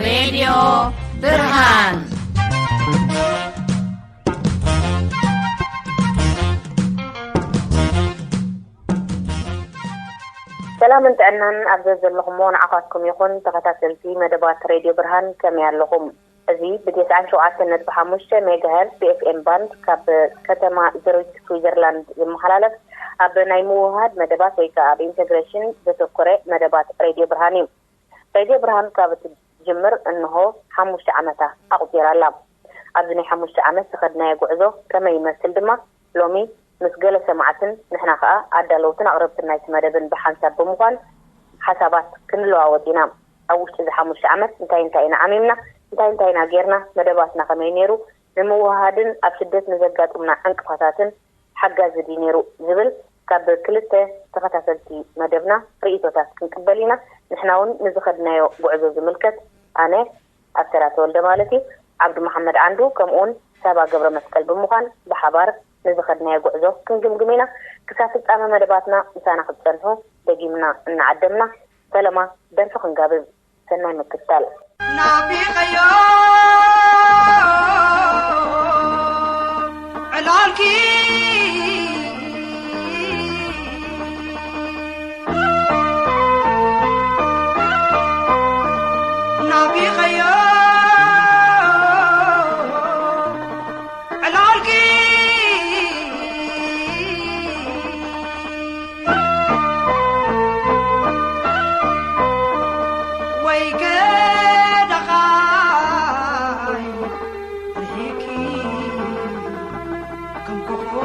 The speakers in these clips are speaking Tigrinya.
ሬድዮ ብርሃን። ሰላምን ጥዕናን ኣብ ዘዘለኹምዎ ንዓኻትኩም ይኹን፣ ተኸታተልቲ መደባት ሬድዮ ብርሃን፣ ከመይ ኣለኹም? እዚ ብ97.5 ሜጋሄርዝ ብ ኤፍ ኤም ባንድ ካብ ከተማ ዙሪክ ስዊዘርላንድ ዝመሓላለፍ፣ ኣብ ናይ ምውህሃድ መደባት ወይ ከኣ ኣብ ኢንተግሬሽን ዘተኮረ መደባት ሬድዮ ብርሃን እዩ። ሬድዮ ብርሃን ካብ እትጅምር እንሆ ሓሙሽተ ዓመታ ኣቑጺራ ኣላ። ኣብዚ ናይ ሓሙሽተ ዓመት ዝኸድናዮ ጉዕዞ ከመይ ይመስል ድማ ሎሚ ምስ ገለ ሰማዕትን ንሕና ከኣ ኣዳለውትን ኣቕረብትን ናይቲ መደብን ብሓንሳብ ብምዃን ሓሳባት ክንለዋወጥ ኢና። ኣብ ውሽጢ እዚ ሓሙሽተ ዓመት እንታይ እንታይ ኢና ዓሚምና፣ እንታይ እንታይ ኢና ጌርና፣ መደባትና ከመይ ነይሩ፣ ንምውህሃድን ኣብ ስደት ንዘጋጥሙና ዕንቅፋታትን ሓጋዚ ድዩ ነይሩ ዝብል ካብ ክልተ ተኸታተልቲ መደብና ርእይቶታት ክንቅበል ኢና። ንሕና እውን ንዝኸድናዮ ጉዕዞ ዝምልከት ኣነ ኣብ ተራ ተወልደ ማለት እዩ፣ ዓብዱ መሓመድ ዓንዱ ከምኡውን ሳባ ገብረ መስቀል ብምዃን ብሓባር ንዝኸድናዮ ጉዕዞ ክንግምግም ኢና። ክሳብ ፍጻመ መደባትና ምሳና ክትጸንሑ ደጊምና እናዓደምና ፈለማ ደርፊ ክንጋብዝ። ሰናይ ምክትታል። ናፊቐዮ ዕላልኪ፣ ናፊቐዮ ዕላልኪ፣ ወይ ገደቓይ ርሒቕኪ ከም ኮኾብ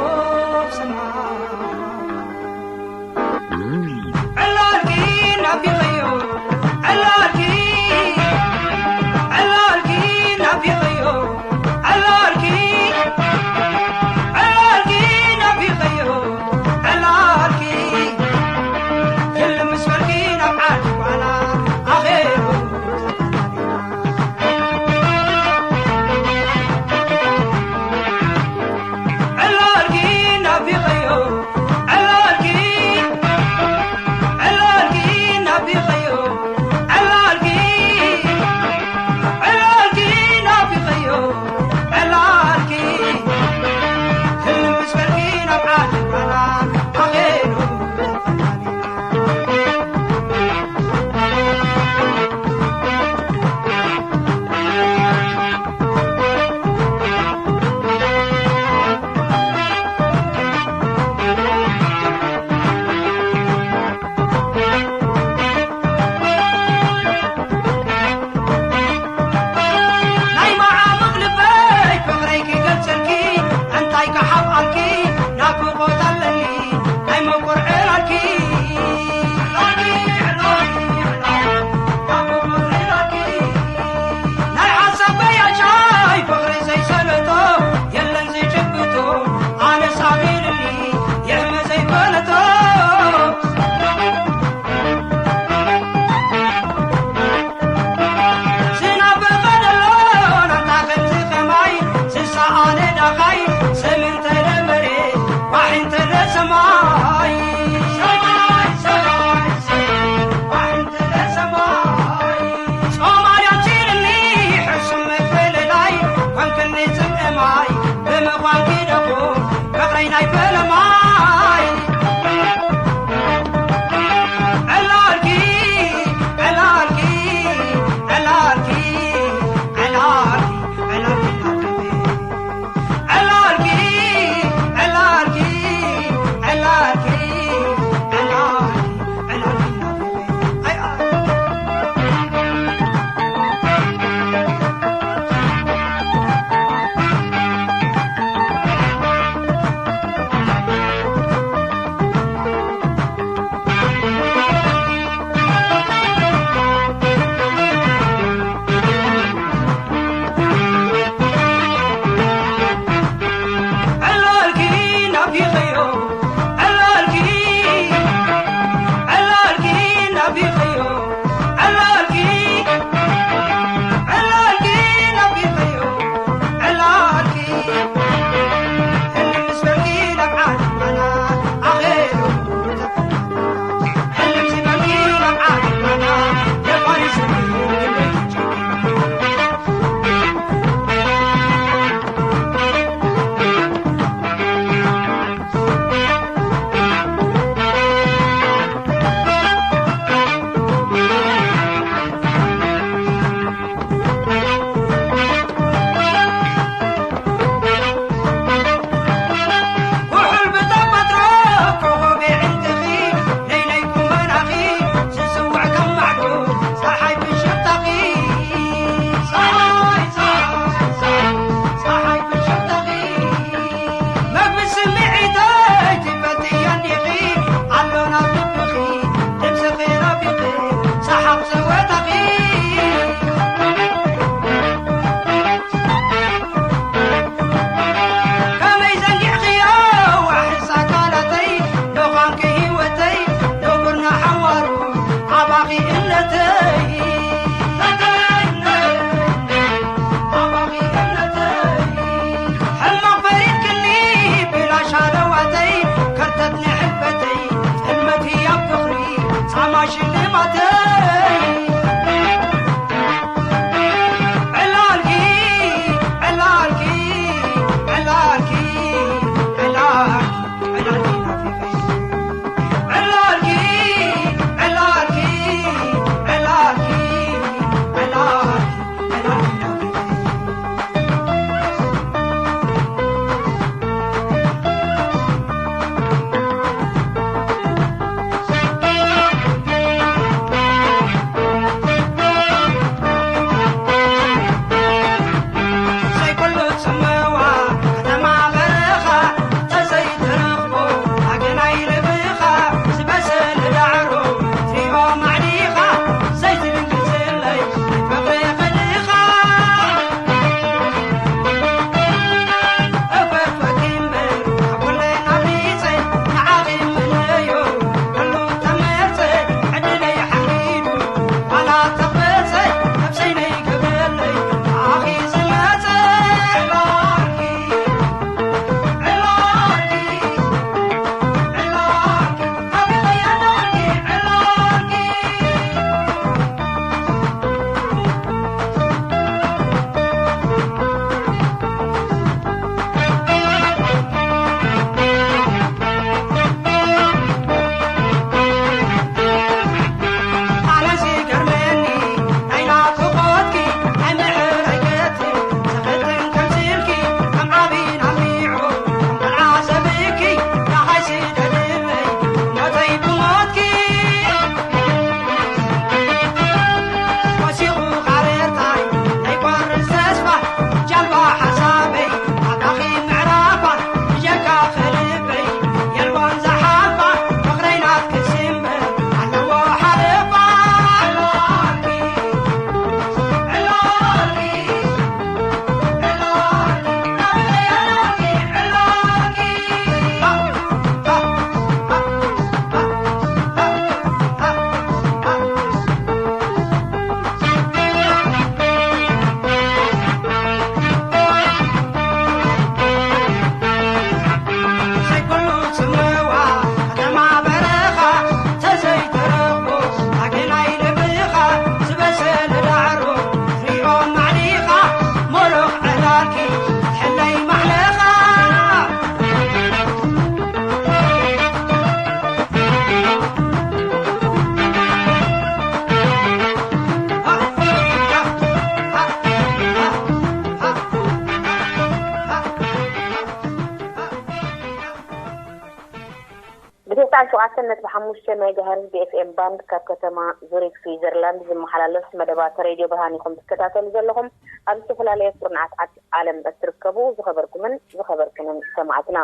ብተስዓን ሸውዓተን ነጥቢ ሓሙሽተ ሜጋሄርዝ ብ ኤፍ ኤም ባንድ ካብ ከተማ ዙሪክ ስዊዘርላንድ ዝመሓላለፍ መደባት ሬድዮ ብርሃን ኢኹም ትከታተሉ ዘለኹም። ኣብ ዝተፈላለየ ኩርናዓት ዓድ-፣ ዓለም እትርከቡ ዝኸበርኩምን ዝኸበርክንን ሰማዕትና፣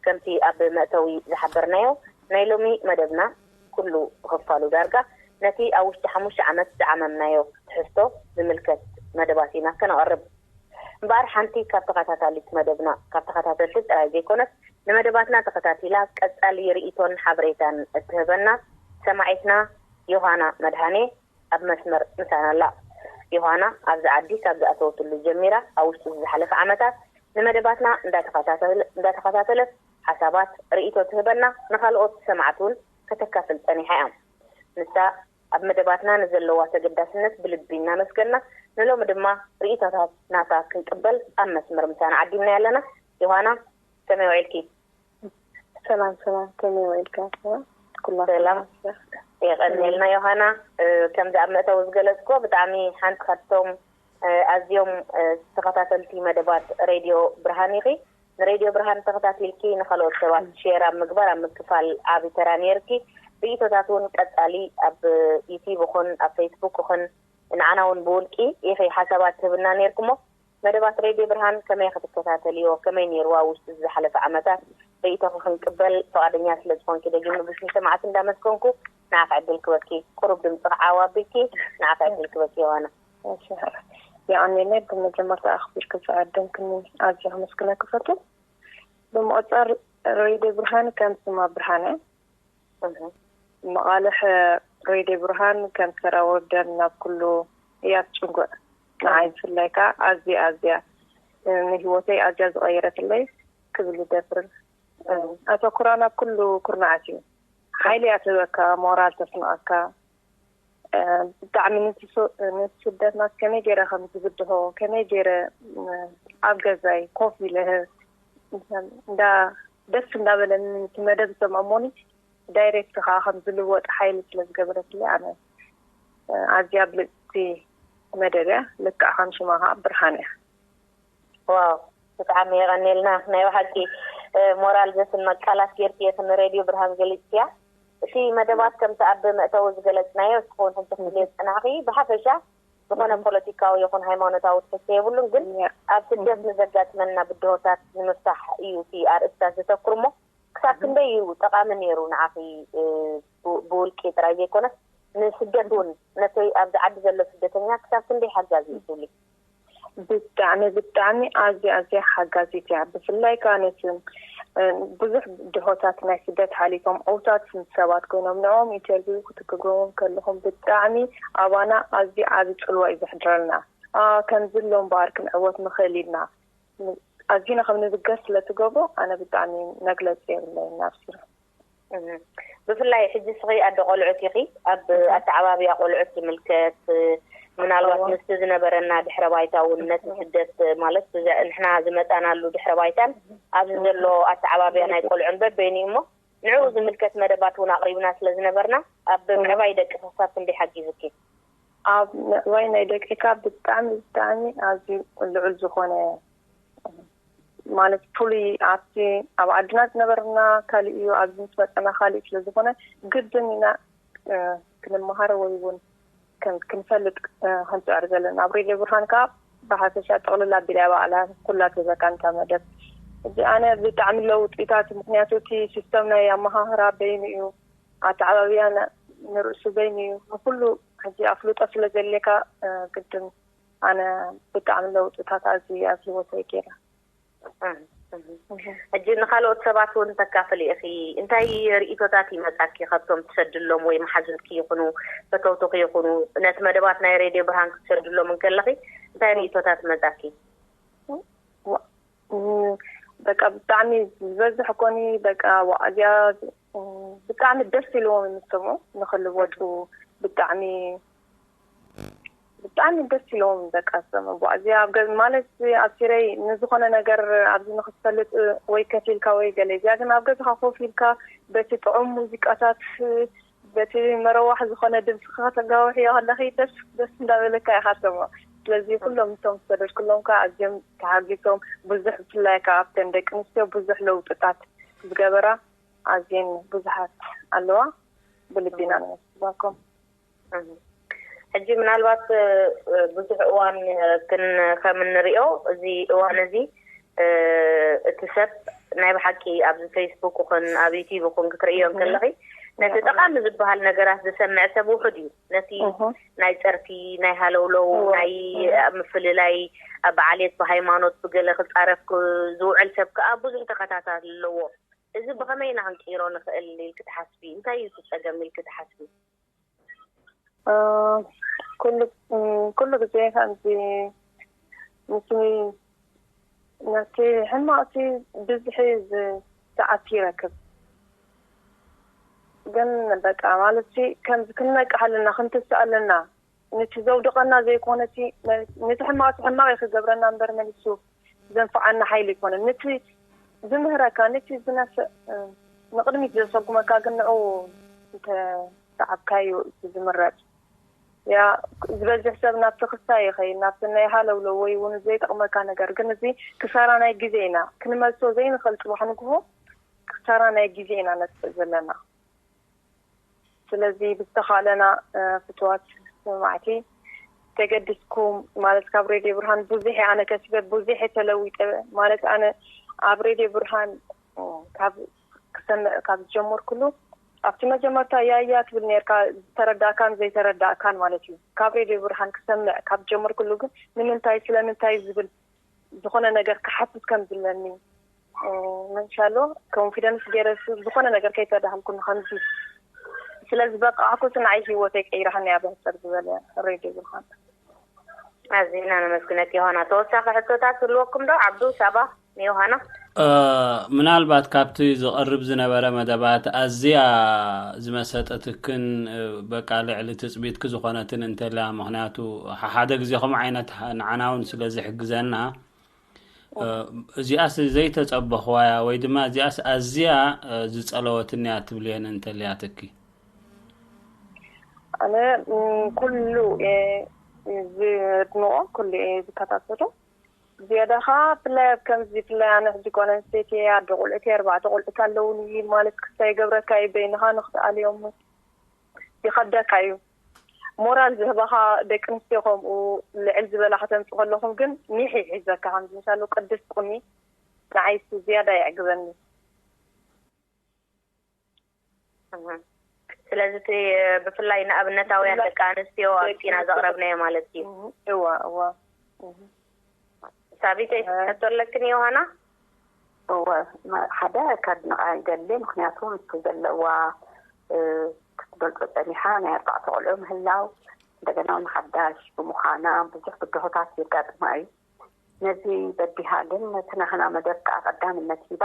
ከምቲ ኣብ መእተዊ ዝሓበርናዮ፣ ናይ ሎሚ መደብና ኩሉ ብኽፋሉ ዳርጋ ነቲ ኣብ ውሽጢ ሓሙሽተ ዓመት ዝዓመምናዮ ትሕዝቶ ዝምልከት መደባት ኢና ከነቐርብ። እምበኣር ሓንቲ ካብ ተኸታታሊት መደብና፣ ካብ ተኸታተልቲ ጥራይ ዘይኮነስ ንመደባትና ተኸታቲላ ቀጻሊ ርእይቶን ሓበሬታን እትህበና ሰማዒትና ዮሃና መድሃኔ ኣብ መስመር ምሳና ኣላ። ዮሃና ኣብዚ ዓዲ ካብ ዝኣተወትሉ ጀሚራ ኣብ ውሽጢ ዝሓለፈ ዓመታት ንመደባትና እንዳተኸታተለ-፣ እንዳተኸታተለት ሓሳባት፣ ርእይቶ ትህበና፣ ንኻልኦት ሰማዕቲ እውን ከተካፍል ጸኒሓ እያ። ንሳ ኣብ መደባትና ንዘለዋ ተገዳስነት ብልቢ እናመስገና፣ ንሎሚ ድማ ርእይቶታት ናታ ክንቅበል ኣብ መስመር ምሳና ዓዲምና ኣለና። ዮሃና፣ ከመይ ውዒልኪ? ሰላም ሰላም፣ ከመይ ውዒልካ? ኩላ ሰላም። ሰላም። የቐንየልና ዮሃና። እ፣ ከምዚ ኣብ መእተዊ ዝገለጽኩዎ፣ ብጣዕሚ ሓንቲ ካብቶም፣ እ፣ ኣዝዮም፣ እ፣ ተኸታተልቲ መደባት ሬድዮ ብርሃን ኢኺ። ንሬድዮ ብርሃን ተኸታቲልኪ ንኻልኦት ሰባት ሸር ኣብ ምግባር፣ ኣብ ምክፋል ዓቢ ተራ ነይርኪ። ርእይቶታት እውን ቀጻሊ ኣብ ዩቲዩብ ይኹን ኣብ ፌስቡክ ይኹን ንዓና እውን ብውልቂ ኢኺ ሓሳባት ትህብና ነይርኪ እሞ፣ መደባት ሬድዮ ብርሃን ከመይ ክትከታተልዮ፣ ከመይ ነይርዋ ውሽጢ ዝሓለፈ ዓመታት ርእይቶኺ ክንቅበል ፍቓደኛ ስለ ዝኾንኪ ደጊመ ብስም ሰማዕቲ እንዳመስገንኩ ንዓኺ ዕድል ክበኪ። ቁሩብ ድምፅኺ ዓው ኣቢልኪ ንዓኺ ዕድል ክበኪ ዮሃና። እሺ፣ የቐንየለይ። ብመጀመርታ ኣኽቢርኪ ዝዓደምክኒ ኣዝየ ከመስግነኪ እፈቱ። ብምቕጻል ሬድዮ ብርሃን ከም ስማ ብርሃን እያ። እህ። መቓልሕ ሬድዮ ብርሃን ከም ሰራወር ደም ናብ ኩሉ እያ ትጭንጉዕ። ንዓይ እህ። ብፍላይ ከኣ ኣዝያ፣ ኣዝያ፣ እ፣ ንህይወተይ ኣዝያ ዝቐየረትለይ ክብል ይደፍር። እ፣ እህ። ኣተኩራ ናብ ኩሉ ኩርናዓት እዩ። ሓይሊ እያ ትህበካ፣ ሞራል ተስንቐካ። እ፣ ብጣዕሚ ንሱ-፣ ንስደትና ከመይ ገይረ ከም ዝብድሆ፣ ከመይ ገይረ፣ እ፣ ኣብ ገዛይ ኮፍ ኢለ እንዳ-፣ ደስ እንዳበለኒ እቲ መደብ ዝሰምዖ እሞኒ ዳይሬክት ከዓ ከም ዝልወጥ ሓይሊ ስለ ዝገበረትለይ ኣነ፣ እ፣ ኣዝያ ብልጽቲ መደብ እያ። ልክዕ ከም ሽማ ከዓ ብርሃን እያ። ዋው፣ ብጣዕሚ የቐንየልና። ናይ ብሓቂ፣ እ፣ ሞራል ዘስንቕ ቃላት ጌርክዮ ንሬድዮ ብርሃን ገሊጽክያ። እቲ መደባት ከምቲ ኣብ መእተዊ ዝገለጽናዮ፣ እስኺ እውን ከምቲ ክትብልዮ ዝጸናሕኺ፣ ብሓፈሻ ዝኾነ እህ። ፖለቲካዊ ይኹን ሃይማኖታዊ ትሕዝቶ የብሉን፣ ግን ያ። ኣብ ስደት እህ። ንዘጋጥመና ብድሆታት ንምፍታሕ እዩ እቲ ኣርእስታት ዘተኩር እሞ፣ ክሳብ እህ። ክንደይ እዩ ጠቓሚ ነይሩ ንዓኺ፣ እ፣ ብ-፣ ብውልቂ ጥራይ ዘይኮነስ፣ ንስደት እውን፣ ነቲ ኣብዚ ዓዲ ዘሎ ስደተኛ ክሳብ ክንደይ ሓጋዚ እዩ ትብሊ? ብጣዕሚ፣ ብጣዕሚ ኣዝያ፣ ኣዝያ ሓጋዚት እያ። ብፍላይ ከኣ ነቲ፣ እ፣ ብዙሕ ድሆታት ናይ ስደት ሓሊፎም ዕውታት ሰባት ኮይኖም ንዕኦም ኢንተርቪው ክትገብርዎም ከለኹም ብጣዕሚ ኣባና ኣዝዩ ዓቢ ጽልዋ እዩ ዘሕድረልና። ኣ፣ ከምዚ ኣሎ እምበኣር ክንዕወት ንኽእል ኢና። ኣዚና ከም ንብገስ ስለ ትገብሮ ኣነ ብጣዕሚ መግለጺ የብለይን ኣብ ስረ። እህ። ብፍላይ ሕጂ እስኺ ኣደ ቆልዑት ኢኺ፣ ኣብ እህ። ኣተዓባብያ ቆልዑት ዝምልከት፣ ምናልባት እዎ። ምስቲ ዝነበረና ድሕረ ባይታ እውን ነቲ እህ። ስደት ማለት ብዘ-፣ ንሕና ዝመጻናሉ ድሕረ ባይታን ኣብዚ እህ። ዘሎ ኣተዓባብያ ናይ ቆልዑን በበይኑ እሞ ንዕኡ ዝምልከት መደባት እውን ኣቕሪብና ስለ ዝነበርና ኣብ እህ። ምዕባይ ደቂ ክሳብ ክንደይ ሓጊዙኪ? ኣብ ምዕባይ ናይ ደቂካ ብጣዕሚ፣ ብጣዕሚ ኣዝዩ ልዑል ዝኾነ ማለት ፍሉይ ኣብቲ ኣብ ዓድና ዝነበርና ካልእ እዩ፣ ኣብዚ ምስ መጸና ካልእ እዩ። ስለ ዝኾነ ግድን ኢና፣ እ፣ ክንመሃሮ ወይ እውን ከም ክንፈልጥ፣ እ፣ ክንጽዕር ዘለና። ኣብ ሬድዮ ብርሃን ከኣ ብሓፈሻ ጥቕልል ኣቢላ እያ ባዕላ ኩላ ትህበካ ነታ መደብ። እዚ ኣነ ብጣዕሚ ለውጢታት፣ ምኽንያቱ እቲ ሲስተም ናይ ኣመሃህራ በይኑ እዩ፣ ኣተዓባብያ ን-፣ ንርእሱ በይኑ እዩ። ንኩሉ ሕጂ ኣፍልጦ ስለ ዘድልየካ፣ እ፣ ግድን ኣነ ብጣዕሚ ለውጥታት ኣዝዩ ኣብ ህይወተይ ገይራ። እህ፣ እህ። እህ። ሕጂ ንኻልኦት ሰባት እውን ተካፍሊ ኢኺ። እንታይ ርእይቶታት ይመጻኪ ካብቶም ትሰድሎም ወይ መሓዙትኪ ይኹኑ፣ ፈተውትኺ ይኹኑ፣ ነቲ መደባት ናይ ሬድዮ ብርሃን ክትሰድሎም እንከለኺ እንታይ ርእይቶታት መጻኪ? ዋ-፣ እም፣ በቃ ብጣዕሚ ዝበዝሕ ኮኒ በቃ ዋዕዝያ፣ እም፣ ብጣዕሚ ደስ ኢልዎም ንሰምዑ ንኽልወጡ ብጣዕሚ ብጣዕሚ ደስ ኢልዎም በቃ ዝሰምዑ። ዋዕዝያ ኣብ ገ-፣ ማለት ኣብ ሲረይ ንዝኾነ ነገር ኣብዚ ንኽትፈልጥ ወይ ከፊልካ ወይ ገለ፣ እዚኣ ግን ኣብ ገዛኻ ኮፍ ኢልካ በቲ ጥዑም ሙዚቃታት፣ በቲ መረዋሕ ዝኾነ ድምፅኻ ከተጋውሕዮ ከለኺ ደስ ደስ እንዳበለካ ኢኻ ትሰምዖ። ስለዚ ኩሎም እቶም ዝሰደድኩሎም ከዓ ኣዝዮም ተሓጒሶም፣ ብዙሕ ብፍላይ ከዓ ኣብተን ደቂ ኣንስትዮ ብዙሕ ለውጥታት ዝገበራ ኣዝየን ብዙሓት ኣለዋ። ብልቢ ኢና ነመስግነኩም። ሕጂ ምናልባት ብዙሕ እዋን ክን ከም እንሪኦ እዚ እዋን እዚ እቲ ሰብ ናይ ብሓቂ ኣብዚ ፌስቡክ ይኹን ኣብ ዩቲዩብ ይኹን ክትርእዮ እንከለኺ ነቲ ጠቃሚ ዝበሃል ነገራት ዝሰምዕ ሰብ ውሑድ እዩ። ነቲ ናይ ጸርፊ፣ ናይ ሃለውለው፣ ናይ ምፍልላይ፣ ኣብ ዓሌት ብሃይማኖት ብገለ ክጻረፍ ዝውዕል ሰብ ከዓ ብዙሕ ተኸታታሊ ኣለዎ። እዚ ብኸመይ ኢና ክንቅይሮ ንኽእል ኢልኪ ትሓስቢ? እንታይ እዩ እቲ ጸገም ኢልኪ ትሓስቢ? ኩሉ ግዜ ከምዚ ምስ ነቲ ሕማቕቲ ብዝሒ ዝሰዓት ይረክብ። ግን በቃ ማለት ከምዚ ክንነቅሕ ኣለና፣ ክንትስእ ኣለና። ነቲ ዘውድቐና ዘይኮነ ነቲ ሕማቕ ሕማቕ እዩ ክገብረና እምበር መሊሱ ዘንፍዓና ሓይሊ ኣይኮነን። ነቲ ዝምህረካ ነቲ ዝነፍዕ ንቕድሚት ዘሰጉመካ ግን ንዑ እንተሰዓብካዮ እቲ ዝምረፅ። ያ ዝበዝሕ ሰብ ናብቲ ክስታይ ይኸይድ፣ ናብቲ ናይ ሃለውለው ወይ እውን ዘይጠቕመካ ነገር። ግን እዚ ክሳራ ናይ ግዜ ኢና ክንመልሶ ዘይንኽእል። ፅባሕ ንግሆ ክሳራ ናይ ግዜ ኢና ነጥፍእ ዘለና። ስለዚ ብዝተኻለና ፍትዋት ሰማዕቲ ተገድስኩም ማለት ካብ ሬድዮ ብርሃን ብዙሕ ኣነ ከሲበ ብዙሕ ተለዊጠ ማለት ኣነ ኣብ ሬድዮ ብርሃን ካብ ክሰምዕ ካብ ዝጀመርኩሉ ኣብቲ መጀመርታ ያያ ትብል ነርካ ዝተረዳእካን ዘይተረዳእካን ማለት እዩ። ካብ ሬድዮ ብርሃን ክሰምዕ ካብ ዝጀመርኩሉ ግን ንምንታይ ስለምንታይ ዝብል ዝኾነ ነገር ክሓትት ከም ዝለኒ መንሻሎ ኮንፊደንስ ገይረ ዝኾነ ነገር ከይተዳህልኩ ንኸምዚ ስለዚ በቃ ኣኩስ ንዓይ ህይወተይ ቀይራሃኒ እያ ብሕፅር ዝበለ ሬድዮ ብርሃን። ኣዚና ነመስግነኪ ዮሃና። ተወሳኺ ሕቶታት ህልወኩም ዶ ዓብዱ ሳባ ንዮሃና? ምናልባት ካብቲ ዝቐርብ ዝነበረ መደባት ኣዝያ ዝመሰጠትክን በቃ ልዕሊ ትፅቢትኪ ዝኾነትን እንተልያ፣ ምክንያቱ ሓደ ግዜ ከምኡ ዓይነት ንዓና እውን ስለ ዝሕግዘና እዚኣስ ዘይተጸበኽዋያ ወይ ድማ እዚኣስ ኣዝያ ዝጸለወትንያ ትብልየን እንተልያትኪ? ኣነ ኩሉ ዝድንቆ ኩሉ ዝከታተሎ ዝያዳ ከዓ ብፍላይ ኣብ ከምዚ ብፍላይ ኣነ ሕጂ ጓል ኣንስተይቲ ኣደ ቆልዑት ኣርባዕተ ቆልዑት ኣለውኒ ማለት ክስታይ ይገብረካ እዩ በይንኻ ንክትኣልዮም ይኸብደካ እዩ። ሞራል ዝህባኻ ደቂ ኣንስትዮ ከምኡ ልዕል ዝበላ ከተምፅእ ከለኹም ግን ኒሕ ይሒዘካ ከምዚ ምሳሉ ቅድስት ቁኒ ንዓይስ ዝያዳ የዕግበኒ። ስለዚ እቲ ብፍላይ ንኣብነታውያን ደቂ ኣንስትዮ ኣብፂና ዘቕረብናዮ ማለት እዩ። እዋ እዋ ሳቢተይ ሕቶ ኣለክን ዮሃና? እወ ሓደ ከድንቓ ይደሊ። ምክንያቱ ምስቲ ዘለዋ ክትገልፆ ፀኒሓ ናይ ኣርባዕተ ቆልዑ ምህላው እንደገና እውን ሓዳሽ ብምዃና ብዙሕ ብድሆታት የጋጥማ እዩ። ነዚ በዲሃ ግን ነቲ ናህና መደብ ከዓ ቀዳምነት ሂባ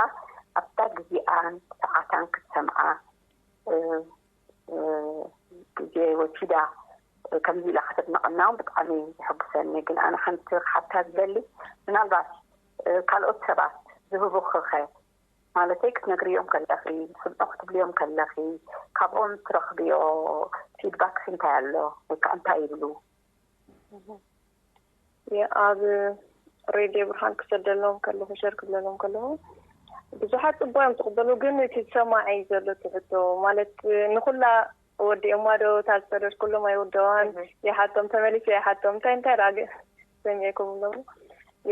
ኣብታ ግዜኣን ሰዓታን ክትሰምዓ ግዜ ወሲዳ ከምዚ ኢላ ከተድንቐና እውን ብጣዕሚ የሐጉሰኒ። ግን ኣነ ሓንቲ ክሓታ ዝደሊ ምናልባት ካልኦት ሰባት ዝህቡኽኸ ማለተይ ክትነግርዮም ከለኺ ስምዑ ክትብልዮም ከለኺ ካብኦም ትረኽብዮ ፊድባክ እንታይ ኣሎ ወይ ከዓ እንታይ ይብሉ? ኣብ ሬድዮ ብርሃን ክሰደሎም ከለኹ ሸር ክብለሎም ከለኹ ብዙሓት ፅቡቅ እዮም ዝቕበሉ። ግን እቲ ዝሰማዐ እዩ ዘሎ እቲ ሕቶ ማለት ንኩላ ወዲኦማ ዶ እታ ዝሰደድኩሎም ኣይወደዋን ይሓቶም ተመሊሰ ይሓቶም እንታይ እንታይ ዳግ ሰሚዕኩም ሎም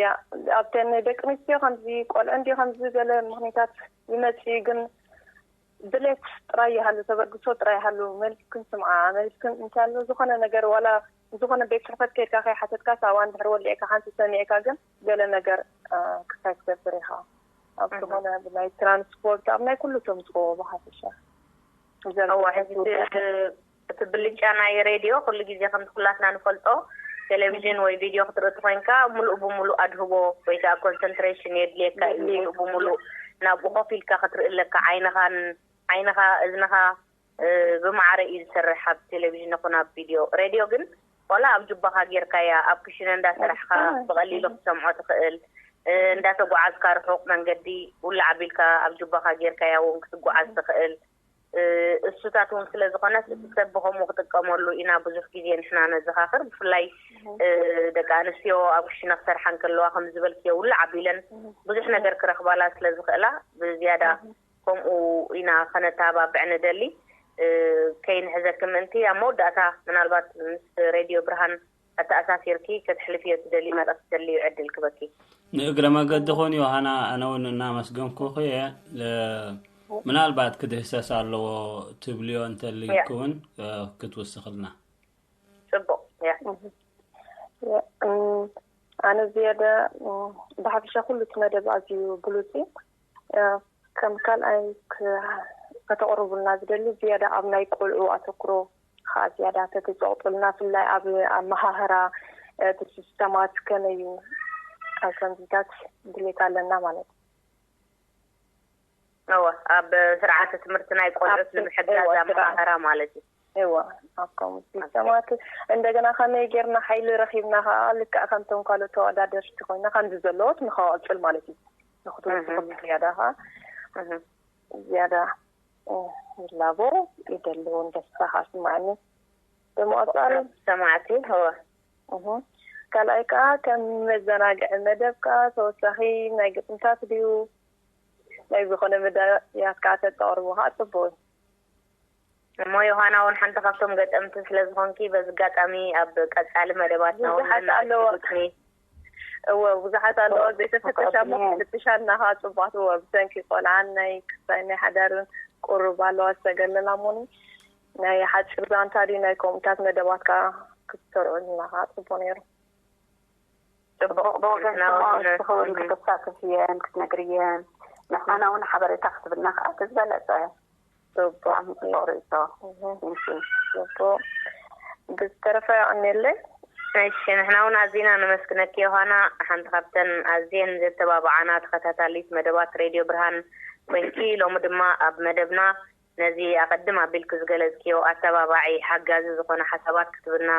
ያ ኣብተን ደቂ ኣንስትዮ ከምዚ ቆልዑ እንዲ ከምዚ ገለ ምክንያታት ይመፅእ ግን ድሌት ጥራይ ይሃሉ ተበግሶ ጥራይ ይሃሉ መልስክን ስምዓ መልስክን እንተሎ ዝኾነ ነገር ዋላ ዝኾነ ቤት ፅሕፈት ከይድካ ከይሓተትካ ሳዋ እንድሕር ወሊዕካ ሓንቲ ሰሚዕካ ግን ገለ ነገር ክሳይ ትገብር ኢኻ ኣብ ዝኾነ ናይ ትራንስፖርት ኣብ ናይ ኩሉ ተምፅኦ ብሓፈሻ እቲ ብልጫ ናይ ሬድዮ ኩሉ ግዜ ከምቲ ኩላትና ንፈልጦ ቴሌቪዥን ወይ ቪድዮ ክትርኢ ተኮይንካ ሙሉእ ብሙሉእ ኣድህቦ ወይ ከዓ ኮንሰንትሬሽን የድልየካ እዩ። ሙሉእ ብሙሉእ ናብኡ ኮፍ ኢልካ ክትርኢ ኣለካ። ዓይንኻን ዓይንኻ እዝንኻ ብማዕረ እዩ ዝሰርሕ ኣብ ቴሌቪዥን ይኹን ኣብ ቪድዮ። ሬድዮ ግን ዋላ ኣብ ጁባኻ ጌርካያ ኣብ ክሽነ እንዳሰራሕኻ ብቐሊሉ ክትሰምዖ ትኽእል። እንዳተጓዓዝካ ርሑቕ መንገዲ ውላዕ ኣቢልካ ኣብ ጁባኻ ጌርካያ እውን ክትጓዓዝ ትኽእል። እሱታት እውን ስለ ዝኾነስ እቲ ሰብ ብኸምኡ ክጥቀመሉ ኢና ብዙሕ ግዜ ንሕና ነዘኻኽር። ብፍላይ ደቂ ኣንስትዮ ኣብ ክሽነ ክሰርሓ እንከለዋ ከም ዝበልክዮ ውላዕ ኣቢለን ብዙሕ ነገር ክረኽባላ ስለ ዝኽእላ ብዝያዳ ከምኡ ኢና ከነተባብዕ ንደሊ። ከይንሕዘኪ ምእንቲ ኣብ መወዳእታ ምናልባት ምስ ሬድዮ ብርሃን ኣተኣሳሲርኪ ከትሕልፍዮ ትደሊ መልእኽቲ ተልዩ ዕድል ክበኪ። ንእግረ መገዲ ኾን ዮሃና፣ ኣነ እውን እናመስገንኩ እየ። ምናልባት ክድህሰስ ኣለዎ ትብልዮ እንተልይክውን ክትውስኽልና። ፅቡቕ። ኣነ ዝያዳ ብሓፈሻ ኩሉ እቲ መደብ ኣዝዩ ብሉፅ እዩ። ከም ካልኣይ ከተቕርቡልና ዝደሊ ዝያዳ ኣብ ናይ ቆልዑ ኣተኩሮ ከዓ ዝያዳ ተተፀቕጡልና፣ ፍላይ ኣብ ኣመሃህራ እቲ ሲስተማት ከመይ እዩ፣ ኣብ ከምዚታት ድሌት ኣለና ማለት እዩ። እወ፣ ኣብ ስርዓተ ትምህርቲ ናይ ቆልዑት ንምሕጋዝ ኣመሃህራ ማለት እዩ። እወ፣ ኣብ ከምኡ ሲስተማት እንደገና ከመይ ጌርና ሓይሊ ረኺብና ከዓ ልክዕ ከምቶም ካልኦት ተወዳደርቲ ኮይና ከምዚ ዘለዎት ንኸቐፅል ማለት እዩ። ንክትወስኹም ዝያዳ ከዓ ዝያዳ ይላቦ ይደልውን ደስታ ከዓ ስማዕኒ። ብምቐፃል ሰማዕቲ እወ ካልኣይ ከዓ ከም መዘናግዒ መደብ ከዓ ተወሳኺ ናይ ግጥምታት ድዩ ናይ ዝኾነ መዳያት ከዓ ተተቕርቡ ከዓ ፅቡቅ እዩ። እሞ ዮሃና እውን ሓንቲ ካብቶም ገጠምቲ ስለ ዝኾንኪ በዚ ኣጋጣሚ ኣብ ቀፃሊ መደባትና እውን ብዙሓት ኣለዋ። ግጥሚ እወ ብዙሓት ኣለዋ ዘይተፈተሻ እሞ ክትፍትሻልና ከዓ ፅቡቅ። እወ ብሰንኪ ቆልዓን ናይ ክስታይ ናይ ሓዳርን ቁሩብ ኣለዋ ዝተገለላ እሞኒ ናይ ሓፂር ዛንታ ድዩ ናይ ከምኡታት መደባት ከዓ ክትሰርዑልና ከዓ ፅቡቅ ነይሩ። ጽቡቕ ብወገንኪ እሞ ንስኺ እውን ክትሳተፊየን ክትነግርየን ንዓና እውን ሓበሬታ ክትብልና ከዓ እቲ ዝበለጸ እዩ። ብጣዕሚ ጽቡቕ ርእይቶ። Thank you። ጽቡቕ ብዝተረፈ የቐንየለይ። እሺ ንሕና እውን ኣዚና ነመስግነኪ ዮሃና፣ ሓንቲ ካብተን ኣዝየን ዘተባብዓና ተኸታታሊት መደባት ሬድዮ ብርሃን ኮይንኪ፣ ሎሚ ድማ ኣብ መደብና ነዚ ኣቐድም ኣቢልኪ ዝገለጽክዮ ኣተባባዒ ሓጋዚ ዝኾነ ሓሳባት ክትብና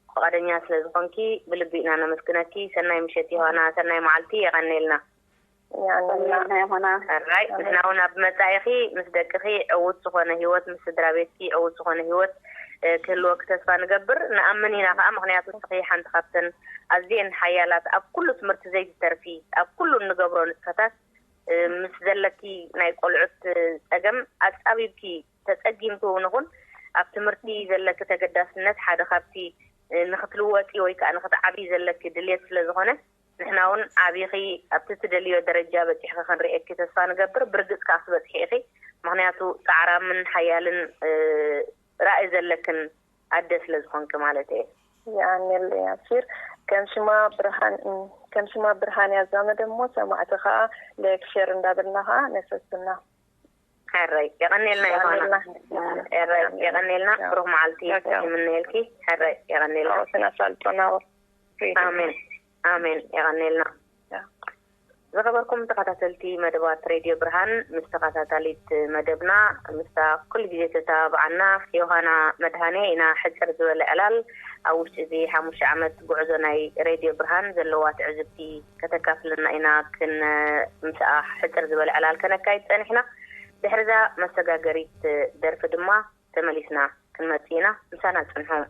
ፍቓደኛ ስለ ዝኾንኪ ብልቢ ኢና ነመስግነኪ። ሰናይ ምሸት ዮሃና፣ ሰናይ መዓልቲ፣ የቐንየልና። የቐንየልና። ሆና ሕራይ ንሕና እውን ኣብ መጻኢኺ ምስ ደቅኺ ዕዉት ዝኾነ ህይወት፣ ምስ ስድራ ቤትኪ ዕዉት ዝኾነ ህይወት እ፣ ክህልወኪ ተስፋ ንገብር። ንኣምን ኢና ከኣ፣ ምኽንያቱ ንስኺ ሓንቲ ካብተን ኣዝየን ሓያላት፣ ኣብ ኩሉ ትምህርቲ ዘይትተርፊ፣ ኣብ ኩሉ እንገብሮ ንጥፈታት እ፣ ምስ ዘለኪ ናይ ቆልዑት እ፣ ጸገም ኣጻቢብኪ ተጸጊምኪ እውን ይኹን ኣብ ትምህርቲ ዘለኪ ተገዳስነት ሓደ ካብቲ እ፣ ንኽትልወጢ ወይ ከኣ ንኽትዓብዪ ዘለኪ ድልየት ስለ ዝኾነ ንሕና እውን ዓቢኺ ኣብቲ ትደልዮ ደረጃ በጺሕኺ ክንርእየኪ ተስፋ ንገብር። ብርግጽ ከኣ ክትበጽሒ ኢኺ። ምኽንያቱ ጻዕራምን ሓያልን እ፣ ራኢ ዘለክን ኣደ ስለ ዝኾንኪ ማለት እየ። የቐንየለይ ኣብሽር። ከም ሽማ ብርሃን ከም ሽማ ብርሃን ያዛመደ እሞ ሰማዕቲ ከዓ ላይክ ሸር እንዳበልና ከዓ ነሰስና። ሕራይ የቐንየልና ይኾና። ሕራይ የቐንየልና። ብሩኽ መዓልቲ ይምነየልኪ። ሕራይ የቐንየልና። ስናሳልጦና ኣሜን ኣሜን። የቐንየልና። ዝኸበርኩም ተኸታተልቲ መደባት ሬድዮ ብርሃን፣ ምስ ተኸታታሊት መደብና ምስታ ኩሉ ግዜ ተተባብዓና ዮሃና መድሃኔ ኢና ሕጽር ዝበለ ዕላል ኣብ ውሽጢ እዚ ሓሙሽተ ዓመት ጉዕዞ ናይ ሬድዮ ብርሃን ዘለዋ ትዕዝብቲ ከተካፍለና ኢና ክን ምስኣ ሕጽር ዝበለ ዕላል ከነካይድ ጸኒሕና። ድሕሪዛ መሰጋገሪት ደርፊ ድማ ተመሊስና ክንመጽእ ኢና። ምሳና ጽንሑ።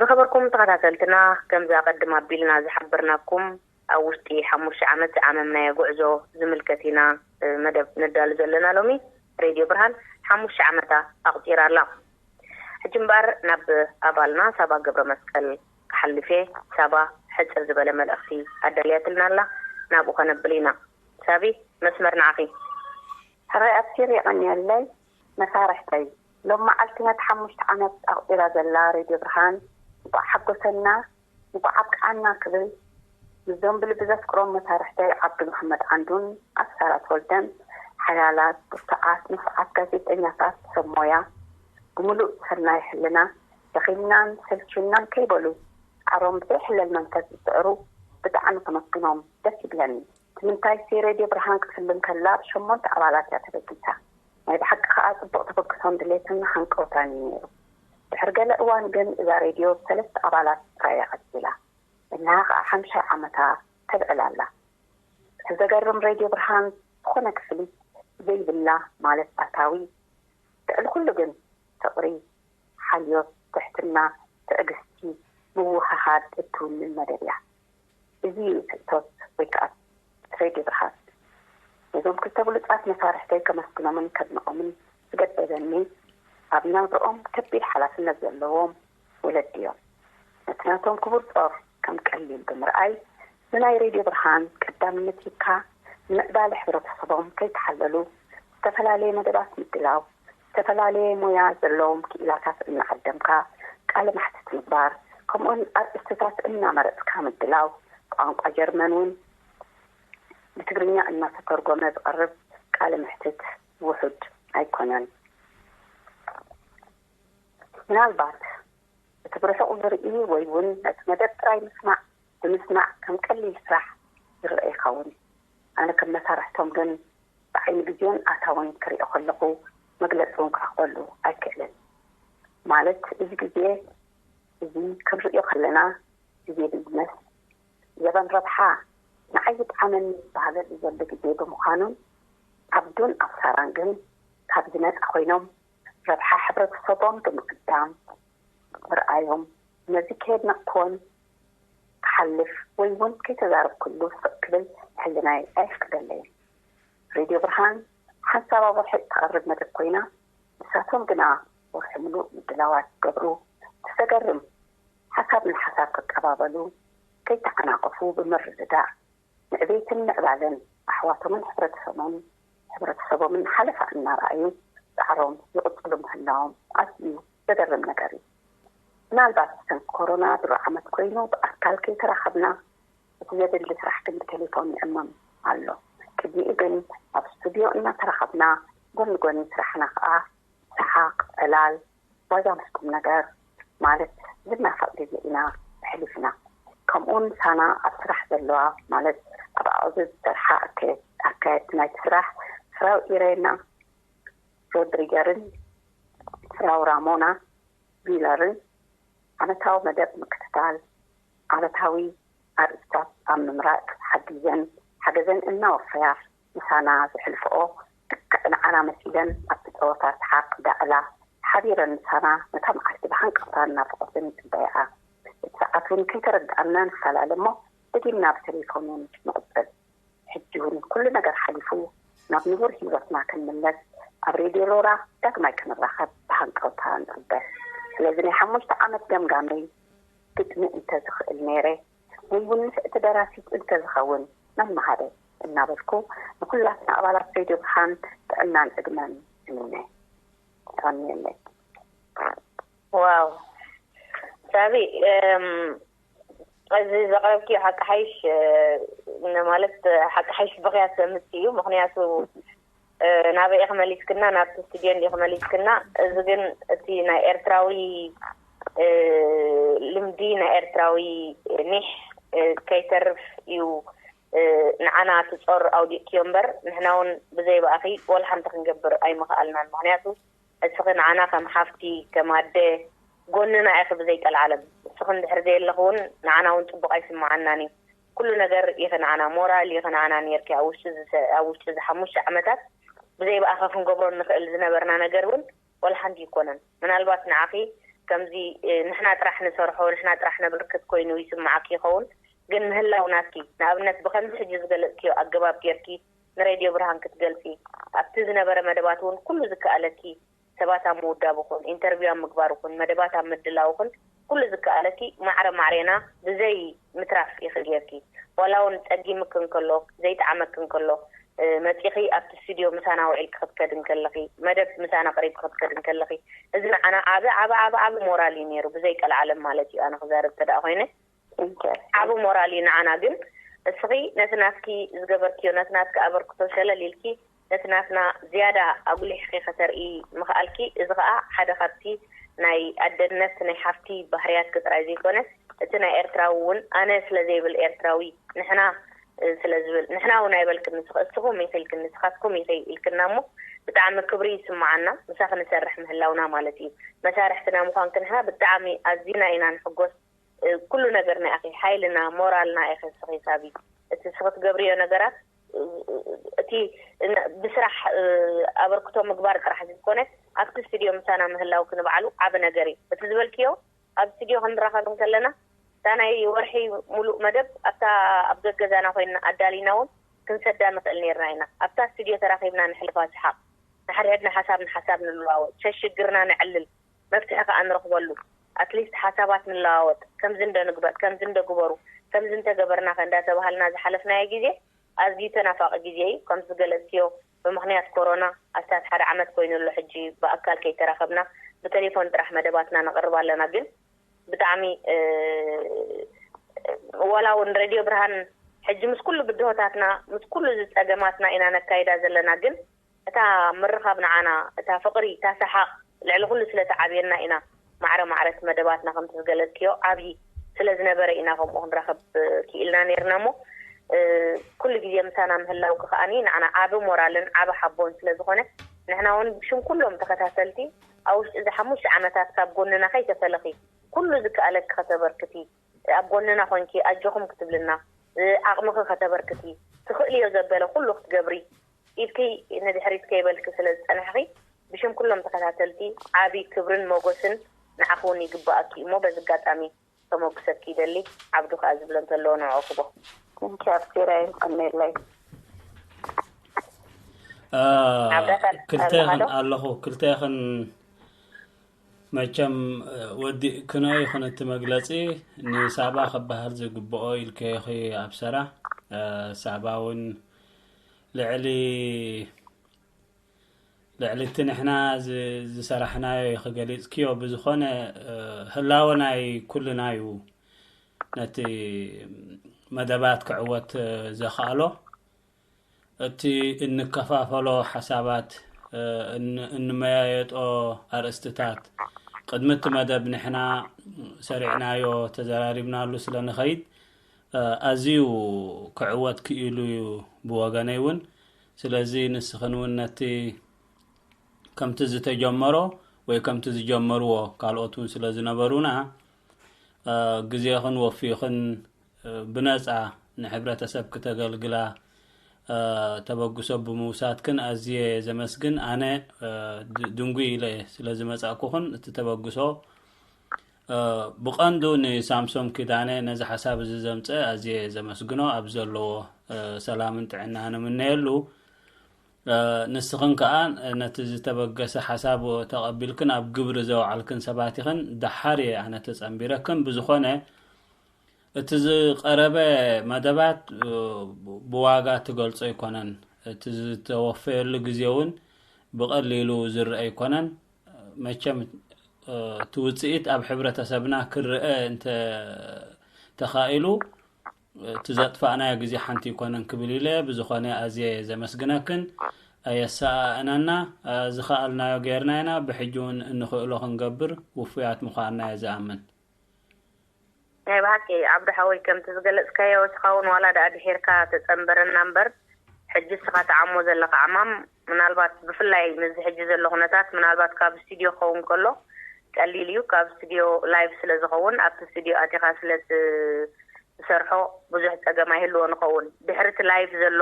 ዝኸበርኩም ተኸታተልትና፣ ከምዚ ኣቐድም ኣቢልና ዝሓበርናኩም፣ ኣብ ውሽጢ ሓሙሽተ ዓመት ዝዓመምናዮ ጉዕዞ ዝምልከት ኢና፣ እ፣ መደብ ነዳሉ ዘለና። ሎሚ ሬድዮ ብርሃን ሓሙሽተ ዓመታ ኣቑጺራ ኣላ። ሕጂ እምበኣር ናብ ኣባልና ሳባ ገብረ መስቀል ክሓልፍ እየ። ሳባ ሕጽር ዝበለ መልእኽቲ ኣዳልያትልና ኣላ፣ ናብኡ ከነብል ኢና። ሳቢ፣ መስመር ንዓኺ። ሕራይ ኣስፊር የቐንየለይ። መሳርሕተይ፣ ሎም መዓልቲ ነቲ ሓሙሽተ ዓመት ኣቑጺራ ዘላ ሬድዮ ብርሃን እንቋዕ ሓጎሰና፣ እንቋዕ ኣብቅዓና ክብል ምስዞም ብልቢ ዘፍቅሮም መሳርሕተይ ዓብዱ መሓመድ ዓንዱን ኣስካላት ወልደን፣ ሓያላት፣ ብርቱዓት፣ ንፉዓት ጋዜጠኛታት ሰብ ሞያ፣ ብምሉእ ሰናይ ሕልና፣ ደኺምናን ሰልችዩናን ከይበሉ ጻዕሮም ብዘይሕለል መንፈስ ዝስዕሩ ብጣዕሚ ከመስግኖም ደስ ይብለኒ። እቲ ምንታይሲ ሬድዮ ብርሃን ክትፍልን ከላ ብሸሞንተ ኣባላት እያ ተበጊሳ። ናይ ብሓቂ ከኣ ጽቡቕ ተበግሶን ድሌትን ሃንቀውታን እዩ ነይሩ። ድሕሪ ገለ እዋን ግን እዛ ሬድዮ ብሰለስተ ኣባላት ጥራይ እያ ቀጺላ። እንሃ ከኣ ሓምሻይ ዓመታ ተብዕል ኣላ። እቲ ዘገርም ሬድዮ ብርሃን ዝኾነ ክፍሊት ዘይብላ ማለት ኣታዊ፣ ልዕሊ ኩሉ ግን ፍቕሪ፣ ሓልዮት፣ ትሕትና፣ ትዕግስቲ፣ ምውህሃድ እትውንን መደብ እያ። እዚ እዩ ስእቶት ወይ ከኣ ሬድዮ ብርሃን። ነዞም ክልተ ብሉጻት መሳርሕተይ ከመስግኖምን ከድንቖምን ዝገደደኒ፣ ኣብ ናብርኦም ከቢድ ሓላፍነት ዘለዎም ወለዲ እዮም። ነቲ ናቶም ክቡር ጾር ከም ቀሊል ብምርኣይ፣ ንናይ ሬድዮ ብርሃን ቀዳምነት ሂብካ፣ ንምዕባለ ሕብረተሰቦም ከይተሓለሉ ዝተፈላለየ መደባት ምድላው፣ ዝተፈላለየ ሞያ ዘለዎም ክኢላታት እናዓደምካ ቃለ መሕትት ምግባር፣ ከምኡውን ኣርእስትታት እናመረጽካ ምድላው፣ ቋንቋ ጀርመን እውን ብትግርኛ እናተተርጎመ ዝቐርብ ቃለ መሕትት ውሑድ ኣይኮነን። ምናልባት እቲ ብርሑቕ ዝርኢ ወይ እውን ነቲ መደብ ጥራይ ምስማዕ፣ ብምስማዕ ከም ቀሊል ስራሕ ዝረአ ይኸውን። ኣነ ከም መሳርሕቶም ግን ብዓይኒ ግዜን ኣታውን ክሪኦ ከለኹ መግለጺ እውን ክረኽበሉ ኣይክእልን። ማለት እዚ ግዜ እዚ ክንርእዮ ከለና ግዜ ቢዝነስ፣ ዘበን ረብሓ፣ ንዓይ ይጥዓመኒ በሃለሉ ዘሎ ግዜ ብምዃኑን ዓብዱን ኣብሳራን ግን ካብዚ ነጻ ኮይኖም ረብሓ ሕብረተሰቦም ብምቅዳም ምርኣዮም ነዚ ከየድነቕክዎን ክሓልፍ ወይ እውን ከይተዛረብኩሉ ስቕ ክብል ሕልናይ ኣየፍቅደለይን። ሬድዮ ብርሃን ሓንሳብ ኣብ ወርሒ እትቐርብ መደብ ኮይና፣ ንሳቶም ግና ወርሒ ምሉእ ምድላዋት ይገብሩ። እቲ ዘገርም፣ ሓሳብ ንሓሳብ ክቀባበሉ፣ ከይተዓናቐፉ ብምርድዳእ፣ ንዕቤትን ምዕባለን ኣሕዋቶምን ሕብረተሰቦምን፣ ሕብረተሰቦምን ሓለፋ እናረኣዩ ጻዕሮም ይቕጽሉ ምህላዎም ኣዝዩ ዘገርም ነገር እዩ። ምናልባት ብሰንኪ ኮሮና ድሮ ዓመት ኮይኑ ብኣካል ከይተራኸብና፣ እቲ ዘድሊ ስራሕ ግን ብቴሌፎን ይዕመም ኣሎ። ቅድሚኡ ግን ኣብ ስቱድዮ እናተራኸብና፣ ጎኒ ጎኒ ስራሕና ከኣ ሰሓቕ፣ ዕላል፣ ዋዛ ምስ ቁም ነገር ማለት ዝናፈቕ ግዜ ኢና ኣሕሊፍና። ከምኡውን ምሳና ኣብ ስራሕ ዘለዋ ማለት ኣብ ዓቕዚ ዝሰርሓ ኣካየድ-፣ ኣካየድቲ ናይቲ ስራሕ ፍራው ኢሬና ሮድሪገርን ፍራው ራሞና ቪለርን ዓመታዊ መደብ ምክትታል፣ ዓመታዊ ኣርእስታት ኣብ ምምራጽ ሓጊዘን፣ ሓገዘን እናወፈያ ምሳና ዘሕልፍኦ ልክዕ ንዓና መሲለን ኣብቲ ጸወታ ሰሓቕ ዳዕላ ሓቢረን ምሳና ነታ መዓልቲ ብሃንቀውታን ናፍቖትን ንጽበያኣ። እቲ ሰዓት እውን ከይተረድኣና ንፈላለ እሞ ደጊምና ብቴሌፎን እውን ንቕጽል። ሕጂ እውን ኩሉ ነገር ሓሊፉ ናብ ንቡር ህይወትና ክንምለስ ኣብ ሬድዮ ሎራ ዳግማይ ክንራኸብ ብሃንቀውታ ንጽበ። ስለዚ ናይ ሓሙሽተ ዓመት ገምጋመይ ግጥሚ እንተዝኽእል ነይረ ወይ እውን ምስዕቲ ደራሲት እንተዝኸውን መን ምሃበ እናበልኩ ንኩላትና ኣባላት ሬድዮ ብርሃን ጥዕናን ዕድመን እምነ። የቐንየለይ። ዋው ሳቢ፣ እም፣ እዚ ዘቕረብክዮ ሓቂ ሓይሽ፣ እ፣ ማለት ሓቂ ሓይሽ ብኽያት ዘምጽእ እዩ። ምኽንያቱ፣ እ፣ ናበይ ኢኺ መሊስክና? ናብቲ ስቱድዮ እንዲኺ መሊስክና። እዚ ግን እቲ ናይ ኤርትራዊ፣ እ፣ ልምዲ፣ ናይ ኤርትራዊ ኒሕ፣ ከይተርፍ እዩ። ንዓና እቲ ጾር ኣውዲቕክዮ እምበር ንሕና እውን ብዘይ ብኣኺ ወላ ሓንቲ ክንገብር ኣይምኽኣልናን። ምኽንያቱ እስኺ ንዓና ከም ሓፍቲ ከም ኣደ ጎንና ኢኺ ብዘይ ቀልዓለም። እስኺ እንድሕር ዘየለኺ እውን ንዓና እውን ጽቡቕ ኣይስምዓናን እዩ። ኩሉ ነገር ኢኺ ንዓና፣ ሞራል ኢኺ ንዓና ነይርኪ። ኣብ ውሽጢ ዝሰ- ኣብ ውሽጢ እዚ ሓሙሽተ ዓመታት ብዘይ ብኣኺ ክንገብሮ እንኽእል ዝነበርና ነገር እውን ወላ ሓንቲ ይኮነን። ምናልባት ንዓኺ ከምዚ ንሕና ጥራሕ ንሰርሖ ንሕና ጥራሕ ነበርክት ኮይኑ ይስምዓኪ ይኸውን፣ ግን ምህላው ናትኪ ንኣብነት ብከምዚ ሕጂ ዝገለፅክዮ ኣገባብ ጌርኪ ንሬድዮ ብርሃን ክትገልፂ ኣብቲ ዝነበረ መደባት እውን ኩሉ ዝከኣለኪ ሰባት ኣብ ምውዳብ ይኹን ኢንተርቪው ኣብ ምግባር ይኹን መደባት ኣብ ምድላው ይኹን ኩሉ ዝከኣለኪ ማዕረ ማዕሬና ብዘይ ምትራፍ ኢኺ ጌርኪ። ዋላ እውን ፀጊምኪ እንከሎ ዘይጠዓመኪ እንከሎ መፂኺ ኣብቲ ስቱድዮ ምሳና ውዒልኪ ክትከድ እንከለኺ መደብ ምሳና ቅሪብኪ ክትከድ እንከለኺ እዚ ንዓና ዓቢ ዓቢ ዓቢ ዓቢ ሞራል እዩ ነይሩ። ብዘይ ቀልዓለም ማለት እዩ ኣነ ክዛረብ ተደኣ ኮይነ ዓቢ ሞራል እዩ ንዓና። ግን እስኺ ነቲ ናትኪ ዝገበርክዮ ነቲ ናትኪ ኣበርክቶ ሸለል ኢልኪ ነቲ ናትና ዝያዳ ኣጉሊሕኪ ከተርኢ ምኽኣልኪ እዚ ከዓ ሓደ ካብቲ ናይ ኣደነት ናይ ሓፍቲ ባህርያትኪ ጥራይ ዘይኮነ እቲ ናይ ኤርትራዊ እውን ኣነ ስለ ዘይብል ኤርትራዊ ንሕና ስለ ዝብል ንሕና እውን ኣይበልክን ንስኽ እስኹም ኢኺ ኢልክን ንስኻትኩም ኢኺ ኢልክና እሞ ብጣዕሚ ክብሪ ይስምዓና ምሳኺ ንሰርሕ ምህላውና ማለት እዩ። መሳርሕትና ምዃንኪ ንሕና ብጣዕሚ ኣዚና ኢና ንሕጎስ። ኩሉ ነገርና ኢኺ ሓይልና ሞራልና ኢኺ እስኺ ሳቢ እቲ እስኺ ትገብርዮ ነገራት እቲ ብስራሕ ኣበርክቶ ምግባር ጥራሕ ዘይኮነ ኣብቲ ስቱድዮ ምሳና ምህላውኪ ንባዕሉ ዓቢ ነገር እዩ። እቲ ዝበልክዮ ኣብ ስቱድዮ ክንራኸብ እንከለና እታ ናይ ወርሒ ሙሉእ መደብ ኣብታ ኣብ ገገዛና ኮይና ኣዳሊና እውን ክንሰዳ ንኽእል ነርና ኢና። ኣብታ ስቱድዮ ተራኺብና ንሕልፋ ሰሓቕ ንሓድሕድና ሓሳብ ንሓሳብ ንለዋወጥ ሸሽግርና ነዕልል መፍትሒ ከዓ ንረኽበሉ ኣትሊስት ሓሳባት ንለዋወጥ ከምዚ እንዶ ንግበር ከምዚ እንዶ ግበሩ ከምዚ እንተገበርና ከ እንዳተባሃልና ዝሓለፍናዮ ግዜ ኣዝዩ ተናፋቂ ግዜ እዩ። ከምዚ ዝገለፅክዮ ብምኽንያት ኮሮና ኣስታት ሓደ ዓመት ኮይኑ ኣሎ ሕጂ ብኣካል ከይተራኸብና ብቴሌፎን ጥራሕ መደባትና ነቕርብ ኣለና። ግን ብጣዕሚ ዋላ እውን ሬድዮ ብርሃን ሕጂ ምስ ኩሉ ብድሆታትና ምስ ኩሉ ዝፀገማትና ኢና ነካይዳ ዘለና። ግን እታ ምርኻብ ንዓና እታ ፍቕሪ እታ ሰሓቕ ልዕሊ ኩሉ ስለ ተዓብየና ኢና ማዕረ ማዕረ እቲ መደባትና ከምቲ ዝገለፅክዮ ዓብዪ ስለ ዝነበረ ኢና ከምኡ ክንረኸብ ክኢልና ነይርና እሞ ኩሉ ግዜ ምሳና ምህላውኪ ከዓኒ ንዓና ዓቢ ሞራልን ዓቢ ሓቦን ስለ ዝኾነ ንሕና እውን ብሽም ኩሎም ተኸታተልቲ ኣብ ውሽጢ እዚ ሓሙሽተ ዓመታት ካብ ጎንና ከይተፈለኺ ኩሉ ዝከኣለኪ ከተበርክቲ ኣብ ጎንና ኮንኪ ኣጆኹም ክትብልና ዓቕምኺ ከተበርክቲ ትኽእልዮ ዘበለ ኩሉ ክትገብሪ ኢድኪ ንድሕሪት ከይበልኪ ስለ ዝጸናሕኺ ብሽም ኩሎም ተኸታተልቲ ዓቢ ክብርን ሞጎስን ንዓኺ እውን ይግባኣኪ እሞ በዚ ኣጋጣሚ ከመጉሰኪ ይደሊ። ዓብዱ ከኣ ዝብሎ እንተለዎ ንዕኡ ክቦ። Thank you ኣፍሲራ እዩ ቀኒለይ። ክልተ ይኽን ኣለኹ ክልተ ይኽን መቸም ወዲእክኖ ይኹን እቲ መግለፂ ንሳባ ክበሃል ዝግብኦ ኢልከ ኢኺ ኣብ ሰራ ሳባ እውን ልዕሊ ልዕሊ እቲ ንሕና ዝሰራሕናዮ ኢኺ ገሊፅክዮ ብዝኾነ ህላወ ናይ ኩልና እዩ ነቲ መደባት ክዕወት ዘኽኣሎ እቲ እንከፋፈሎ ሓሳባት እንመያየጦ ኣርእስትታት ቅድሚ እቲ መደብ ንሕና ሰሪዕናዮ ተዘራሪብናሉ ስለ ንኸይድ ኣዝዩ ክዕወት ክኢሉ እዩ ብወገነይ እውን ስለዚ ንስኽን እውን ነቲ ከምቲ ዝተጀመሮ ወይ ከምቲ ዝጀመርዎ ካልኦት እውን ስለ ዝነበሩና ግዜኽን ወፊኽን ብነፃ ንሕብረተሰብ ክተገልግላ ተበግሶ ብምውሳድክን ኣዝየ ዘመስግን። ኣነ ድንጉይ ኢለ ስለ ዝመፃእኩኽን እቲ ተበግሶ ብቐንዱ ንሳምሶም ኪዳነ ነዚ ሓሳብ እዚ ዘምፀ ኣዝየ ዘመስግኖ። ኣብ ዘለዎ ሰላምን ጥዕናን እምነየሉ። ንስኽን ከኣ ነቲ ዝተበገሰ ሓሳብ ተቐቢልክን ኣብ ግብሪ ዘውዓልክን ሰባት ኢኽን። ደሓር እየ ኣነ ተጸንቢረክን። ብዝኾነ እቲ ዝቐረበ መደባት ብዋጋ ትገልጾ ኣይኮነን። እቲ ዝተወፈየሉ ግዜ እውን ብቐሊሉ ዝረአ ኣይኮነን። መቸም እቲ ውፅኢት ኣብ ሕብረተሰብና ክረአ እንተ ተኻኢሉ እቲ ዘጥፋእናዮ ግዜ ሓንቲ ኣይኮነን ክብል ኢለ። ብዝኾነ ኣዝየ ዘመስግነክን ኣየሰኣእነና። ዝኸኣልናዮ ገይርና ኢና። ብሕጂ እውን እንኽእሎ ክንገብር ውፉያት ምዃንና እየ ዝኣምን። ናይ ብሓቂ ዓብዲ ሓወይ፣ ከምቲ ዝገለጽካዮ፣ እስኻ እውን ዋላ ደኣ ድሒርካ ተጸንበረና እምበር፣ ሕጂ እስኻ ትዓሞ ዘለኻ ዕማም፣ ምናልባት ብፍላይ ምስዚ ሕጂ ዘሎ ኩነታት፣ ምናልባት ካብ ስቱድዮ ክኸውን ከሎ ቀሊል እዩ። ካብ ስቱድዮ ላይቭ ስለ ዝኸውን፣ ኣብቲ ስቱድዮ ኣቲኻ ስለ ት-፣ ትሰርሖ ብዙሕ ጸገም ኣይህልዎን ይኸውን። ድሕሪ እቲ ላይቭ ዘሎ፣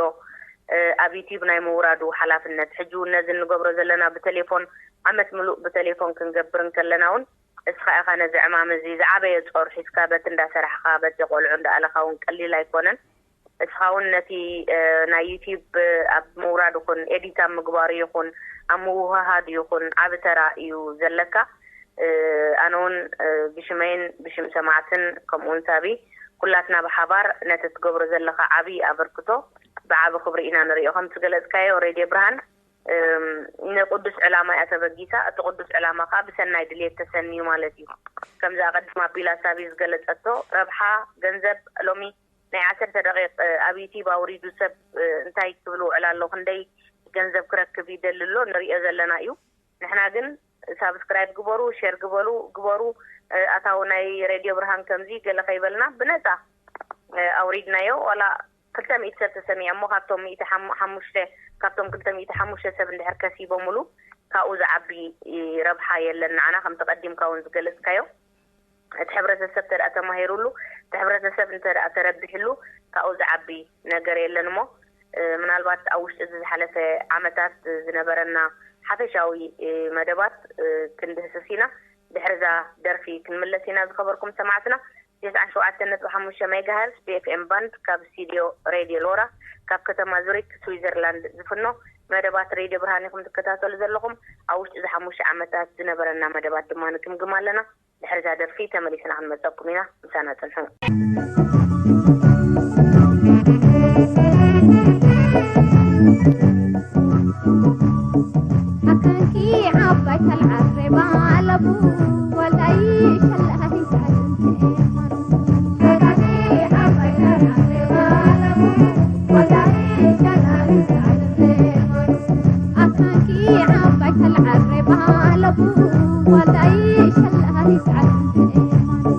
እ፣ ኣብ ዩቲዩብ ናይ ምውራዱ ሓላፍነት፣ ሕጂ እውን ነዚ እንገብሮ ዘለና ብቴሌፎን፣ ዓመት ምሉእ ብቴሌፎን ክንገብር እንከለና እውን፣ እስኻ ኢኻ ነዚ ዕማም እዚ ዝዓበየ ጾር ሒዝካ፣ በቲ እንዳሰራሕኻ፣ በቲ ቆልዑ እንዳኣለኻ እውን ቀሊል ኣይኮነን። እስኻ እውን ነቲ፣ እ፣ ናይ ዩቲዩብ፣ እ፣ ኣብ ምውራድ ይኹን፣ ኤዲት ኣብ ምግባሩ ይኹን፣ ኣብ ምውህሃድ ይኹን፣ ዓቢ ተራ እዩ ዘለካ። እ፣ ኣነ እውን፣ እ፣ ብሽመይን ብሽም ሰማዕትን፣ ከምኡ እውን ሳቢ፣ ኩላትና ብሓባር ነቲ ትገብሮ ዘለኻ ዓቢ ኣበርክቶ ብዓቢ ክብሪ ኢና ንሪኦ። ከም ዝገለጽካዮ፣ ሬድዮ ብርሃን፣ እም፣ ንቅዱስ ዕላማ እያ ተበጊሳ። እቲ ቅዱስ ዕላማ ከኣ ብሰናይ ድልየት ተሰንዩ ማለት እዩ። ከምዛ ኣቐዲማ ኣቢላ ሳቢ ዝገለጸቶ፣ ረብሓ ገንዘብ ሎሚ ናይ ዓሰርተ ደቂቕ፣ እ፣ ኣብ ዩቲዩብ ኣውሪዱ ሰብ፣ እ፣ እንታይ ክብል ውዕል ኣሎ፣ ክንደይ ገንዘብ ክረክብ ይደሊ ኣሎ፣ ንሪኦ ዘለና እዩ። ንሕና ግን ሳብስክራይብ ግበሩ፣ ሼር ግበሉ፣ ግበሩ፣ እ፣ ኣታዊ ናይ ሬድዮ ብርሃን ከምዚ ገለ ከይበልና ብነጻ፣ እ፣ ኣውሪድናዮ። ዋላ ክልተ ሚእቲ ሰብ ተሰሚዖ እሞ፣ ካብቶም ሚእቲ ሓሙ-፣ ሓሙሽተ፣ ካብቶም ክልተ ሚእቲ ሓሙሽተ ሰብ እንድሕር ከሲቦምሉ፣ ካብኡ ዝዓቢ፣ እ፣ ረብሓ የለን ንዓና፣ ከምቲ ቀዲምካ እውን ዝገለጽካዮ። እቲ ሕብረተሰብ እንተ ደኣ ተማሂሩሉ፣ እቲ ሕብረተሰብ እንተ ደኣ ተረቢሕሉ፣ ካብኡ ዝዓቢ ነገር የለን እሞ፣ እ፣ ምናልባት ኣብ ውሽጢ እዚ ዝሓለፈ ዓመታት ዝነበረና ሓፈሻዊ፣ እ፣ መደባት፣ እ፣ ክንድህስስ ኢና። ድሕሪ እዛ ደርፊ ክንምለስ ኢና። ዝኸበርኩም ሰማዕትና፣ ተስዓን ሸውዓተን ነጥቢ ሓሙሽተ ሜጋሄርዝ ብኤፍኤም ባንድ ካብ ስቱድዮ ሬድዮ ሎራ ካብ ከተማ ዙሪክ ስዊዘርላንድ ዝፍኖ መደባት ሬድዮ ብርሃን ኢኹም ትከታተሉ ዘለኹም። ኣብ ውሽጢ እዚ ሓሙሽተ ዓመታት ዝነበረና መደባት ድማ ንግምግም ኣለና። ድሕሪ እዛ ደርፊ ተመሊስና ክንመጸኩም ኢና። ምሳና ጽንሑ። ኣካንኪ ዓባይ ተልዓል ሬባ ኣለቡ፣ ዋልዳይ ሸላሂ ሰዓት እንተ ኤማኑ። ኣካንኪ ዓባይ ተልዓል ሬባ ኣለቡ፣ ዋልዳይ ሸላሂ ሰዓት እንተ ኤማኑ። ኣካንኪ ዓባይ ተልዓል ሬባ ኣለቡ፣ ዋልዳይ ሸላሂ ሰዓት እንተ ኤማኑ።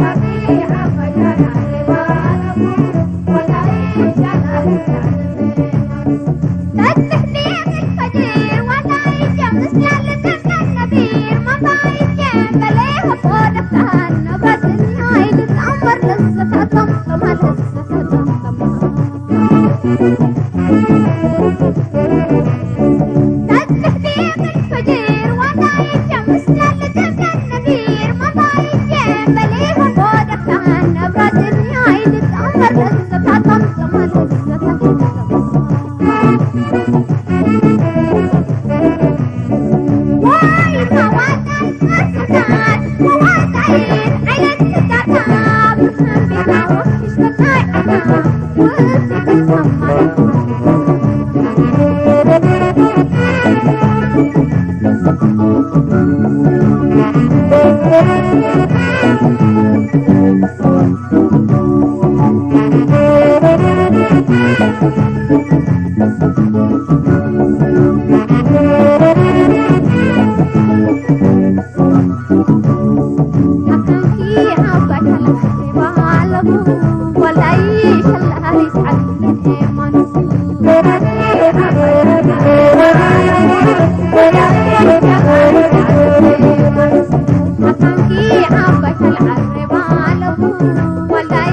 ኣካንኪ ዓባይ ተልዓል ሬባ ኣለቡ፣ ዋልዳይ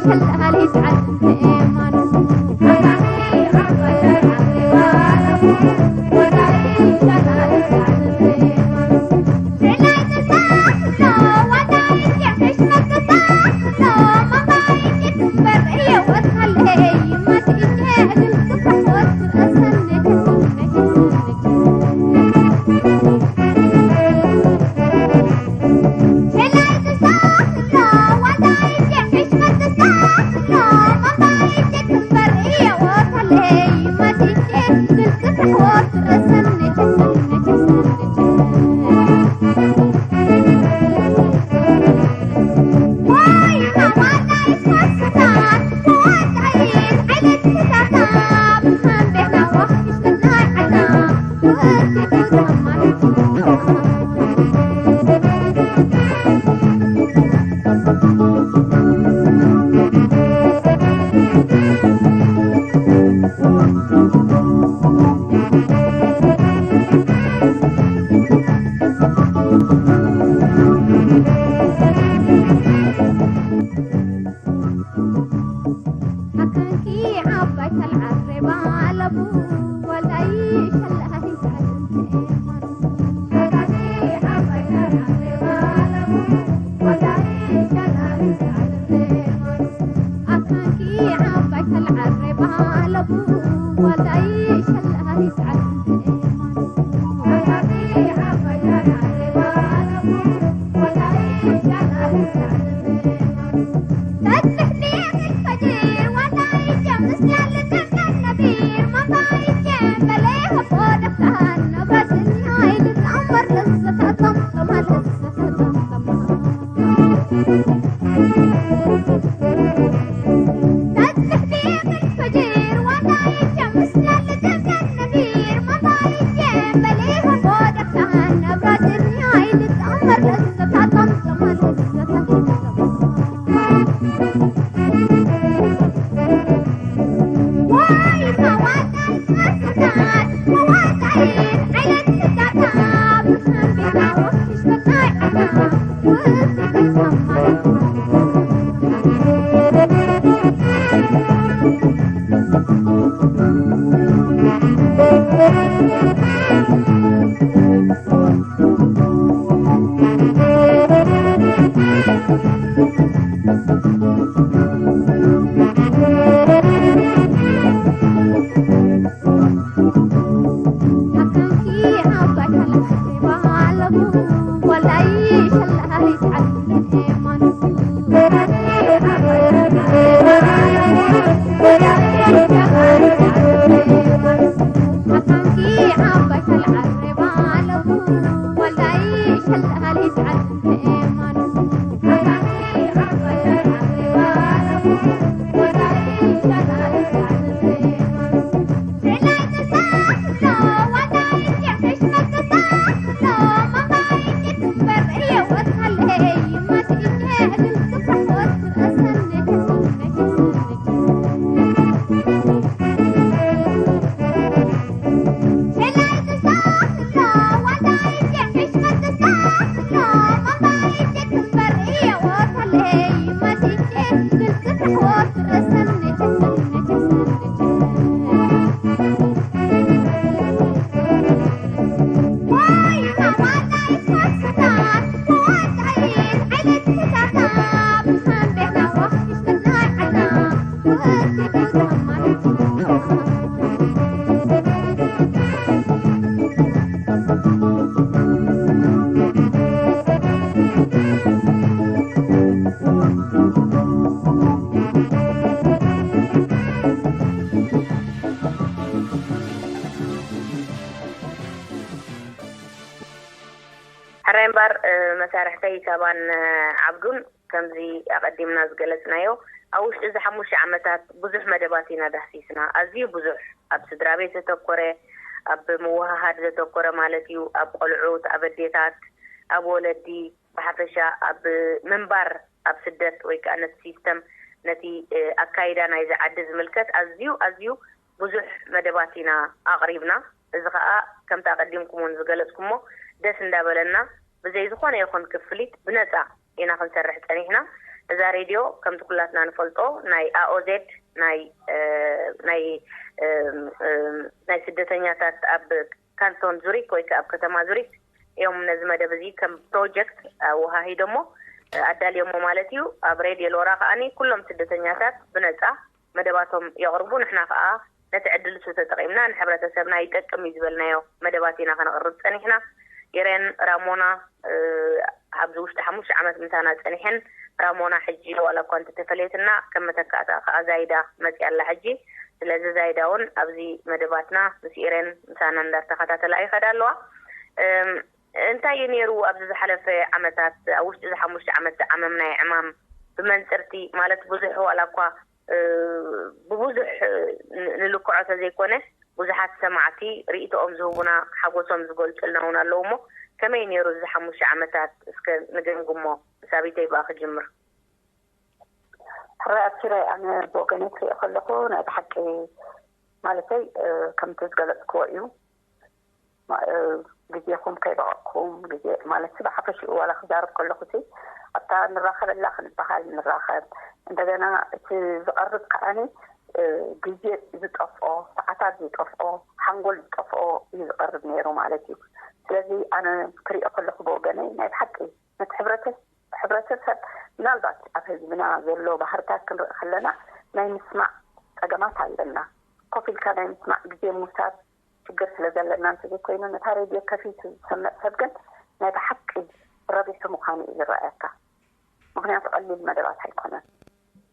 ሸላሂ ሰዓት እንተ ኤማኑ። ዓባይ ተልዓል ሬባ ኣለቡ ዋልዳይ ሸላሂት ዓለም ኤማኑ። ሓካኪ ዓባይ ተልዓል ሬባ ኣለቡ ዋልዳይ ሸላሂት ዓለም ኤማኑ። ኣካኪ ዓባይ ተልዓል ሬባ ኣለቡ ዋልዳይ ሸላሂት ዓለም ኤማኑ። ሓካኪ ዓባይ ተልዓል ሬባ ኣለቡ ዋልዳይ ሸላሂት ዓለም ኤማኑ። ሕራይ እምበር፣ እ፣ መሳርሕተይ ሳባን፣ እ፣ ዓብዱን ከምዚ ኣቐዲምና ዝገለጽናዮ፣ ኣብ ውሽጢ እዚ ሓሙሽተ ዓመታት ብዙሕ መደባት ኢና ዳህሲስና። ኣዝዩ ብዙሕ፣ ኣብ ስድራ ቤት ዘተኮረ፣ ኣብ ምውህሃድ ዘተኮረ ማለት እዩ፣ ኣብ ቆልዑት፣ ኣብ ኣዴታት፣ ኣብ ወለዲ፣ ብሓፈሻ ኣብ ምንባር ኣብ ስደት ወይ ከኣ ነቲ ሲስተም፣ ነቲ፣ እ፣ ኣካይዳ ናይዚ ዓዲ ዝምልከት ኣዝዩ፣ ኣዝዩ ብዙሕ መደባት ኢና ኣቕሪብና። እዚ ኸኣ ከምቲ ኣቐዲምኩም እውን ዝገለጽኩሞ ደስ እንዳበለና ብዘይ ዝኾነ ይኹን ክፍሊት ብነጻ ኢና ክንሰርሕ ጸኒሕና። እዛ ሬድዮ ከምቲ ኩላትና ንፈልጦ ናይ ኤ ኦ ዜድ ናይ፣ እ፣ ናይ፣ እ፣ እ፣ ናይ ስደተኛታት ኣብ ካንቶን ዙሪክ ወይ ከኣ ኣብ ከተማ ዙሪክ እዮም ነዚ መደብ እዚ ከም ፕሮጀክት ኣወሃሂዶሞ፣ እ፣ ኣዳልዮሞ ማለት እዩ። ኣብ ሬድዮ ሎራ ከኣኒ ኩሎም ስደተኛታት ብነጻ መደባቶም የቕርቡ። ንሕና ከኣ ነቲ ዕድል እሱ ተጠቒምና ንሕብረተሰብና ይጠቅም እዩ ዝበልናዮ መደባት ኢና ከነቕርብ ጸኒሕና። ኢሬን ራሞና፣ እ፣ ኣብዚ ውሽጢ ሓሙሽተ ዓመት ምሳና ጸኒሐን፣ ራሞና ሕጂ ዋላ እኳ እንተተፈለየትና ከም መተካእታ ከኣ ዛይዳ መጽያ ኣላ ሕጂ። ስለዚ ዛይዳ እውን ኣብዚ መደባትና ምስ ኢሬን ምሳና እንዳተኸታተላ ይኸዳ ኣለዋ። እም፣ እንታይ እዩ ነይሩ ኣብዚ ዝሓለፈ ዓመታት፣ ኣብ ውሽጢ እዚ ሓሙሽተ ዓመት ዝዓመምናዮ ዕማም ብመንጽርቲ ማለት ብዙሕ ዋላ እኳ፣ እ፣ ብብዙሕ፣ እ፣ ን-፣ ንልክዖ ተዘይኮነ ብዙሓት ሰማዕቲ ርእይቶኦም ዝህቡና ሓጎሶም ዝገልጹልና እውን ኣለዉ እሞ ከመይ ነይሩ እዚ ሓሙሽተ ዓመታት እስከ ንገምግሞ። ሳቢተይ ብኣ ክጅምር። ሕራይ ኣብሽረይ፣ ኣነ ብወገነይ ክሪኦ ከለኹ ናይ ብሓቂ ማለተይ፣ እ፣ ከምቲ ዝገለጽክዎ እዩ። ማ-፣ እ፣ ግዜኹም ከይበቐቕኩም፣ ግዜ ማለት ብሓፈሽኡ ዋላ ክዛረብ ከለኹ ሲ ኣብታ ንራኸበላ ክንበሃል ንራኸብ። እንደገና እቲ ዝቐርብ ከዓኒ ግዜ ዝጠፍኦ፣ ሰዓታት ዝጠፍኦ፣ ሓንጎል ዝጠፍኦ እዩ ዝቐርብ ነይሩ ማለት እዩ። ስለዚ ኣነ ክሪኦ ከለኹ ብወገነይ ናይ ብሓቂ ነቲ ሕብረተሰብ ምናልባት ኣብ ህዝብና ዘሎ ባህርታት ክንርኢ ከለና ናይ ምስማዕ ፀገማት ኣለና። ኮፍ ኢልካ ናይ ምስማዕ ግዜ ምውሳድ ሽግር ስለ ዘለና እንተዘይኮይኑ፣ ነታ ሬድዮ ከፊቱ ዝሰምዕ ሰብ ግን ናይ ብሓቂ ረቢሑ ምዃኑ እዩ ዝረኣየካ። ምኽንያቱ ቀሊል መደባት ኣይኮነን።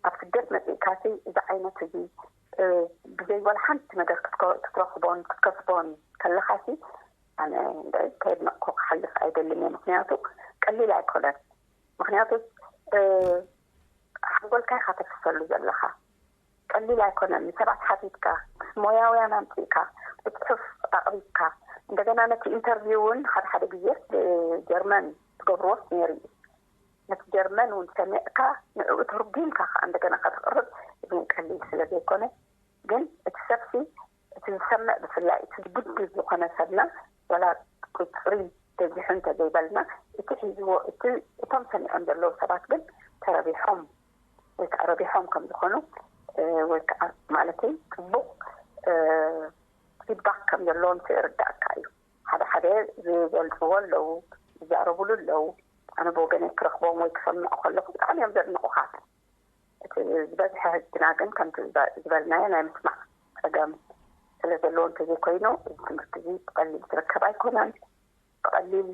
ኣብ ስደት መፂእካሲ እዚ ዓይነት እዚ ብዘይ ዋላ ሓንቲ ነገር ክትረኽቦን ክትከስቦን ከለኻሲ፣ ኣነ ከየድነቕኩ ክሓልፍ ኣይደልን እየ። ምኽንያቱ ቀሊል ኣይኮነን። ምኽንያቱ ሓንጎልካ ኢኻ ተፍሰሉ ዘለኻ። ቀሊል ኣይኮነን። ንሰባት ሓቲትካ፣ ሞያውያን ኣምፂእካ፣ ብፅሑፍ ኣቕሪብካ፣ እንደገና ነቲ ኢንተርቪው እውን ሓደ ሓደ ግዜ ጀርመን ትገብርዎስ ነይሩ እዩ። ነቲ ጀርመን እውን ሰሚዕካ ንዕኡ ተርጉምካ ከዓ እንደገና ከተቕርብ እዚ እውን ቀሊል ስለ ዘይኮነ፣ ግን እቲ ሰብሲ እቲ ዝሰምዕ ብፍላይ እቲ ዝጉድል ዝኾነ ሰብና ዋላ ቁፅሪ በዚሑ እንተዘይበልና፣ እቲ ሒዝዎ እቲ እቶም ሰሚዖም ዘለዉ ሰባት ግን ተረቢሖም ወይ ከዓ ረቢሖም ከም ዝኾኑ ወይ ከዓ ማለተይ ፅቡቕ ፊድባክ ከም ዘለዎም ይርዳእካ እዩ። ሓደ ሓደ ዝገልፅዎ ኣለዉ፣ ዝዛረቡሉ ኣለዉ። ኣነ ብወገነይ ክረኽቦም ወይ ክሰምዕ ከለኹ ብጣዕሚ እዮም ዘድንቑኻ። እቲ ዝበዝሐ ህዝብና ግን ከምቲ ዝበልናዮ ናይ ምስማዕ ፀገም ስለ ዘለዎ እንተዘይኮይኑ እዚ ትምህርቲ እዚ ብቐሊል ዝርከብ ኣይኮነን። ብቐሊል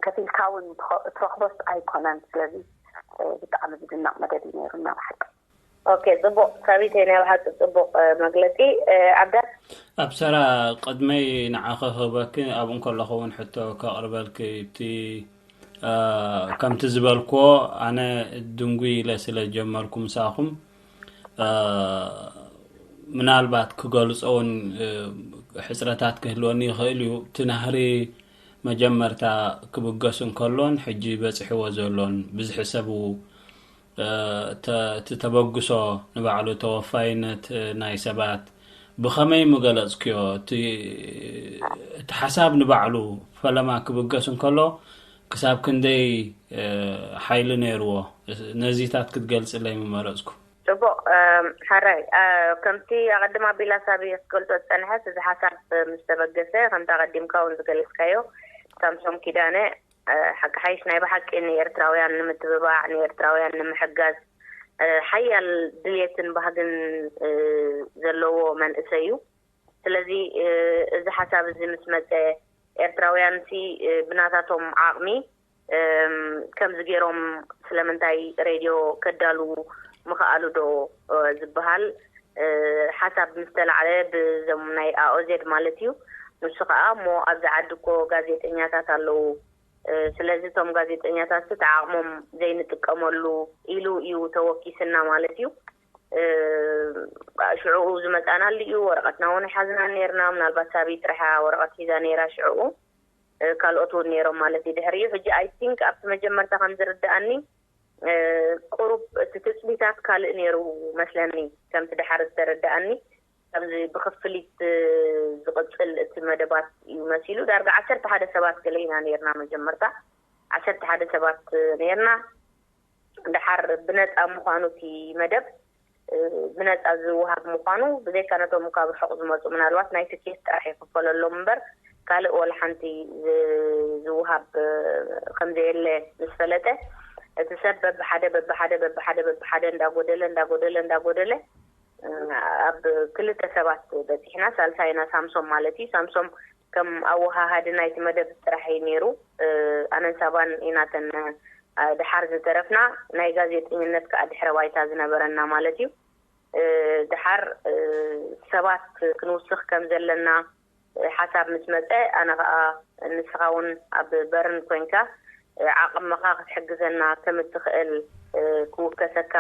ከፊልካ እውን እትረኽቦስ ኣይኮነን። ስለዚ ብጣዕሚ ዝድነቕ መደብ እዩ ነይሩና ብሓቂ። ኦኬ፣ ፅቡቕ ሳቢተይ፣ ናይ ብሓቂ ፅቡቕ መግለፂ። ኣብዳ ኣብ ሰራ ቅድመይ ንዓኸ ክህበኪ ኣብኡ እንከለኹ እውን ሕቶ ከቕርበልኪ እቲ ከምቲ ዝበልክዎ ኣነ ድንጉይ ኢለ ስለ ዝጀመርኩ ምሳኹም ምናልባት ክገልፆ እውን ሕፅረታት ክህልወኒ ይኽእል እዩ። እቲ ናህሪ መጀመርታ ክብገስ እንከሎን ሕጂ በፂሕዎ ዘሎን ብዝሒ ሰብ እቲ ተበግሶ ንባዕሉ ተወፋይነት ናይ ሰባት ብኸመይ ምገለፅክዮ? እቲ ሓሳብ ንባዕሉ ፈለማ ክብገስ እንከሎ ክሳብ ክንደይ ሓይሊ ነይርዎ? ነዚታት ክትገልፅለይ ምመረፅኩ። ፅቡቕ። ሓራይ ከምቲ ኣቐድም ኣቢላ ሳቢ ክገልፆ ዝፀንሐት እዚ ሓሳብ ምስ ተበገሰ ከምቲ ኣቐዲምካ እውን ዝገለፅካዮ ሳምሶም ኪዳነ ሓቂ ሓይሽ ናይ ብሓቂ ንኤርትራውያን ንምትብባዕ ንኤርትራውያን ንምሕጋዝ ሓያል ድልየትን ባህግን ዘለዎ መንእሰይ እዩ። ስለዚ እዚ ሓሳብ እዚ ምስ መፀ ኤርትራውያን ሲ ብናታቶም ዓቕሚ ከምዚ ገይሮም ስለምንታይ ሬድዮ ከዳልዉ ምኽኣሉ ዶ ዝበሃል ሓሳብ ምስ ተላዕለ ብዞም ናይ ኣኦዜድ ማለት እዩ። ንሱ ከዓ እሞ ኣብዚ ዓዲ እኮ ጋዜጠኛታት ኣለዉ፣ ስለዚ እቶም ጋዜጠኛታት ተዓቕሞም ዘይንጥቀመሉ ኢሉ እዩ ተወኪስና ማለት እዩ። ሽዑኡ ዝመፃናሉ እዩ። ወረቐትና እውን ሓዝና ነርና። ምናልባት ሳቢ ጥራሓ ወረቐት ሒዛ ነይራ ሽዑኡ፣ ካልኦት እውን ነይሮም ማለት እዩ። ድሕሪኡ ሕጂ ኣይ ቲንክ ኣብቲ መጀመርታ ከም ዝርድኣኒ ቁሩብ እቲ ትፅቢታት ካልእ ነይሩ መስለኒ፣ ከምቲ ድሓር ዝተረድኣኒ ከምዚ ብክፍሊት ዝቕፅል እቲ መደባት እዩ መሲሉ። ዳርጋ ዓሰርተ ሓደ ሰባት ገለ ኢና ነርና መጀመርታ፣ ዓሰርተ ሓደ ሰባት ነርና። ድሓር ብነፃ ምዃኑ እቲ መደብ ብነፃ ዝወሃብ ምዃኑ ብዘይካ ነቶም ካብ ርሑቕ ዝመፁ ምናልባት ናይ ትኬት ጥራሕ ይኽፈለሎም እምበር ካልእ ወላ ሓንቲ ዝወሃብ ከምዘየለ ምስ ፈለጠ እቲ ሰብ በብሓደ በብሓደ በብሓደ በብሓደ እንዳጎደለ እንዳጎደለ እንዳጎደለ ኣብ ክልተ ሰባት በፂሕና። ሳልሳይና ሳምሶም ማለት እዩ። ሳምሶም ከም ኣወሃሃዲ ናይቲ መደብ ጥራሕ እዩ ነይሩ። ኣነን ሳባን ኢናተን ድሓር ዝተረፍና ናይ ጋዜጠኝነት ከዓ ድሕረ ባይታ ዝነበረና ማለት እዩ። ድሓር ሰባት ክንውስኽ ከም ዘለና ሓሳብ ምስ መፀ ኣነ ከዓ ንስኻ እውን ኣብ በርን ኮይንካ ዓቕምኻ ክትሕግዘና ከም እትኽእል ክውከሰካ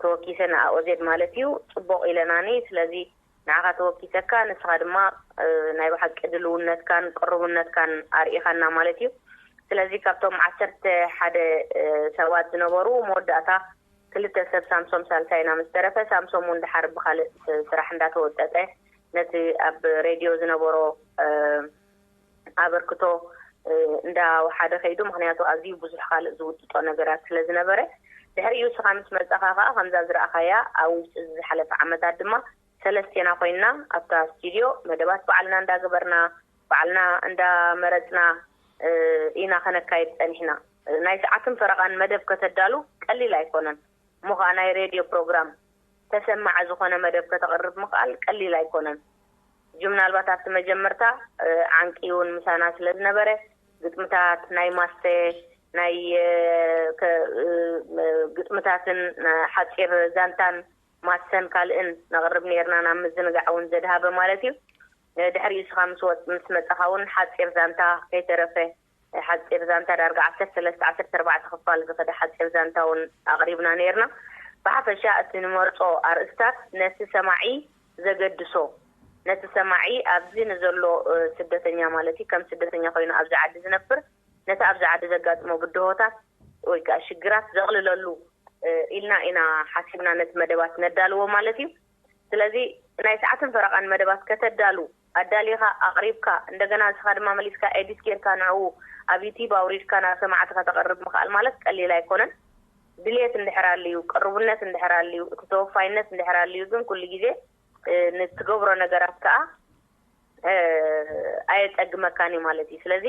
ተወኪሰ ንኣኦዜድ ማለት እዩ። ፅቡቕ ኢለናኒ። ስለዚ ንዓኻ ተወኪሰካ ንስኻ ድማ ናይ ብሓቂ ድልውነትካን ቅርቡነትካን ኣርኢኻና ማለት እዩ። ስለዚ ካብቶም ዓሰርተ ሓደ ሰባት ዝነበሩ መወዳእታ ክልተ ሰብ ሳምሶም ሳልሳይና ምስ ተረፈ ሳምሶም እውን ድሓር ብካልእ ስራሕ እንዳተወጠጠ ነቲ ኣብ ሬድዮ ዝነበሮ ኣበርክቶ እንዳወሓደ ከይዱ። ምክንያቱ ኣዝዩ ብዙሕ ካልእ ዝውጥጦ ነገራት ስለ ዝነበረ ድሕሪኡ ንስኻ ምስ መጻኻ ከኣ ከምዛ ዝረኣኻያ ኣብ ውሽጢ እዚ ዝሓለፈ ዓመታት ድማ ሰለስቴና ኮይንና ኣብታ ስቱድዮ መደባት ባዕልና እንዳገበርና፣ ባዕልና እንዳመረጽና፣ እ፣ ኢና ከነካይድ ጸኒሕና። ናይ ሰዓትን ፈረቓን መደብ ከተዳሉ ቀሊል ኣይኮነን። እሞ ኸኣ ናይ ሬድዮ ፕሮግራም ተሰማዒ ዝኾነ መደብ ከተቕርብ ምኽኣል ቀሊል ኣይኮነን። ሕጂ ምናልባት ኣብቲ መጀመርታ፣ እ፣ ዓንቂ እውን ምሳና ስለ ዝነበረ፣ ግጥምታት፣ ናይ ማስተ፣ ናይ፣ እ፣ ከ-፣ እ፣ ግጥምታትን፣ እ፣ ሓጺር ዛንታን ማሰን ካልእን ነቕርብ ነይርና፣ ናብ ምዝንጋዕ እውን ዘድሃበ ማለት እዩ። እ፣ ድሕሪኡ ንስኻ ምስ ወ-፣ ምስ መጻኻ እውን ሓጺር ዛንታ ከይተረፈ፣ እ፣ ሓጺር ዛንታ ዳርጋ ዓሰርተ ሰለስተ ዓሰርተ ኣርባዕተ ክፋል ዝኸደ ሓጺር ዛንታ እውን ኣቕሪብና ነይርና። ብሓፈሻ እቲ ንመርጾ ኣርእስታት ነቲ ሰማዒ ዘገድሶ፣ ነቲ ሰማዒ ኣብዚ ንዘሎ፣ እ፣ ስደተኛ ማለት እዩ፣ ከም ስደተኛ ኮይኑ ኣብዚ ዓዲ ዝነብር፣ ነቲ ኣብዚ ዓዲ ዘጋጥሞ ብድሆታት ወይ ከኣ ሽግራት ዘቕልለሉ፣ እ፣ ኢልና ኢና ሓሲብና ነቲ መደባት ነዳልዎ ማለት እዩ። ስለዚ ናይ ሰዓትን ፈረቓን መደባት ከተዳሉ ኣዳሊኻ ኣቕሪብካ፣ እንደገና ንስኻ ድማ መሊስካ ኤዲት ጌርካ ንዕኡ ኣብ ዩቲዩብ ኣውሪድካ ናብ ሰማዕቲ ከተቕርብ ምኽኣል ማለት ቀሊል ኣይኮነን። ድልየት እንድሕር ኣልዩ፣ ቅርቡነት እንድሕር ኣልዩ፣ እቲ ተወፋይነት እንድሕር ኣልዩ ግን ኩሉ ግዜ፣ እ፣ ንትገብሮ ነገራት ከኣ፣ እ፣ ኣየጸግመካን እዩ ማለት እዩ። ስለዚ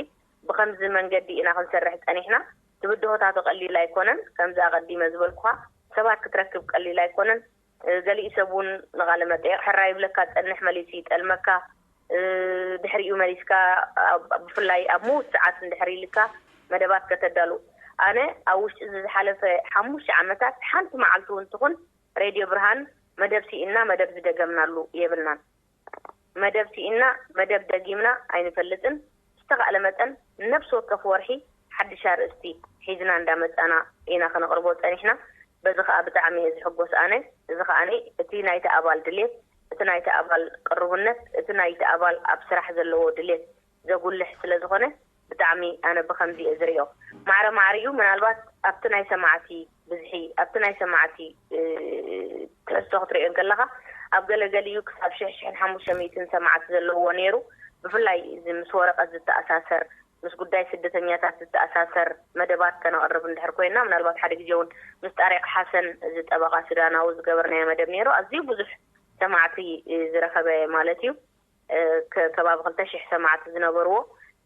ብኸምዚ መንገዲ ኢና ክንሰርሕ ጸኒሕና። እቲ ብድሆታቱ ቀሊል ኣይኮነን። ከምዚ ኣቐዲመ ዝበልኩኻ ሰባት ክትረክብ ቀሊል ኣይኮነን። እ፣ ገሊኡ ሰብ እውን ንቓለ መጠየቕ ሕራይ ይብለካ፣ ጸንሕ መሊሱ ይጠልመካ። እ፣ ድሕሪኡ መሊስካ ኣብ-፣ ብፍላይ ኣብ ምዉት ሰዓት እንድሕር ኢልካ መደባት ከተዳሉ። ኣነ ኣብ ውሽጢ እዚ ዝሓለፈ ሓሙሽተ ዓመታት ሓንቲ መዓልቲ እውን ትኹን ሬድዮ ብርሃን መደብ ስኢንና መደብ ዝደገምናሉ የብልናን። መደብ ስኢንና መደብ ደጊምና ኣይንፈልጥን። ዝተኻእለ መጠን ነብሲ ወከፍ ወርሒ ሓድሽ ኣርእስቲ ሒዝና እንዳመጻና ኢና ከነቕርቦ ጸኒሕና። በዚ ከኣ ብጣዕሚ እየ ዝሕጎስ ኣነ። እዚ ከኣኒ እቲ ናይቲ ኣባል ድሌት፣ እቲ ናይቲ ኣባል ቅርቡነት፣ እቲ ናይቲ ኣባል ኣብ ስራሕ ዘለዎ ድሌት ዘጉልሕ ስለ ዝኾነ ብጣዕሚ ኣነ ብኸምዚ እየ ዝርእዮ። ማዕረ ማዕሪኡ ምናልባት ኣብቲ ናይ ሰማዕቲ ብዝሒ፣ ኣብቲ ናይ ሰማዕቲ፣ እ፣ ትሕዝቶ ክትርእዮ እንከለኻ ኣብ ገለገሊኡ ክሳብ ሽሕ ሽሕን ሓሙሽተ ሚእትን ሰማዕቲ ዘለዎ ነይሩ። ብፍላይ እዚ ምስ ወረቐት ዝተኣሳሰር፣ ምስ ጉዳይ ስደተኛታት ዝተኣሳሰር መደባት ከነቕርብ እንድሕር ኮይና፣ ምናልባት ሓደ ግዜ እውን ምስ ጣሪቕ ሓሰን እዚ ጠበቓ ሱዳናዊ ዝገበርናዮ መደብ ነይሩ። ኣዝዩ ብዙሕ ሰማዕቲ፣ እ፣ ዝረኸበ ማለት እዩ። እ፣ ከ-፣ ከባቢ ክልተ ሽሕ ሰማዕቲ ዝነበርዎ።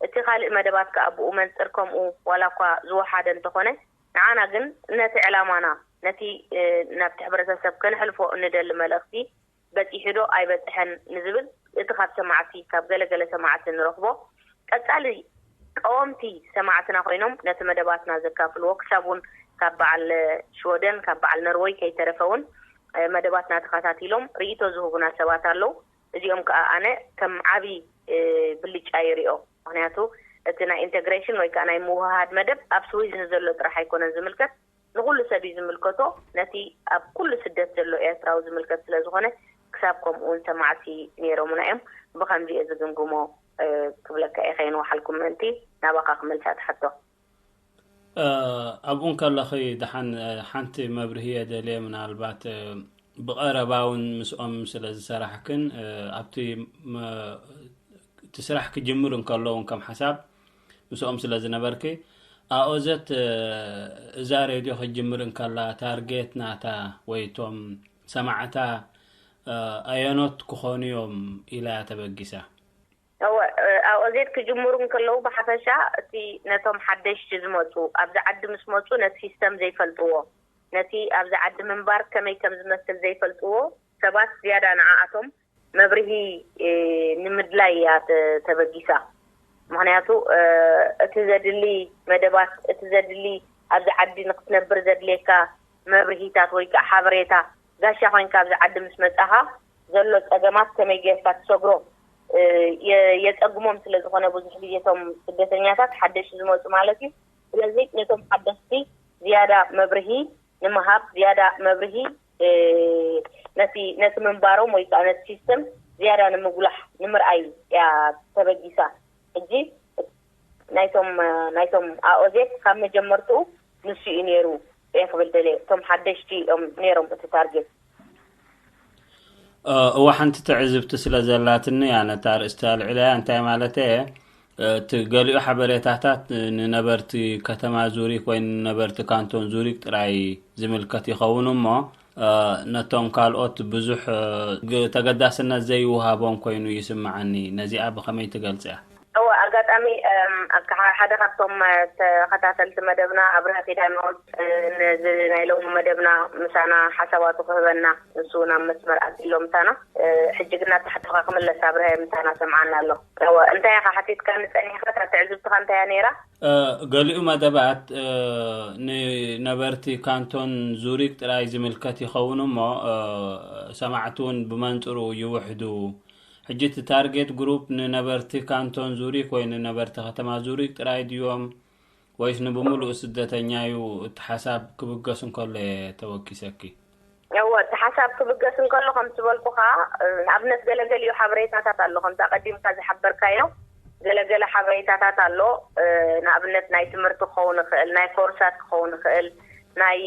እቲ ካልእ መደባት ከኣ ብኡ መንጽር ከምኡ ዋላ እኳ ዝወሓደ እንተኾነ፣ ንዓና ግን ነቲ ዕላማና፣ ነቲ፣ እ፣ ናብቲ ሕብረተሰብ ከነሕልፎ እንደሊ መልእኽቲ በጺሑ ዶ ኣይበጽሐን ንዝብል፣ እቲ ካብ ሰማዕቲ፣ ካብ ገለ ገለ ሰማዕቲ ንረኽቦ ቀጻሊ ቀወምቲ ሰማዕትና ኮይኖም ነቲ መደባትና ዘካፍልዎ፣ ክሳብ እውን ካብ በዓል ሽወደን፣ ካብ በዓል ነርወይ ከይተረፈ እውን፣ እ፣ መደባትና ተኸታቲሎም ርእይቶ ዝህቡና ሰባት ኣለዉ። እዚኦም ከኣ ኣነ ከም ዓቢ፣ እ፣ ብልጫ ይሪኦ። ምኽንያቱ እቲ ናይ ኢንተግሬሽን ወይ ከኣ ናይ ምውህሃድ መደብ ኣብ ስዊዝ ንዘሎ ጥራሕ ኣይኮነን ዝምልከት፣ ንኹሉ ሰብ እዩ ዝምልከቶ። ነቲ ኣብ ኩሉ ስደት ዘሎ ኤርትራዊ ዝምልከት ስለ ዝኾነ፣ ክሳብ ከምኡ እውን ሰማዕቲ ነይሮምና እዮም። ብኸምዚ እየ ዝግምግሞ፣ እ፣ ክብለካ እየ። ከይንወሓልኩም ምእንቲ ናባኻ ክመልሳ ትሓቶ። እ፣ ኣብኡ እንከለኺ ደሓን፣ እ፣ ሓንቲ መብርሂ እየ ደልየ፣ ምናልባት፣ እ፣ ብቐረባ እውን ምስኦም ስለ ዝሰራሕክን፣ እ፣ ኣብቲ መ-፣ እቲ ስራሕ ክጅምር እንከሎ እውን ከም ሓሳብ ምስኦም ስለ ዝነበርኪ፣ ኣኦዘት፣ እ፣ እዛ ሬድዮ ክትጅምር እንከላ ታርጌት ናታ ወይ እቶም ሰማዕታ፣ እ፣ ኣየኖት ክኾኑ እዮም ኢላ እያ ተበጊሳ? እወ፣ እ፣ ኣኦዜት ክጅምሩ እንከለዉ ብሓፈሻ እቲ ነቶም ሓደሽቲ ዝመጹ፣ ኣብዚ ዓዲ ምስ መጹ ነቲ ሲስተም ዘይፈልጥዎ፣ ነቲ ኣብዚ ዓዲ ምንባር ከመይ ከም ዝመስል ዘይፈልጥዎ ሰባት ዝያዳ ንዓኣቶም መብርሂ፣ እ፣ ንምድላይ እያ ተ-፣ ተበጊሳ። ምኽንያቱ፣ እ፣ እቲ ዘድሊ መደባት፣ እቲ ዘድሊ ኣብዚ ዓዲ ንክትነብር ዘድልየካ መብርሂታት ወይ ከዓ ሓበሬታ፣ ጋሻ ኮይንካ ኣብዚ ዓዲ ምስ መጻኻ ዘሎ ጸገማት ከመይ ጌርካ ትሰግሮ፣ እ፣ የ-፣ የጸግሞም ስለ ዝኾነ ብዙሕ ግዜ እቶም ስደተኛታት ሓደሽቲ ዝመጹ ማለት እዩ። ስለዚ ነቶም ሓደሽቲ ዝያዳ መብርሂ ንምሃብ፣ ዝያዳ መብርሂ፣ እ፣ ነቲ፣ ነቲ ምንባሮም ወይ ከዓ ነቲ ሲስተም ዝያዳ ንምጉላሕ፣ ንምርኣይ እያ ተበጊሳ። ሕጂ ናይቶም፣ ናይቶም ኣኦዜት ካብ መጀመርትኡ ንሱ እዩ ነይሩ እየ ክብል ደልየ። እቶም ሓደሽቲ እዮም ነይሮም እቲ ታርጌት። እ፣ እዋ ሓንቲ ትዕዝብቲ ስለ ዘላትኒ እያ ነታ ኣርእስቲ ኣልዒለያ። እንታይ ማለት እየ? እቲ ገሊኡ ሓበሬታታት ንነበርቲ ከተማ ዙሪክ ወይ ንነበርቲ ካንቶን ዙሪክ ጥራይ ዝምልከት ይኸውን እሞ፣ ነቶም ካልኦት ብዙሕ ተገዳስነት ዘይወሃቦም ኮይኑ ይስምዓኒ። ነዚኣ ብኸመይ ትገልጽያ? እወ፣ ኣጋጣሚ፣ እም፣ ኣብ ከ-፣ ሓደ ካብቶም ተኸታተልቲ መደብና ኣብርሃ ኪዳነወርቅ፣ እ፣ ነዚ ናይ ሎሚ መደብና ምሳና ሓሳባቱ ክህበና፣ ንሱ ናብ መስመር ኣትሎ ምሳና፣ እ፣ ሕጂ ግን ናብቲ ሕቶኻ ክምለስ ኣብርሃ ምሳና ሰምዓና ኣሎ። እወ፣ እንታይ ኢኻ ሓቲትካኒ ጸኒሕካ? እታ ትዕዝብትኻ እንታይ እያ ነይራ? እ፣ ገሊኡ መደባት፣ እ፣ ንነበርቲ ካንቶን ዙሪክ ጥራይ ዝምልከት ይኸውን እሞ፣ እ፣ ሰማዕቲ እውን ብመንጽሩ ይውሕዱ። ሕጂ እቲ ታርጌት ግሩፕ ንነበርቲ ካንቶን ዙሪክ ወይ ንነበርቲ ከተማ ዙሪክ ጥራይ ድዮም ወይስ ንብምሉኡ ስደተኛ እዩ? እቲ ሓሳብ ክብገስ እንከሎ እየ ተወኪሰኪ። እወ፣ እቲ ሓሳብ ክብገስ እንከሎ ከም ዝበልኩኻ፣ ንኣብነት ገለገሊኡ ሓበሬታታት ኣሎ፣ ከምቲ ኣቐዲምካ ዝሓበርካዮ ገለገለ ሓበሬታታት ኣሎ። ንኣብነት ናይ ትምህርቲ ክኸውን ይኽእል፣ ናይ ኮርሳት ክኸውን ይኽእል፣ ናይ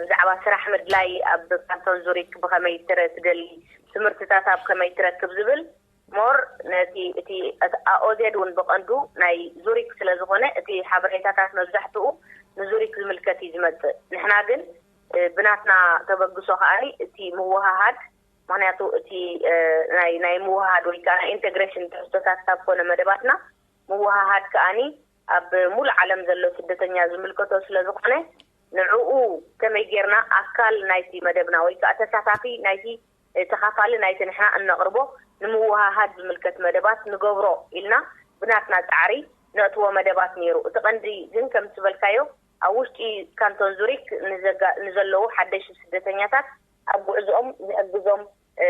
ብዛዕባ ስራሕ ምድላይ ኣብ ካንቶን ዙሪክ ብኸመይ ትረ-፣ ትደሊ፣ ትምህርትታት ኣብ ከመይ ትረክብ ዝብል ሞር ነቲ እቲ ኣኦዜድ እውን ብቐንዱ ናይ ዙሪክ ስለ ዝኾነ እቲ ሓበሬታታት መብዛሕትኡ ንዙሪክ ዝምልከት እዩ ዝመጽእ። ንሕና ግን፣ እ፣ ብናትና ተበግሶ ከኣኒ እቲ ምውሃሃድ፣ ምኽንያቱ እቲ፣ እ፣ ናይ፣ ናይ ምውሃሃድ ወይ ከዓ ናይ ኢንተግሬሽን ትሕዝቶታት ካብ ኮነ መደባትና ምውሃሃድ ከኣኒ ኣብ ሙሉእ ዓለም ዘሎ ስደተኛ ዝምልከቶ ስለ ዝኾነ ንዕኡ ከመይ ጌርና ኣካል ናይቲ መደብና ወይ ከዓ ተሳታፊ ናይቲ ተኻፋሊ ናይቲ ንሕና እነቕርቦ ንምውሃሃድ ዝምልከት መደባት ንገብሮ ኢልና ብናትና ጻዕሪ ነእትዎ መደባት ነይሩ። እቲ ቀንዲ ግን ከም ዝበልካዮ ኣብ ውሽጢ ካንቶን ዙሪክ ንዘጋ-፣ ንዘለዉ ሓደሽቲ ስደተኛታት ኣብ ጉዕዞኦም ዝሕግዞም፣ እ፣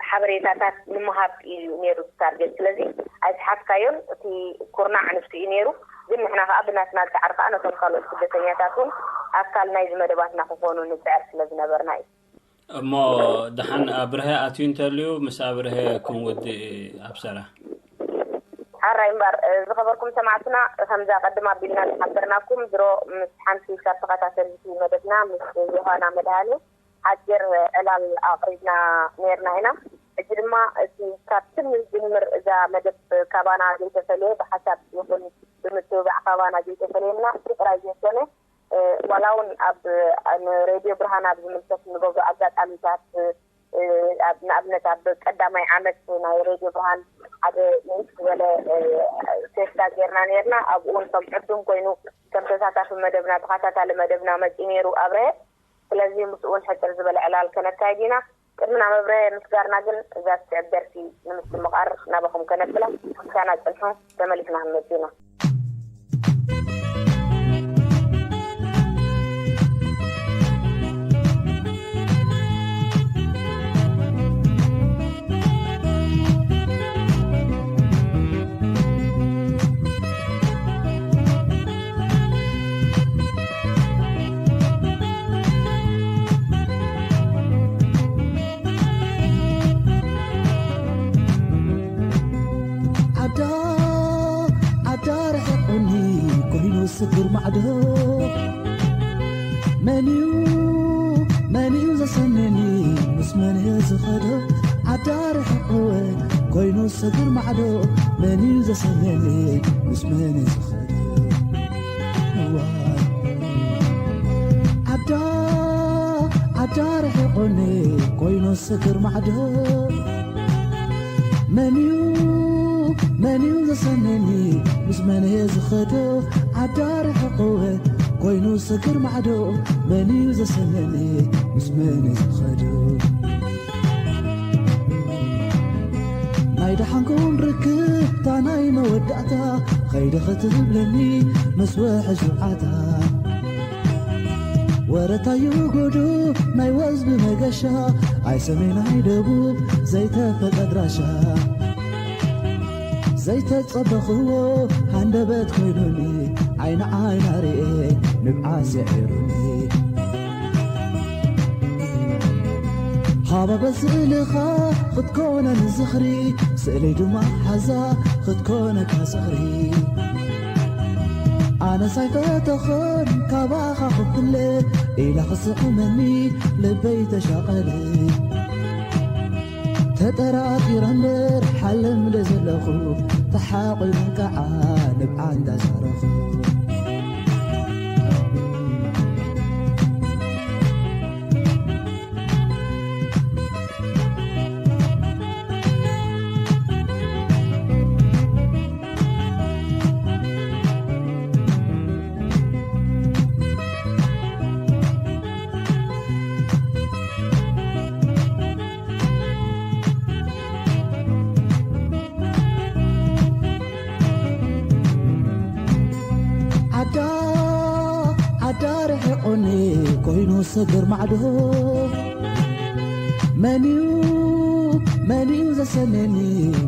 ሓበሬታታት ንምሃብ እዩ ነይሩ እቲ ታርጌት። ስለዚ ኣይሰሓትካዮን፣ እቲ ኩርናዕ ንሱ እዩ ነይሩ። ግን ንሕና ከኣ ብናትና ጻዕሪ ከኣ ነቶም ካልኦት ስደተኛታት እውን ኣካል ናይዚ መደባትና ክኾኑ ንጽዕር ስለ ዝነበርና እዩ። እሞ ደሓን ኣብርሀ ኣትዩ እንተልዩ፣ ምስ ኣብርሀ ክንውድእ ኣብሰራ። ሓራይ እምበር፣ እ፣ ዝኸበርኩም ሰማዕትና፣ ከምዛ ቀድም ኣቢልና ዝሓበርናኩም፣ ድሮ ምስ ሓንቲ ካብ ተኸታተልቲ መደብና፣ ምስ ዮሃና መድሃኔ፣ ሓጺር ዕላል ኣቕሪብና ነይርና ኢና። ሕጂ ድማ እቲ ካብ ስም ዝጅምር እዛ መደብ ካባና ዘይተፈልየ፣ ብሓሳብ ይኹን ብምትብባዕ ካባና ዘይተፈልየና፣ እዚ ጥራይ ዘይኮነ፣ እ፣ ዋላ እውን ኣብ፣ እ፣ ንሬድዮ ብርሃን ኣብ ዝምልከት ንገብሮ ኣጋጣሚታት፣ እ፣ ኣብ፣ ንኣብነት ኣብ ቀዳማይ ዓመት ናይ ሬድዮ ብርሃን ሓደ ንእስ ዝበለ፣ እ፣ ፌስታ ጌርና ኔርና። ኣብኡ እውን ከም ዕዱም ኮይኑ ከም ተሳታፊ መደብና፣ ተኸታታሊ መደብና መጺኡ ነይሩ ኣብርሀ። ስለዚ ምስኡ እውን ሕጽር ዝበለ ዕላል ከነካይድ ኢና። ቅድሚ ናብ መብርሀ ምስጋርና ግን እዛ ትስዕብ ደርፊ ንምስትምቓር ናባኹም ከነብላ። ምሳና ጽንሑ፣ ተመሊስና ክንመጽእ ኢና። ዓዳ ዓዳ ርሒቑኒ ኮይኑ ስግር ማዕዶ። መን እዩ መን እዩ ዘሰንየኒ ምስ መን እየ ዝኸዶ? ዓዳ ርሒቑወ ኮይኑ ስግር ማዕዶ። መን እዩ ዘሰንየኒ ምስ መን እየ ዝኸዶ? እዋይ ዓዳ ዓዳ ርሒቑኒ ኮይኑ ስግር ማዕዶ። መን እዩ መን እዩ ዘሰነኒ ምስ መን እየ ዝኸዶ? ዓዳ ርሕቕወ ኮይኑ ስግር ማዕዶ። መን እዩ ዘሰነኒ ምስ መን እየ ዝኸዶ? ናይ ደሓንኩን ርክብታ ናይ መወዳእታ ኸይደ ኽትብለኒ ምስ ውሕጅ ንብዓታ። ወረታዩ ጉዱ ናይ ወዝቢ መገሻ ኣይ ሰሜን ኣይ ደቡብ ዘይተፈጠ ኣድራሻ። ዘይተጸበኽዎ ሃንደበት ኮይኑኒ ዓይኒ ዓይና ርኤ ንብዓት ስዒሩኒ። ሃባበ ስእልኻ ክትኮነ ንዝኽሪ ስእለይ ድማ ሓዛ ክትኮነካ ዝኽሪ። ኣነስ ኣይፈተኽን ካባኻ ክፍለ ኢላ ክስዕመኒ ልበይ ተሻቐለ። ተጠራጢረ እምበር ሓለምለ ዘለኹ፣ ተሓቒበን ከዓ ንብዓንዳ ዛረኹ። ዓዳ ዓዳ ርሒቑኒ ኮይኑ ሰገር ማዕዶ፣ መንዩ መንዩ ዘሰነኒ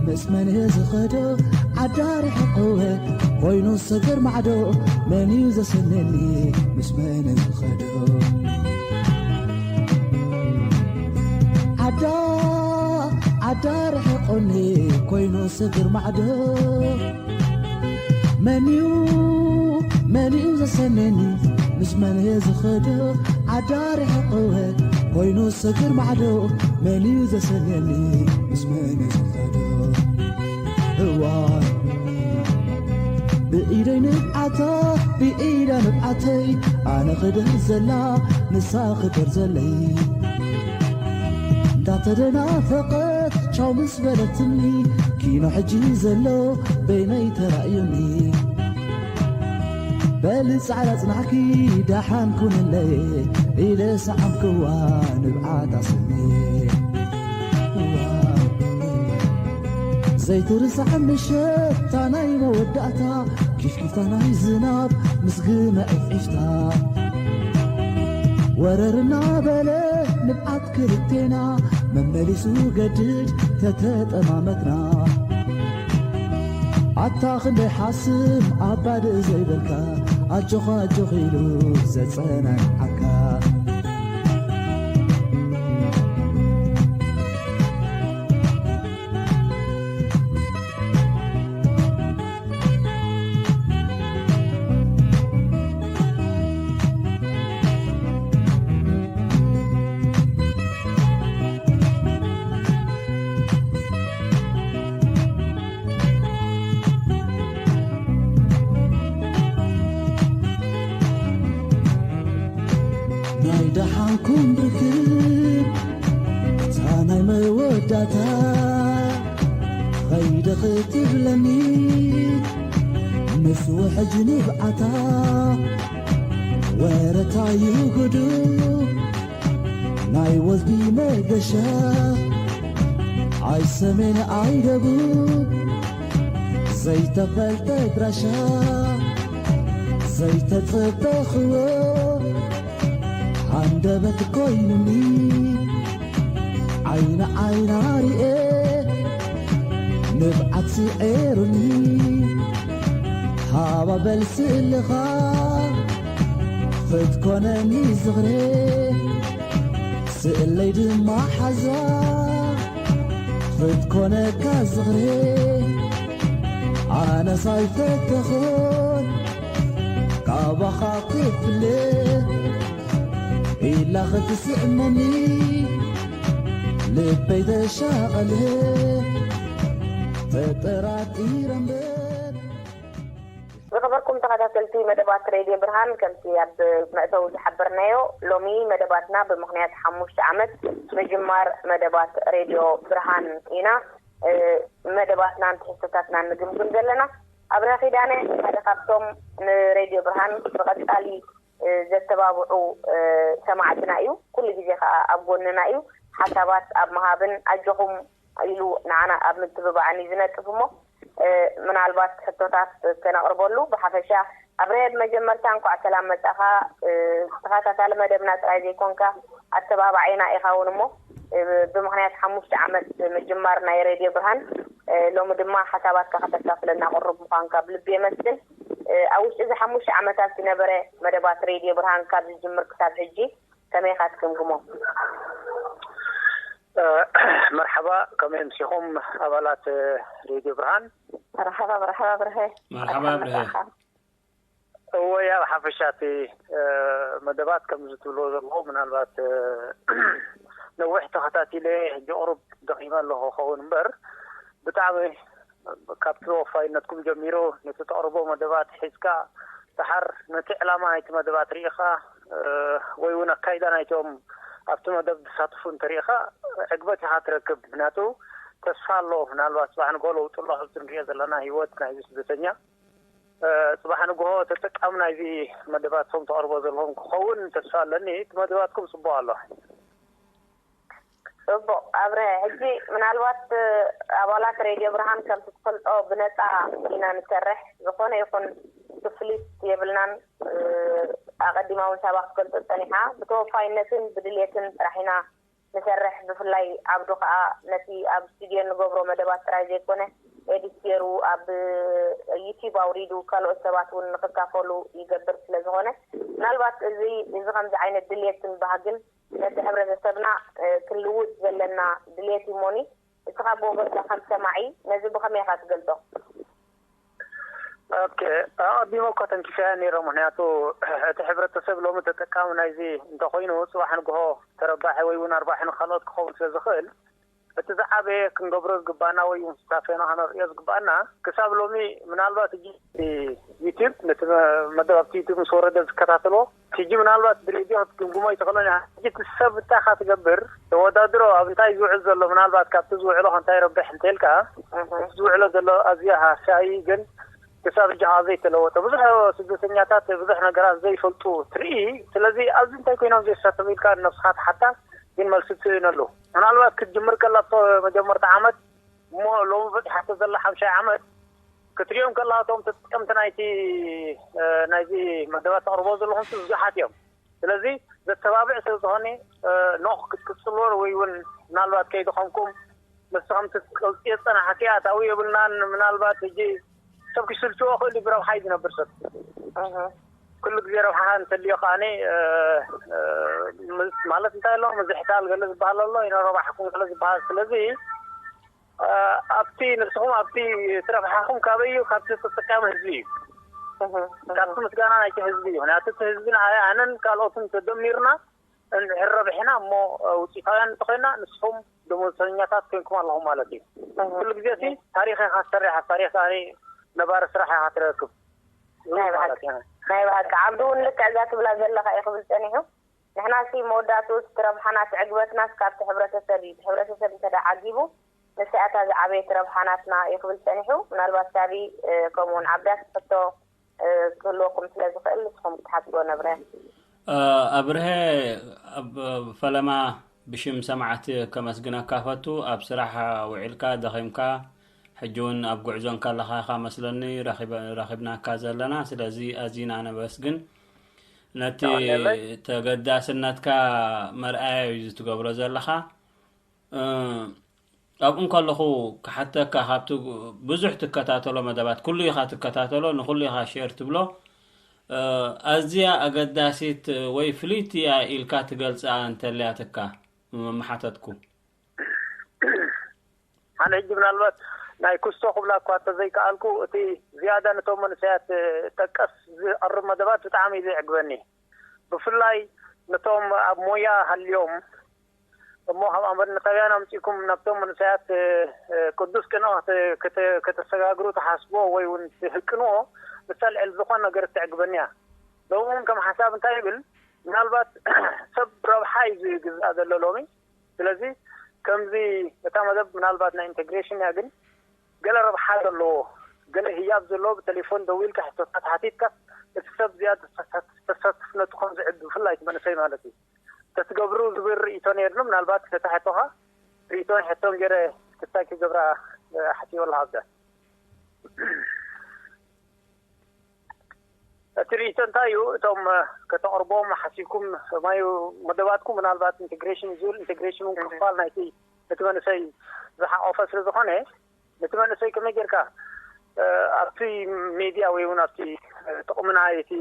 ምስ መን እየ ዝኸዶ? ዓዳ ርሒቑወ ኮይኑ ሰገር ማዕዶ፣ መንዩ ዘሰነኒ ምስ መን እየ ዝኸዶ? ዓዳ ዓዳ ርሒቑኒ ኮይኑ ሰገር ማዕዶ፣ መንዩ መንዩ ዘሰነኒ ምስ መን እየ ዝኸዶ? ዓዳ ርሒቑወ ኮይኑ ሰገር ማዕዶ፣ መንዩ ዘሰነኒ ምስ መን እየ ዝኸዶ? እዋ ብኢደይ ንብዓታ ብኢዳ ንብዓተይ፣ ኣነ ክደር ዘላ ንሳ ክደር ዘለይ፣ እንዳተደናፈቐት ቻው ምስ በለትኒ፣ ኪኖ ሕጂ ዘሎ በይነይ ተራእዩኒ። በሊ ጻዕዳ ጽናሕኪ ደሓን ኩንለይ ኢለ ሰዓምክዋ ንብዓታ ስኒ። ዘይትርሳዕ ምሸት እታ ናይ መወዳእታ፣ ኪፍኪፍታ ናይ ዝናብ ምስ ግመ ዒፍዒፍታ፣ ወረር እናበለ ንብዓት ክልቴና፣ መመሊሱ ገድድ ተተጠማመትና። ኣታ ክንደይ ሓስም ኣባድእ ዘይበልካ፣ ኣጆኻ ኣጆኺ ኢሉ ዘጸናንዓካ። ናይ ደሓንኩም ርክብ እታ ናይ መወዳእታ ኸይደ ክትብለኒ፣ ምስ ውሕጅ ንብዓታ ወረታ ይጉዱ ናይ ወዝቢ መገሻ፣ ኣይ ሰሜን ኣይ ደቡብ ዘይተፈልጠ ኣድራሻ፣ ዘይተጸበኽዎ ሃንደበት ኮይኑኒ፣ ዓይኒ ዓይና ርኤ ንብዓት ስዒሩኒ፣ ሃባ በል ስእልኻ ክትኮነኒ ዝኽሬ፣ ስእለይ ድማ ሓዛ ክትኮነካ ዝኽሬ፣ ኣነስ ኣይፈተኹን ካባኻ ክፍለ፣ ኢላ ክትስእመኒ ልበይ ተሻቐለ፣ ተጠራጢረ እምበር። ዝኸበርኩም ተኸታተልቲ መደባት ሬድዮ ብርሃን፣ ከምቲ ኣብ መእተዊ ዝሓበርናዮ፣ ሎሚ መደባትና ብምኽንያት ሓሙሽተ ዓመት ምጅማር መደባት ሬድዮ ብርሃን ኢና፣ እ፣ መደባትናን ትሕዝቶታትናን ንግምግም ዘለና። ኣብርሀ ኪዳነ ሓደ ካብቶም ንሬድዮ ብርሃን ብቐጻሊ፣ እ፣ ዘተባብዑ፣ እ፣ ሰማዕትና እዩ። ኩሉ ግዜ ከኣ ኣብ ጎንና እዩ። ሓሳባት ኣብ ምሃብን ኣጆኹም ኢሉ ንዓና ኣብ ምትብባዕን እዩ ዝነጥፍ እሞ፣ እ፣ ምናልባት ሕቶታት ከነቕርበሉ። ብሓፈሻ ኣብርሀ፣ ብመጀመርታ እንኳዕ ሰላም መጻኻ። እ፣ ተኸታታሊ መደብና ጥራይ ዘይኮንካ ኣተባባዒና ኢኻ እውን እሞ፣ እ፣ ብምኽንያት ሓሙሽተ ዓመት ምጅማር ናይ ሬድዮ ብርሃን፣ እ፣ ሎሚ ድማ ሓሳባትካ ከተካፍለና ቅሩብ ምዃንካ ብልቢ የመስግን። እ፣ ኣብ ውሽጢ እዚ ሓሙሽተ ዓመታት ዝነበረ መደባት ሬድዮ ብርሃን ካብ ዝጅምር ክሳብ ሕጂ ከመይ ኢኻ ትግምግሞ? እ፣ መርሓባ፣ ከመይ ኣምሲኹም ኣባላት ሬድዮ ብርሃን? መርሓባ፣ መርሓባ ብርሀ። መርሓባ ብርሀ። እወ፣ ኣብ ሓፈሻ እቲ፣ እ፣ መደባት ከምዚ ትብልዎ ዘለኹም፣ ምናልባት፣ እ፣ ነዊሕ ተኸታቲለ ሕጂ ቁሩብ ደኺመ ኣለኹ ክኸውን እምበር፣ ብጣዕሚ ካብ ተወፋይነትኩም ጀሚሩ ነቲ ተቕርቦ መደባት ሒዝካ፣ ደሓር ነቲ ዕላማ ናይቲ መደባት ርኢኻ፣ ወይ እውን ኣካይዳ ናይቶም ኣብቲ መደብ ዝሳተፉ እንተርኢኻ፣ ዕግበት ኢኻ ትረክብ። ምክንያቱ ተስፋ ኣሎ። ምናልባት ጽባሕ ንግሆ ለውጢ ኣሎ፣ ኣብዚ ንሪኦ ዘለና ህይወት ናይዚ ስደተኛ። ጽባሕ ንግሆ ተጠቃሚ ናይዚ መደባት ከም ተቕርቦ ዘለኹም ክኸውን ተስፋ ኣለኒ። እቲ መደባትኩም ጽቡቕ ኣሎ። ጽቡቕ ኣብረ። ሕጂ ምናልባት ኣባላት ሬድዮ ብርሃን ከምቲ ትፈልጦ ብነጻ ኢና ንሰርሕ። ዝኾነ ይኹን ክፍሊት የብልናን። ኣቐዲማ እውን ሳባ ክትገልጾ ጸኒሓ፣ ብተወፋይነትን ብድልየትን ጥራሕ ኢና ንሰርሕ። ብፍላይ ዓብዱ ከኣ ነቲ ኣብ ስቱድዮ እንገብሮ መደባት ጥራይ ዘይኮነ፣ ኤዲት ገይሩ ኣብ ዩቲዩብ ኣውሪዱ ካልኦት ሰባት እውን ንክካፈሉ ይገብር ስለ ዝኾነ፣ ምናልባት እዚ እዚ ከምዚ ዓይነት ድልየትን ባህግን ነቲ ሕብረተሰብና ክልውጥ ዘለና ድልየት እዩ። ሞኒ፣ እስኻ ብወገንካ ከም ሰማዒ ነዚ ብኸመይ ኢኻ ትገልጾ? ኦኬ፣ ኣቐዲመ እኮ ተንኪፈያ ነይረ። ምክንያቱ እቲ ሕብረተሰብ ሎሚ ተጠቃሚ ናይዚ እንተኾይኑ፣ ጽባሕ ንግሆ ተረባሒ ወይ እውን ኣርባሒ ንካልኦት ክኸውን ስለ ዝኽእል፣ እቲ ዝዓበየ ክንገብሮ ዝግባና ወይ እውን ስታፌና ከነርእዮ ዝግባና፣ ክሳብ ሎሚ ምናልባት ሕጂ ዩቲዩብ ነቲ መደብ ኣብቲ ዩቲዩብ ምስ ወረደ ዝከታተሎ፣ ሕጂ ምናልባት ብሬድዮ ክትግምግሞ ኣይትኽእሎን ኢኻ። ሕጂ እቲ ሰብ እንታይ ኢኻ ትገብር፣ ተወዳድሮ ኣብ እንታይ ዝውዕል ዘሎ፣ ምናልባት ካብቲ ዝውዕሎ እንታይ ይረብሕ እንተልካ፣ እቲ ዝውዕሎ ዘሎ ኣዝያ ሃሳዪ ግን ክሳብ ሕጂ ከዓ ዘይተለወጠ። ብዙሕ ስደተኛታት ብዙሕ ነገራት ዘይፈልጡ ትርኢ። ስለዚ ኣብዚ እንታይ ኮይኖም ዘይሳተፉ ኢልካ ንነብስኻ ትሓታ፣ ግን መልሲ ትስእነሉ። ምናልባት ክትጅምር ከላ ኣብቶ መጀመርታ ዓመት እሞ ሎሚ በፂሓቶ ዘላ ሓምሻይ ዓመት ክትሪኦም ከላ እቶም ተጠቀምቲ ናይቲ ናይዚ መደባት ተቕርቦ ዘለኹም ብዙሓት እዮም። ስለዚ ዘተባብዕ ስለ ዝኾነ ኖኽ ክትቅፅልዎ ወይ እውን ምናልባት ከይደኸምኩም ንስኹም ትቀልፅዮ ዝፀናሕኪ ኣታዊ የብልናን። ምናልባት ሕጂ ሰብ ክስልችዎ ክእል እዩ፣ ብረብሓ እዩ ዝነብር ሰብ። ኩሉ ግዜ ረብሓ እንተልዮ ከዓኒ ማለት እንታይ ኣሎ ምዝሕታል ገለ ዝበሃል ኣሎ፣ ይነረባሕኩም ገለ ዝበሃል። ስለዚ ኣብቲ ንስኹም ኣብቲ እቲ ረብሓኹም ካበይ እዩ? ካብቲ ተጠቃሚ ህዝቢ እዩ። ካብቲ ምስጋና ናይቲ ህዝቢ እዩ። ምክንያቱ እቲ ህዝቢ ንዓይ ኣነን ካልኦትን ተደሚርና እንድሕር ረብሒና እሞ ውፅኢታውያን እንተኮይና ንስኹም ደሞዝተኛታት ኮይንኩም ኣለኹም ማለት እዩ። ኩሉ ግዜ እቲ ታሪክ ኢኻ ትሰርሕ፣ ኣብ ታሪክ ከኣ ነባሪ ስራሕ ኢኻ ትረክብ። ናይ ብሓቂ ናይ ብሓቂ ዓብዲ እውን ልክዕ እዛ ትብላ ዘለኻ እዩ ክብል ፀኒሑ። ንሕና ሲ መወዳእትኡ እቲ ረብሓና እቲ ዕግበትናስ ካብቲ ሕብረተሰብ እዩ። እቲ ሕብረተሰብ እንተ ደኣ ዓጊቡ ንሳ እታ ዝዓበየት ረብሓ ናትና እዩ ክብል ጸኒሑ። ምናልባት ሳቢ ከምኡውን ዓብዳስ ሕቶ ክህልወኩም ስለ ዝኽእል ንስኹም ክትሓስብዎ ነብረ። ኣብርሀ ፈለማ ብሽም ሰማዕቲ ከመስግነካ ፈቱ። ኣብ ስራሕ ውዒልካ ደኺምካ ሕጂ እውን ኣብ ጉዕዞ እንከለኻ ኢኻ መስለኒ ረኺብናካ ዘለና። ስለዚ ኣዚና ነመስግን። ነቲ ተገዳስነትካ መርኣያ እዩ ትገብሮ ዘለኻ። ኣብኡ እንከለኹ ክሓተካ፣ ካብቲ ብዙሕ ትከታተሎ መደባት፣ ኩሉ ኢኻ ትከታተሎ፣ ንኹሉ ኢኻ ሼር ትብሎ፣ ኣዝያ ኣገዳሲት ወይ ፍልይቲ እያ ኢልካ ትገልጻ እንተልያትካ ምሓተትኩ። ኣነ ሕጂ ምናልባት ናይ ኩስቶ ክብላ እኳ እንተዘይከኣልኩ፣ እቲ ዝያዳ ነቶም መንእሰያት ጠቀስ ዝቐርብ መደባት ብጣዕሚ እዩ ዘዕግበኒ። ብፍላይ ነቶም ኣብ ሞያ ሃልዮም እሞ ካብ ኣመሪካውያን ኣምጺእኩም ናብቶም መንእሰያት ቅዱስ ቅንኢ ከተሰጋግሩ ትሓስብዎ ወይ እውን ትህቅንዎ፣ ንሳ ልዕሊ ዝኾነ ነገር እተዕግበኒ እያ። ሎሚ እውን ከም ሓሳብ እንታይ ይብል፣ ምናልባት ሰብ ረብሓ እዩ ዝግዛእ ዘሎ ሎሚ። ስለዚ ከምዚ እታ መደብ ምናልባት ናይ ኢንቴግሬሽን እያ፣ ግን ገለ ረብሓ ዘለዎ፣ ገለ ህያብ ዘለዎ ብቴሌፎን ደዊልካ ሕቶታት ሓቲትካ እቲ ሰብ ዝያዳ ተሳትፍነቱ ከም ዝዕብ ብፍላይ እቲ መንእሰይ ማለት እዩ። ተትገብሩ ዝብል ርእይቶ ነይርኒ። ምናልባት ነታ ሕቶኻ ርእይቶን ሕቶን ገይረ ክስታይ ክገብራ ሓሲበ ኣለኹ ኣብዛ። እቲ ርእይቶ እንታይ እዩ? እቶም ከተቕርቦም ሓሲብኩም ማዩ መደባትኩም ምናልባት ኢንቴግሬሽን ዝብል ኢንቴግሬሽን እውን ክፋል ናይቲ እቲ መንእሰይ ዝሓቆፈ ስለ ዝኾነ ነቲ መንእሰይ ከመይ ጌርካ ኣብቲ ሜድያ ወይ እውን ኣብቲ ጥቕሚ ናይ እቲ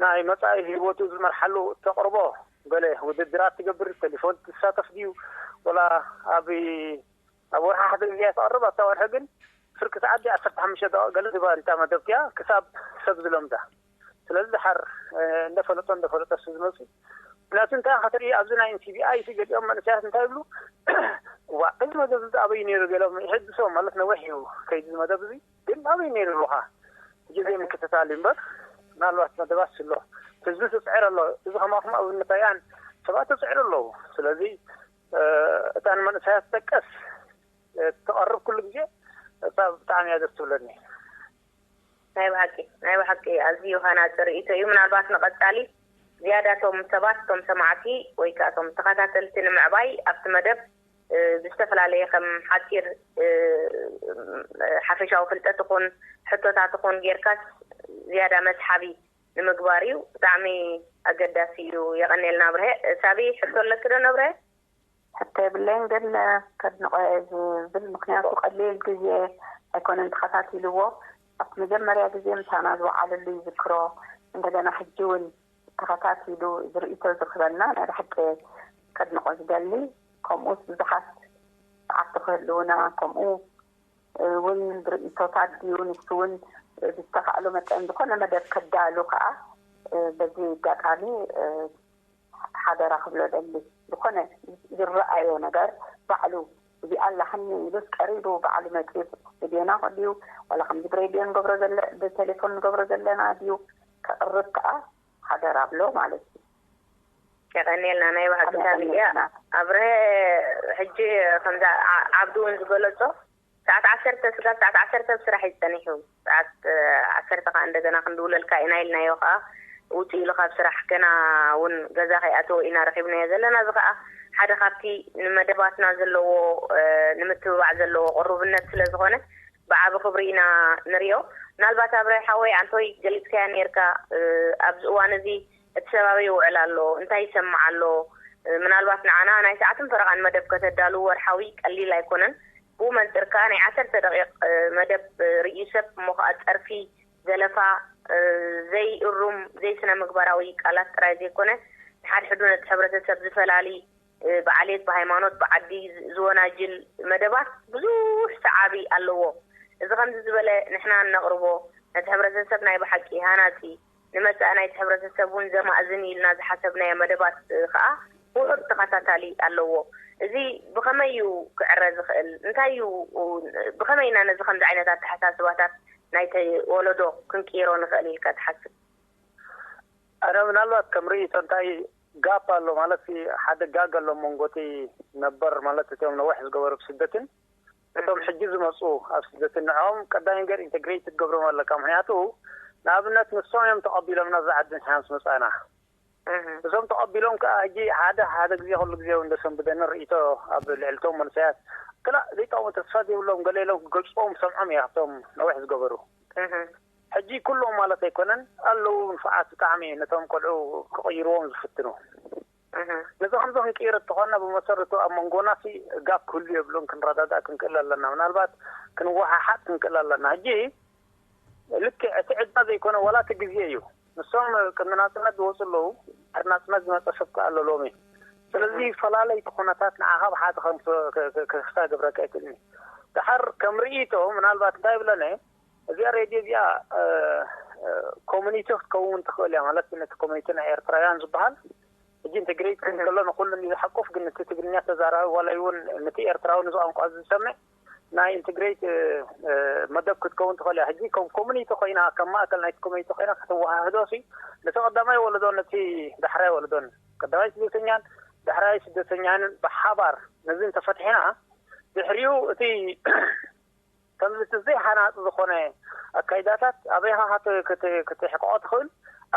ናይ መጻኢ ህይወቱ ዝመርሓሉ ተቕርቦ ገለ ውድድራት ትገብር፣ ቴሌፎን ትሳተፍ ድዩ ወላ ኣብ ኣብ ወርሒ ሓደ ግዜ ትቐርብ፣ ኣብታ ወርሒ ግን ፍርቂ ሰዓት ድያ ዓሰርተ ሓሙሽተ ደቂቕ ገለ ዝባ እንታ መደብ እቲኣ ክሳብ ሰብ ዝለምዳ። ስለዚ ድሓር እንደፈለጦ እንደፈለጦ ዝመፁ ምክንያቱ እንታይ ክትርኢ ኣብዚ ናይ NCBI ሲ ገሊኦም መንእሰያት እንታይ ይብሉ? ዋ፣ እዚ መደብ እዚ ኣበይ ነይሩ ገሎም ይሕድሶም ማለት ነዊሕ እዩ ከይዲ እዚ መደብ እዚ። ግን ኣበይ ነይሩ ኢሉኻ ግዜ ምክትታል እዩ እምበር፣ ምናልባት መደባት ኣሎ፣ ህዝቢ ትፅዕር ኣሎ። እዚ ከማኹም ኣብነት ኣያን ሰባት ትፅዕር ኣለዉ። ስለዚ እታ ንመንእሰያት ትጠቀስ ትቐርብ ኩሉ ግዜ፣ እታ ብጣዕሚ እያ ደስ ትብለኒ። ናይ ብሓቂ ናይ ብሓቂ ኣዝዩ ሃናፂ ርእይቶ እዩ። ምናልባት ንቐፃሊ ዝያዳ እቶም ሰባት እቶም ሰማዕቲ ወይ ከዓ እቶም ተኸታተልቲ ንምዕባይ ኣብቲ መደብ ብዝተፈላለየ ከም ሓፂር ሓፈሻዊ ፍልጠት ይኹን ሕቶታት ይኹን ጌርካስ ዝያዳ መስሓቢ ንምግባር እዩ። ብጣዕሚ ኣገዳሲ እዩ። የቐኔልና ብርሀ። ሳቢ ሕቶ ኣለኪ ዶ ነብርሀ? ሕቶ የብለይን ግን ከድንቆ ዝብል ምክንያቱ ቀሊል ግዜ ኣይኮነን ተኸታቲልዎ ኣብቲ መጀመርያ ግዜ ምሳና ዝወዓለሉ ይዝክሮ እንደገና ሕጂ እውን ተኸታቲሉ ዝርእቶ ዝኽበና ናይ ብሓቂ ከድንቆ ዝደሊ ከምኡስ ብዙሓት ሰዓብቲ ክህልውና ከምኡ እውን ብርእቶታት ድዩ ንሱ እውን ዝተኻእሎ መጠን ዝኾነ መደብ ከዳሉ ከዓ በዚ ኣጋጣሚ ሓደራ ክብሎ ደሊ ዝኾነ ዝረኣዮ ነገር ባዕሉ እዚኣ ኣላሕኒ ኢሉስ ቀሪቡ ባዕሉ መፂኡ ብስቱድዮና ድዩ ዋላ ከምዚ ብሬድዮ ንገብሮ ዘለ ብቴሌፎን ንገብሮ ዘለና ድዩ ከቕርብ ከዓ ሓደራ ብሎ ማለት እዩ። የቐንየልና ናይ ብሓቂ ሳሚ እያ ኣብርሀ ሕጂ ከምዛ ዓብዱ እውን ዝገለፆ ሰዓት ዓሰርተ ስጋብ ሰዓት ዓሰርተ ኣብ ስራሕ እዩ ፀኒሑ። ሰዓት ዓሰርተ ከዓ እንደገና ክንድውለልካ ኢና ኢልናዮ ከዓ ውፅእ ኢሉ ካብ ስራሕ ገና እውን ገዛ ከይኣተወ ኢና ረኪብናዮ ዘለና። እዚ ከዓ ሓደ ካብቲ ንመደባትና ዘለዎ ንምትብባዕ ዘለዎ ቅሩብነት ስለ ዝኾነ ብዓቢ ክብሪ ኢና ንሪኦ። ምናልባት ኣብረ ሓወይ ኣንቶይ ገሊፅካያ ነርካ ኣብዚ እዋን እዚ እቲ ሰብ ኣበይ ይውዕል ኣሎ፣ እንታይ ይሰምዕ ኣሎ፣ ምናልባት ንዓና ናይ ሰዓትን ፈረቓን መደብ ከተዳልው ወርሓዊ ቀሊል ኣይኮነን። ብኡ መንፅር ከዓ ናይ ዓሰርተ ደቂቕ መደብ ርእዩ ሰብ እሞ ከዓ ፀርፊ፣ ዘለፋ፣ ዘይእሩም ዘይስነ ምግባራዊ ቃላት ጥራይ ዘይኮነ ንሓድሕዱ ነቲ ሕብረተሰብ ዝፈላሊ ብዓሌት ብሃይማኖት ብዓዲ ዝወናጅል መደባት ብዙሕ ሰዓቢ ኣለዎ። እዚ ከምዚ ዝበለ ንሕና እነቕርቦ ነቲ ሕብረተሰብ ናይ ብሓቂ ሃናፂ ንመጻኢ ናይቲ ሕብረተሰብ እውን ዘማእዝን ኢልና ዝሓሰብናዮ መደባት ከኣ ውሑድ ተኸታታሊ ኣለዎ። እዚ ብኸመይ እዩ ክዕረ ዝኽእል? እንታይ እዩ ብኸመይ ኢና ነዚ ከምዚ ዓይነት ኣተሓሳስባታት ናይቲ ወለዶ ክንቅይሮ ንኽእል ኢልካ ትሓስብ? ኣነ ምናልባት ከም ርእይቶ እንታይ ጋፕ ኣሎ ማለት ሓደ ጋግ ኣሎ መንጎ እቲ ነበር ማለት እቶም ነዊሕ ዝገበሩ ብስደትን እቶም ሕጂ ዝመፁ ኣብ ስደትን ንዕኦም ቀዳሚ ነገር ኢንተግሬት ክትገብሮም ኣለካ። ምክንያቱ ንኣብነት ንሶም እዮም ተቐቢሎምና እዛ ዓዲ ንሕና ምስ መፃእና እዞም ተቐቢሎም ከዓ ሕጂ ሓደ ሓደ ግዜ ኩሉ ግዜ እውን ደሰንብደኒ ርእይቶ ኣብ ልዕልቶም መንሰያት ክላእ ዘይጠቕሙ ተስፋ ዘይብሎም ገለ ኢሎም ክገልፅዎም ሰምዖም እየ ካብቶም ነዊሕ ዝገበሩ ሕጂ ኩሎም ማለት ኣይኮነን ኣለዉ ንፉዓት ብጣዕሚ ነቶም ቆልዑ ክቕይርዎም ዝፍትኑ ነዚ ከምዚ ክንቅይር እተኾና ብመሰረቱ ኣብ መንጎና ሲ ጋፕ ክህሉ የብሉን ክንረዳዳእ ክንክእል ኣለና ምናልባት ክንወሓሓጥ ክንክእል ኣለና ሕጂ ልክዕ እቲ ዕዳ ዘይኮነ ዋላ እቲ ግዜ እዩ ንሶም ቅድሚ ናፅነት ዝወፁ ኣለዉ ድሕሪ ናፅነት ዝመፀ ሰብ ከዓ ኣሎ ሎሚ ስለዚ ፈላለይቲ ኩነታት ንዓኻ ብሓደ ክክስታ ግብረካ ይክእልኒ ድሓር ከም ርእይቶ ምናልባት እንታይ ይብለነ እዚኣ ሬድዮ እዚኣ ኮሚኒቲ ክትከውን ትኽእል እያ ማለት ነቲ ኮሚኒቲ ናይ ኤርትራውያን ዝበሃል ሕጂ ኢንተግሬት ክብል ከሎ ንኩሉ እዩ ዝሓቁፍ ግን እቲ ትግርኛ ተዛራቢ ዋላ እውን ነቲ ኤርትራዊ ነዚ ቋንቋ ዝሰምዕ ናይ ኢንተግሬት መደብ ክትከውን ትኽእል እያ ሕጂ ከም ኮሚኒቲ ኮይና ከም ማእከል ናይቲ ኮሚኒቲ ኮይና ከተወሃህዶ ሲ ነቲ ቀዳማይ ወለዶ ነቲ ዳሕራይ ወለዶን ቀዳማይ ስደተኛን ዳሕራይ ስደተኛንን ብሓባር ነዚ እንተፈትሒና ድሕሪኡ እቲ ከምዚ እቲ ዘይሃናፂ ዝኾነ ኣካይዳታት ኣበይኻ ክትሕቅቆ ትኽእል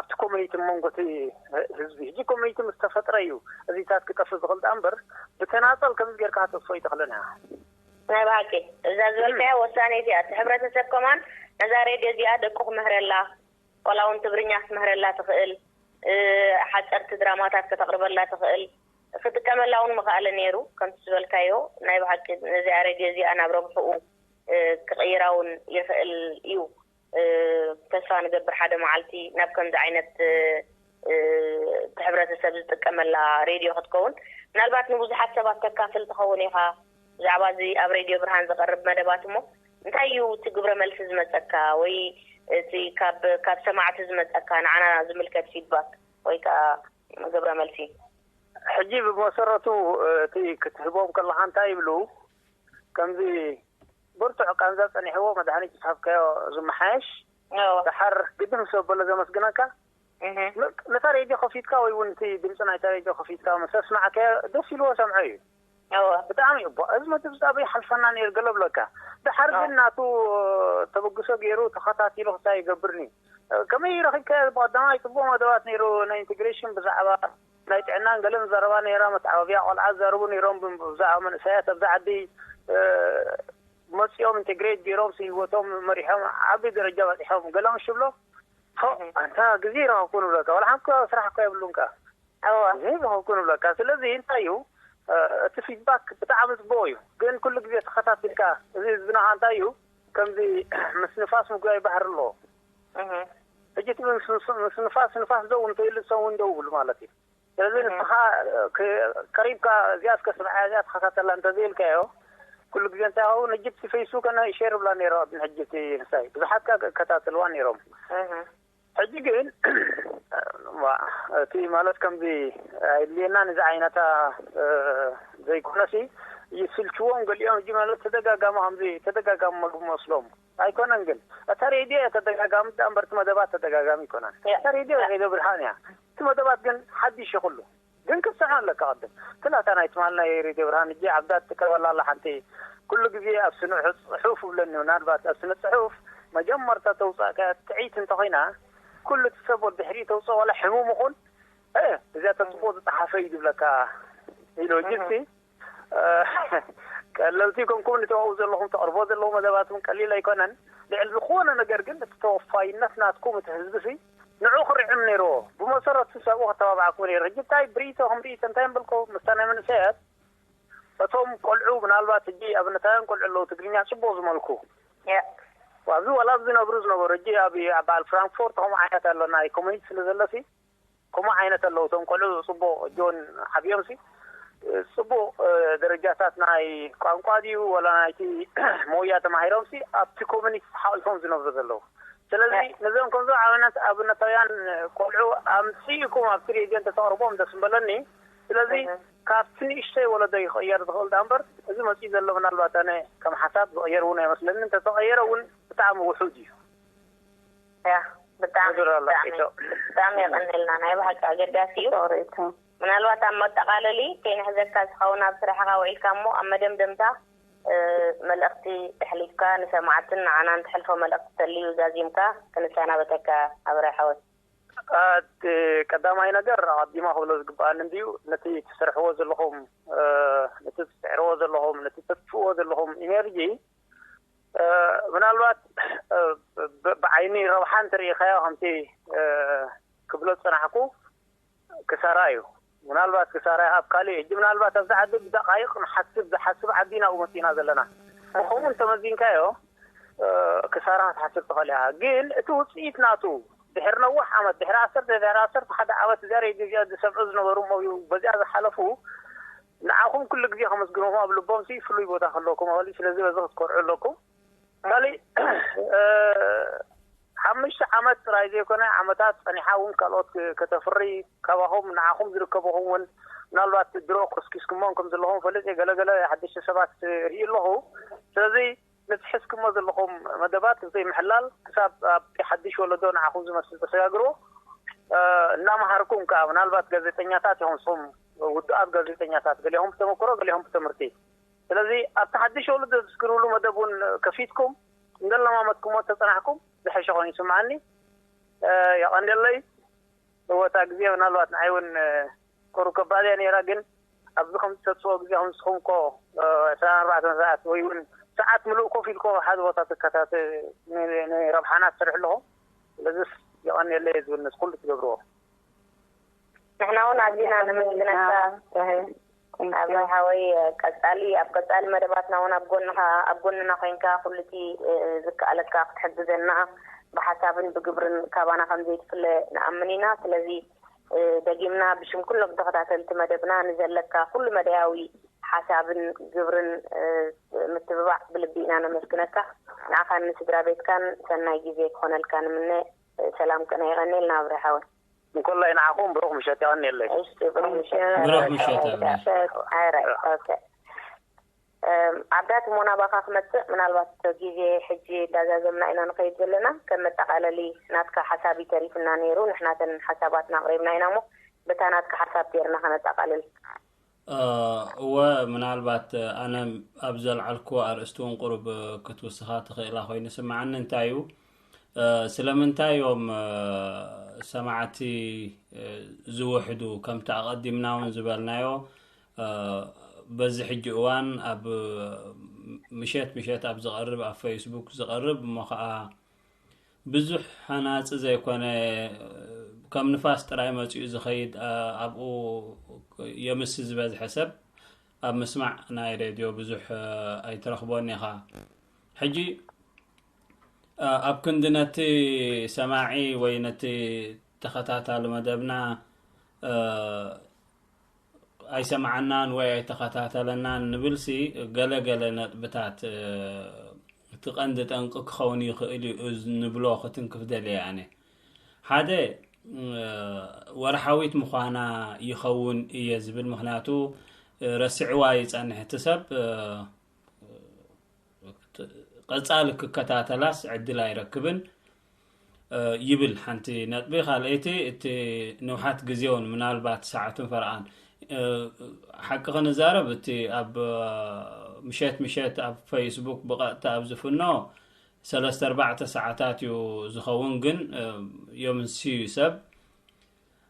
ኣብቲ ኮሚኒቲ መንጎ እቲ ህዝቢ ሕጂ ኮሚኒቲ ምስ ተፈጥረ እዩ እዚታት ክጠፍእ ዝኽእል ዳኣ እምበር ብተናፀል ከምዚ ጌርካ ከተጥፍኦ ኣይትኽእልን ኢኻ ናይ ብሓቂ እዛ ዝበልካያ ወሳኔት እያ እቲ ሕብረተሰብ ከማን ነዛ ሬድዮ እዚኣ ደቁ ክምህረላ ዋላ እውን ትግርኛ ክትምህረላ ትኽእል ሓፀርቲ ድራማታት ከተቕርበላ ትኽእል ክጥቀመላ እውን ምኽኣለ ነይሩ ከምቲ ዝበልካዮ ናይ ብሓቂ ነዚኣ ሬድዮ እዚኣ ናብ ረብሕኡ ክቕይራ እውን ይኽእል እዩ ተስፋ ንገብር ሓደ መዓልቲ ናብ ከምዚ ዓይነት እቲ ሕብረተሰብ ዝጥቀመላ ሬድዮ ክትከውን ምናልባት ንብዙሓት ሰባት ተካፍል ትኸውን ኢኻ ብዛዕባ እዚ ኣብ ሬድዮ ብርሃን ዝቐርብ መደባት እሞ እንታይ እዩ እቲ ግብረ መልሲ ዝመፀካ ወይ እቲ ካብ ካብ ሰማዕቲ ዝመፀካ ንዓና ዝምልከት ፊድባክ ወይ ከዓ ግብረ መልሲ። ሕጂ ብመሰረቱ እቲ ክትህቦም ከለካ እንታይ ይብሉ? ከምዚ ብርቱዕ ቃንዛ ጸኒሕዎ መድሃኒት ዝሃብካዮ ዝመሓየሽ። ደሓር ግዲ ምስ ኣበሎ ዘመስግነካ፣ ነታ ሬድዮ ከፊትካ ወይ እውን እቲ ድምፂ ናይታ ሬድዮ ከፊትካ ምስ ኣስማዕካዮ ደስ ኢልዎ ሰምዖ እዩ። ብጣዕሚ እቦ እዚ መደብ ዝኣበይ ሓልፈና ነይሩ ገለ ብለካ። ድሓር ግን ናቱ ተበግሶ ገይሩ ተኸታቲሉ ክሳይ ይገብርኒ። ከመይ ረኺብካዮ? ብቐዳማይ ፅቡቅ መደባት ነይሩ። ናይ ኢንቴግሬሽን ብዛዕባ ናይ ጥዕናን ገለን ዘረባ ነይራ። መተዓባብያ ቆልዓ ዘርቡ ነይሮም። ብዛዕባ መንእሰያት ኣብዛ ዓዲ መፂኦም ኢንቴግሬት ገይሮም ህይወቶም መሪሖም ዓቢ ደረጃ በፂሖም። ገለ ምሽ ብሎ ኣንታ ግዜ ረኸብኩ ንብለካ። ዋላ ሓንቲ ስራሕ እኳ የብሉን ከ ግዜ ረኸብኩ ንብለካ። ስለዚ እንታይ እዩ እቲ ፊድባክ ብጣዕሚ ፅቡቅ እዩ። ግን ኩሉ ግዜ ተኸታቲልካ እዚ ህዝብና ከ እንታይ እዩ ከምዚ ምስ ንፋስ ምጉያይ ባህሪ ኣለዎ። ሕጂ እቲ ምስ ንፋስ ንፋስ ደው እንተይሉ ሰብ እውን ደው ይብሉ ማለት እዩ። ስለዚ ንስኻ ቀሪብካ እዚኣ እስከ ስምዓ እዚኣ ተኸታተላ እንተዘይልካዮ ኩሉ ግዜ እንታይ ይኸውን? ሕጂ እቲ ፌስቡክ ኣነ ሼር ብላ ነይረ ቅድሚ ሕጂ እቲ ንሳይ ብዙሓት ከ ከከታተልዋ ነይሮም። ሕጂ ግን እቲ ማለት ከምዚ ኣይድልየናን እዚ ዓይነታ ዘይኮነሲ ይስልችዎም ገሊኦም። ሕጂ ማለት ተደጋጋሚ ከምዚ ተደጋጋሚ መግቢ መስሎም ኣይኮነን። ግን እታ ሬድዮ እያ ተደጋጋሚ እዳ እምበር እቲ መደባት ተደጋጋሚ ኣይኮነን። እታ ሬድዮ ሬድዮ ብርሃን እያ። እቲ መደባት ግን ሓድሽ እዩ ኩሉ። ግን ክትሰምዖ ኣለካ ቅድም። እቲ ናታ ናይ ትማል ናይ ሬድዮ ብርሃን ሕጂ ዓብዳ ትቀበላ ኣላ ሓንቲ ኩሉ ግዜ ኣብ ስነ ጽሑፍ እብለኒ። ምናልባት ኣብ ስነ ጽሑፍ መጀመርታ ተውጻእካ ጥዕይቲ እንተኾይና ኩሉ እቲ ሰብ ወዲ ድሕሪኡ ተውጽኦ ዋላ ሕሙም ይኹን እዚኣ ተጽፎ ዝጸሓፈ እዩ ዝብለካ ኢሉ። ሕጂ ቀለልቲ ኮንኩም ንተባኡ ዘለኹም ተቕርቦ ዘለኹ መደባት እውን ቀሊል ኣይኮነን። ልዕሊ ዝኾነ ነገር ግን እቲ ተወፋይነት ናትኩም እቲ ህዝቢ ሲ ንዑ ክርዕም ነይርዎ። ብመሰረቱ ሰብኡ ከተባብዓኩም ነይሩ። ሕጂ እንታይ ብርእይቶ ከም ርእይቶ እንታይ ምበልኩ ምስታ ናይ መንእሰያት እቶም ቆልዑ ምናልባት ሕጂ ኣብነታውያን ቆልዑ ኣለዉ ትግርኛ ጽቡቕ ዝመልኩ ኣብዚ ዋላ ኣብዚ ዝነብሩ ዝነበሩ ሕጂ ኣብ በዓል ፍራንክፎርት ከምኡ ዓይነት ኣሎ ናይ ኮሚኒቲ ስለ ዘለሲ ከምኡ ዓይነት ኣለዉ እቶም ቆልዑ ጽቡቕ ጆን ሓቢኦም ሲ ጽቡቕ ደረጃታት ናይ ቋንቋ ድዩ ወላ ናይቲ ሞያ ተማሂሮም ሲ ኣብቲ ኮሚኒቲ ተሓቂፎም ዝነብሩ ዘለዉ። ስለዚ ነዞም ከምዞም ዓይነት ኣብነታውያን ቆልዑ ኣምፅእኩም ኣብቲ ሬድዮ እንተተቕርቦም ደስ ምበለኒ። ስለዚ ካብቲ ንእሽተይ ወለዶ ይቕየር ዝኽእል ዳ እምበር እዚ መፅኡ ዘሎ ምናልባት ኣነ ከም ሓሳብ ዝቕየር እውን ኣይመስለኒ። እንተተቐየረ እውን ብጣዕሚ ውሑድ እዩ። ያ ብጣዕሚ ብጣዕሚ የቐንልና። ናይ ብሓቂ ኣገዳሲ እዩ። ምናልባት ኣብ መጠቓለሊ ከይንሕዘካ ዝኸውን ኣብ ስራሕኻ ውዒልካ እሞ ኣብ መደምደምታ መልእኽቲ ተሕሊፍካ ንሰማዕትን ንዓናን ተሕልፎ መልእኽቲ ተልዩ ዛዚምካ ክንሰናበተካ ኣብረ ሓወይ። እቲ ቀዳማይ ነገር ኣቐዲማ ክብሎ ዝግበኣኒ እንድዩ ነቲ ትሰርሕዎ ዘለኹም ነቲ ትስዕርዎ ዘለኹም ነቲ ተጥፍዎ ዘለኹም ኢነርጂ ምናልባት ብዓይኒ ረብሓ እንተሪኢኻዮ ከምቲ ክብሎ ዝፀናሕኩ ክሳራ እዩ። ምናልባት ክሳራ ኣብ ካሊእ ሕጂ ምናልባት ኣብዚ ዓዲ ብደቃይቕ ንሓስብ ዝሓስብ ዓዲ ኢና ኣብኡ መፂእና ዘለና። ብኸምኡ እንተመዚንካዮ ክሳራ ክትሓስብ ትኽእል ኢኻ። ግን እቲ ውፅኢት ናቱ ድሕሪ ነዊሕ ዓመት ድሕሪ ዓሰርተ ድሕሪ ዓሰርተ ሓደ ዓመት እዚኣ ሬድዮ እዚኣ ዝሰምዑ ዝነበሩ እሞ በዚኣ ዝሓለፉ ንዓኹም ኩሉ ግዜ ከመስግንኹም ኣብ ልቦም ሲ ፍሉይ ቦታ ከለኩም ኣባሊ ስለዚ በዚ ክትኮርዑ ኣለኩም። ካሊእ ሓሙሽተ ዓመት ጥራይ ዘይኮነ ዓመታት ጸኒሓ እውን ካልኦት ከተፍሪ ካባኹም ንዓኹም ዝርከበኹም እውን ምናልባት ድሮ ኮስኪስኩሞም ከም ዘለኹም ፈልጥ እየ። ገለገለ ሓደሽቲ ሰባት ርኢ ኣለኹ። ስለዚ ነቲ ሒዝኩሞ ዘለኹም መደባት ዘይምሕላል ክሳብ ኣብቲ ሓድሽ ወለዶ ንዓኹም ዝመስል ተሰጋግርዎ እናመሃርኩም ከዓ ምናልባት ጋዜጠኛታት ኢኹም ንስኹም ውዱኣት ጋዜጠኛታት ገሊኹም ብተመክሮ ገሊኹም ብትምህርቲ ስለዚ ኣብቲ ሓድሽ ወለዶ ዝስግርሉ መደብ እውን ከፊትኩም እንደለማመድኩሞ ተፀናሕኩም ዝሐሸ ኮይኑ ይስምዓኒ። የቐንደለይ እወታ ግዜ ምናልባት ንዓይ እውን ቁሩብ ከባድ እያ ነይራ ግን ኣብዚ ከም ትሰጥዎ ግዜ ከም ንስኹም ኮ ዕስራን ኣርባዕተን ሰዓት ወይ እውን ሰዓት ምሉእ ኮፍ ኢልኮ ሓደ ቦታ ትከታተ ንረብሓና ትሰርሑ ኣለኹም። ስለዚስ የቐንየለይ ዝብል ነዚ ኩሉ ትገብርዎ። ንሕና እውን ኣዚና ነመስግነካ። ኣብ ሓወይ ቀጻሊ ኣብ ቀጻሊ መደባትና እውን ኣብ ጎንኻ ኣብ ጎንና ኮይንካ ኩሉ እቲ ዝከኣለካ ክትሕግዘና ብሓሳብን ብግብርን ካባና ከም ዘይትፍለ ንኣምን ኢና። ስለዚ ደጊምና ብሽም ኩሎም ተኸታተልቲ መደብና ንዘለካ ኩሉ መደያዊ ሓሳብን ግብርን ምትብባዕ ብልቢ ኢና ነመስግነካ። ንዓኻን ንስድራ ቤትካን ሰናይ ግዜ ክኾነልካ ንምነ። ሰላም ቅነ ይቐኒልና ኣብረ ሓወይ። እንኮላይ ንዓኹም ብሩኽ ምሸት፣ የቐንየለይ። እሺ፣ ብሩኽ ምሸት። ብሩኽ ምሸት። ኣራይ ኦኬ። እም፣ ዓብዳት እሞ ናባኻ ክመጽእ፣ ምናልባት ግዜ ሕጂ እንዳዛዘምና ኢና ንኸይድ ዘለና። ከም መጠቓለሊ ናትካ ሓሳብ ይተሪፍና ነይሩ፣ ንሕናተን ሓሳባትና ኣቕሪብና ኢና እሞ በታ ናትካ ሓሳብ ገይርና ከነጠቓልል። እወ፣ ምናልባት ኣነ ኣብ ዘልዓልኩዎ ኣርእስቲ እውን ቁሩብ ክትውስኻ ትኽእላ ኮይኑ ስምዓኒ። እንታይ እዩ፣ ስለምንታይ እዮም ሰማዕቲ ዝውሕዱ? ከምቲ ኣቐዲምና እውን ዝበልናዮ፣ በዚ ሕጂ እዋን ኣብ ምሸት ምሸት ኣብ ዝቐርብ፣ ኣብ ፌስቡክ ዝቐርብ እሞ ከዓ ብዙሕ ሃናፂ ዘይኮነ፣ ከም ንፋስ ጥራይ መፂኡ ዝኸይድ፣ ኣብኡ የምሲ ዝበዝሐ ሰብ ኣብ ምስማዕ ናይ ሬድዮ ብዙሕ ኣይትረኽቦን ኢኻ። ሕጂ ኣብ ክንዲ ነቲ ሰማዒ ወይ ነቲ ተኸታታሊ መደብና ኣይሰማዓናን ወይ ኣይተኸታተለናን ንብልሲ፣ ገለ ገለ ነጥብታት፣ እቲ ቀንዲ ጠንቂ ክኸውን ይኽእል እዩ ንብሎ ክትንክፍ ደልየ ኣነ። ሓደ፣ ወርሓዊት ምዃና ይኸውን እየ ዝብል፣ ምኽንያቱ ረስዕዋ ይጸንሕ እቲ ሰብ፣ ቀጻሊ ክከታተላስ ዕድል ኣይረክብን ይብል ሓንቲ ነጥቢ። ካልኣይቲ፣ እቲ ንውሓት ግዜውን ምናልባት ሰዓትን ፈረቓን፣ ሓቂ ክንዛረብ፣ እቲ ኣብ ምሸት ምሸት ኣብ ፌስቡክ ብቐጥታ ኣብ ዝፍኖ ሰለስተ ኣርባዕተ ሰዓታት እዩ ዝኸውን፣ ግን ዮም ንስዩ ሰብ።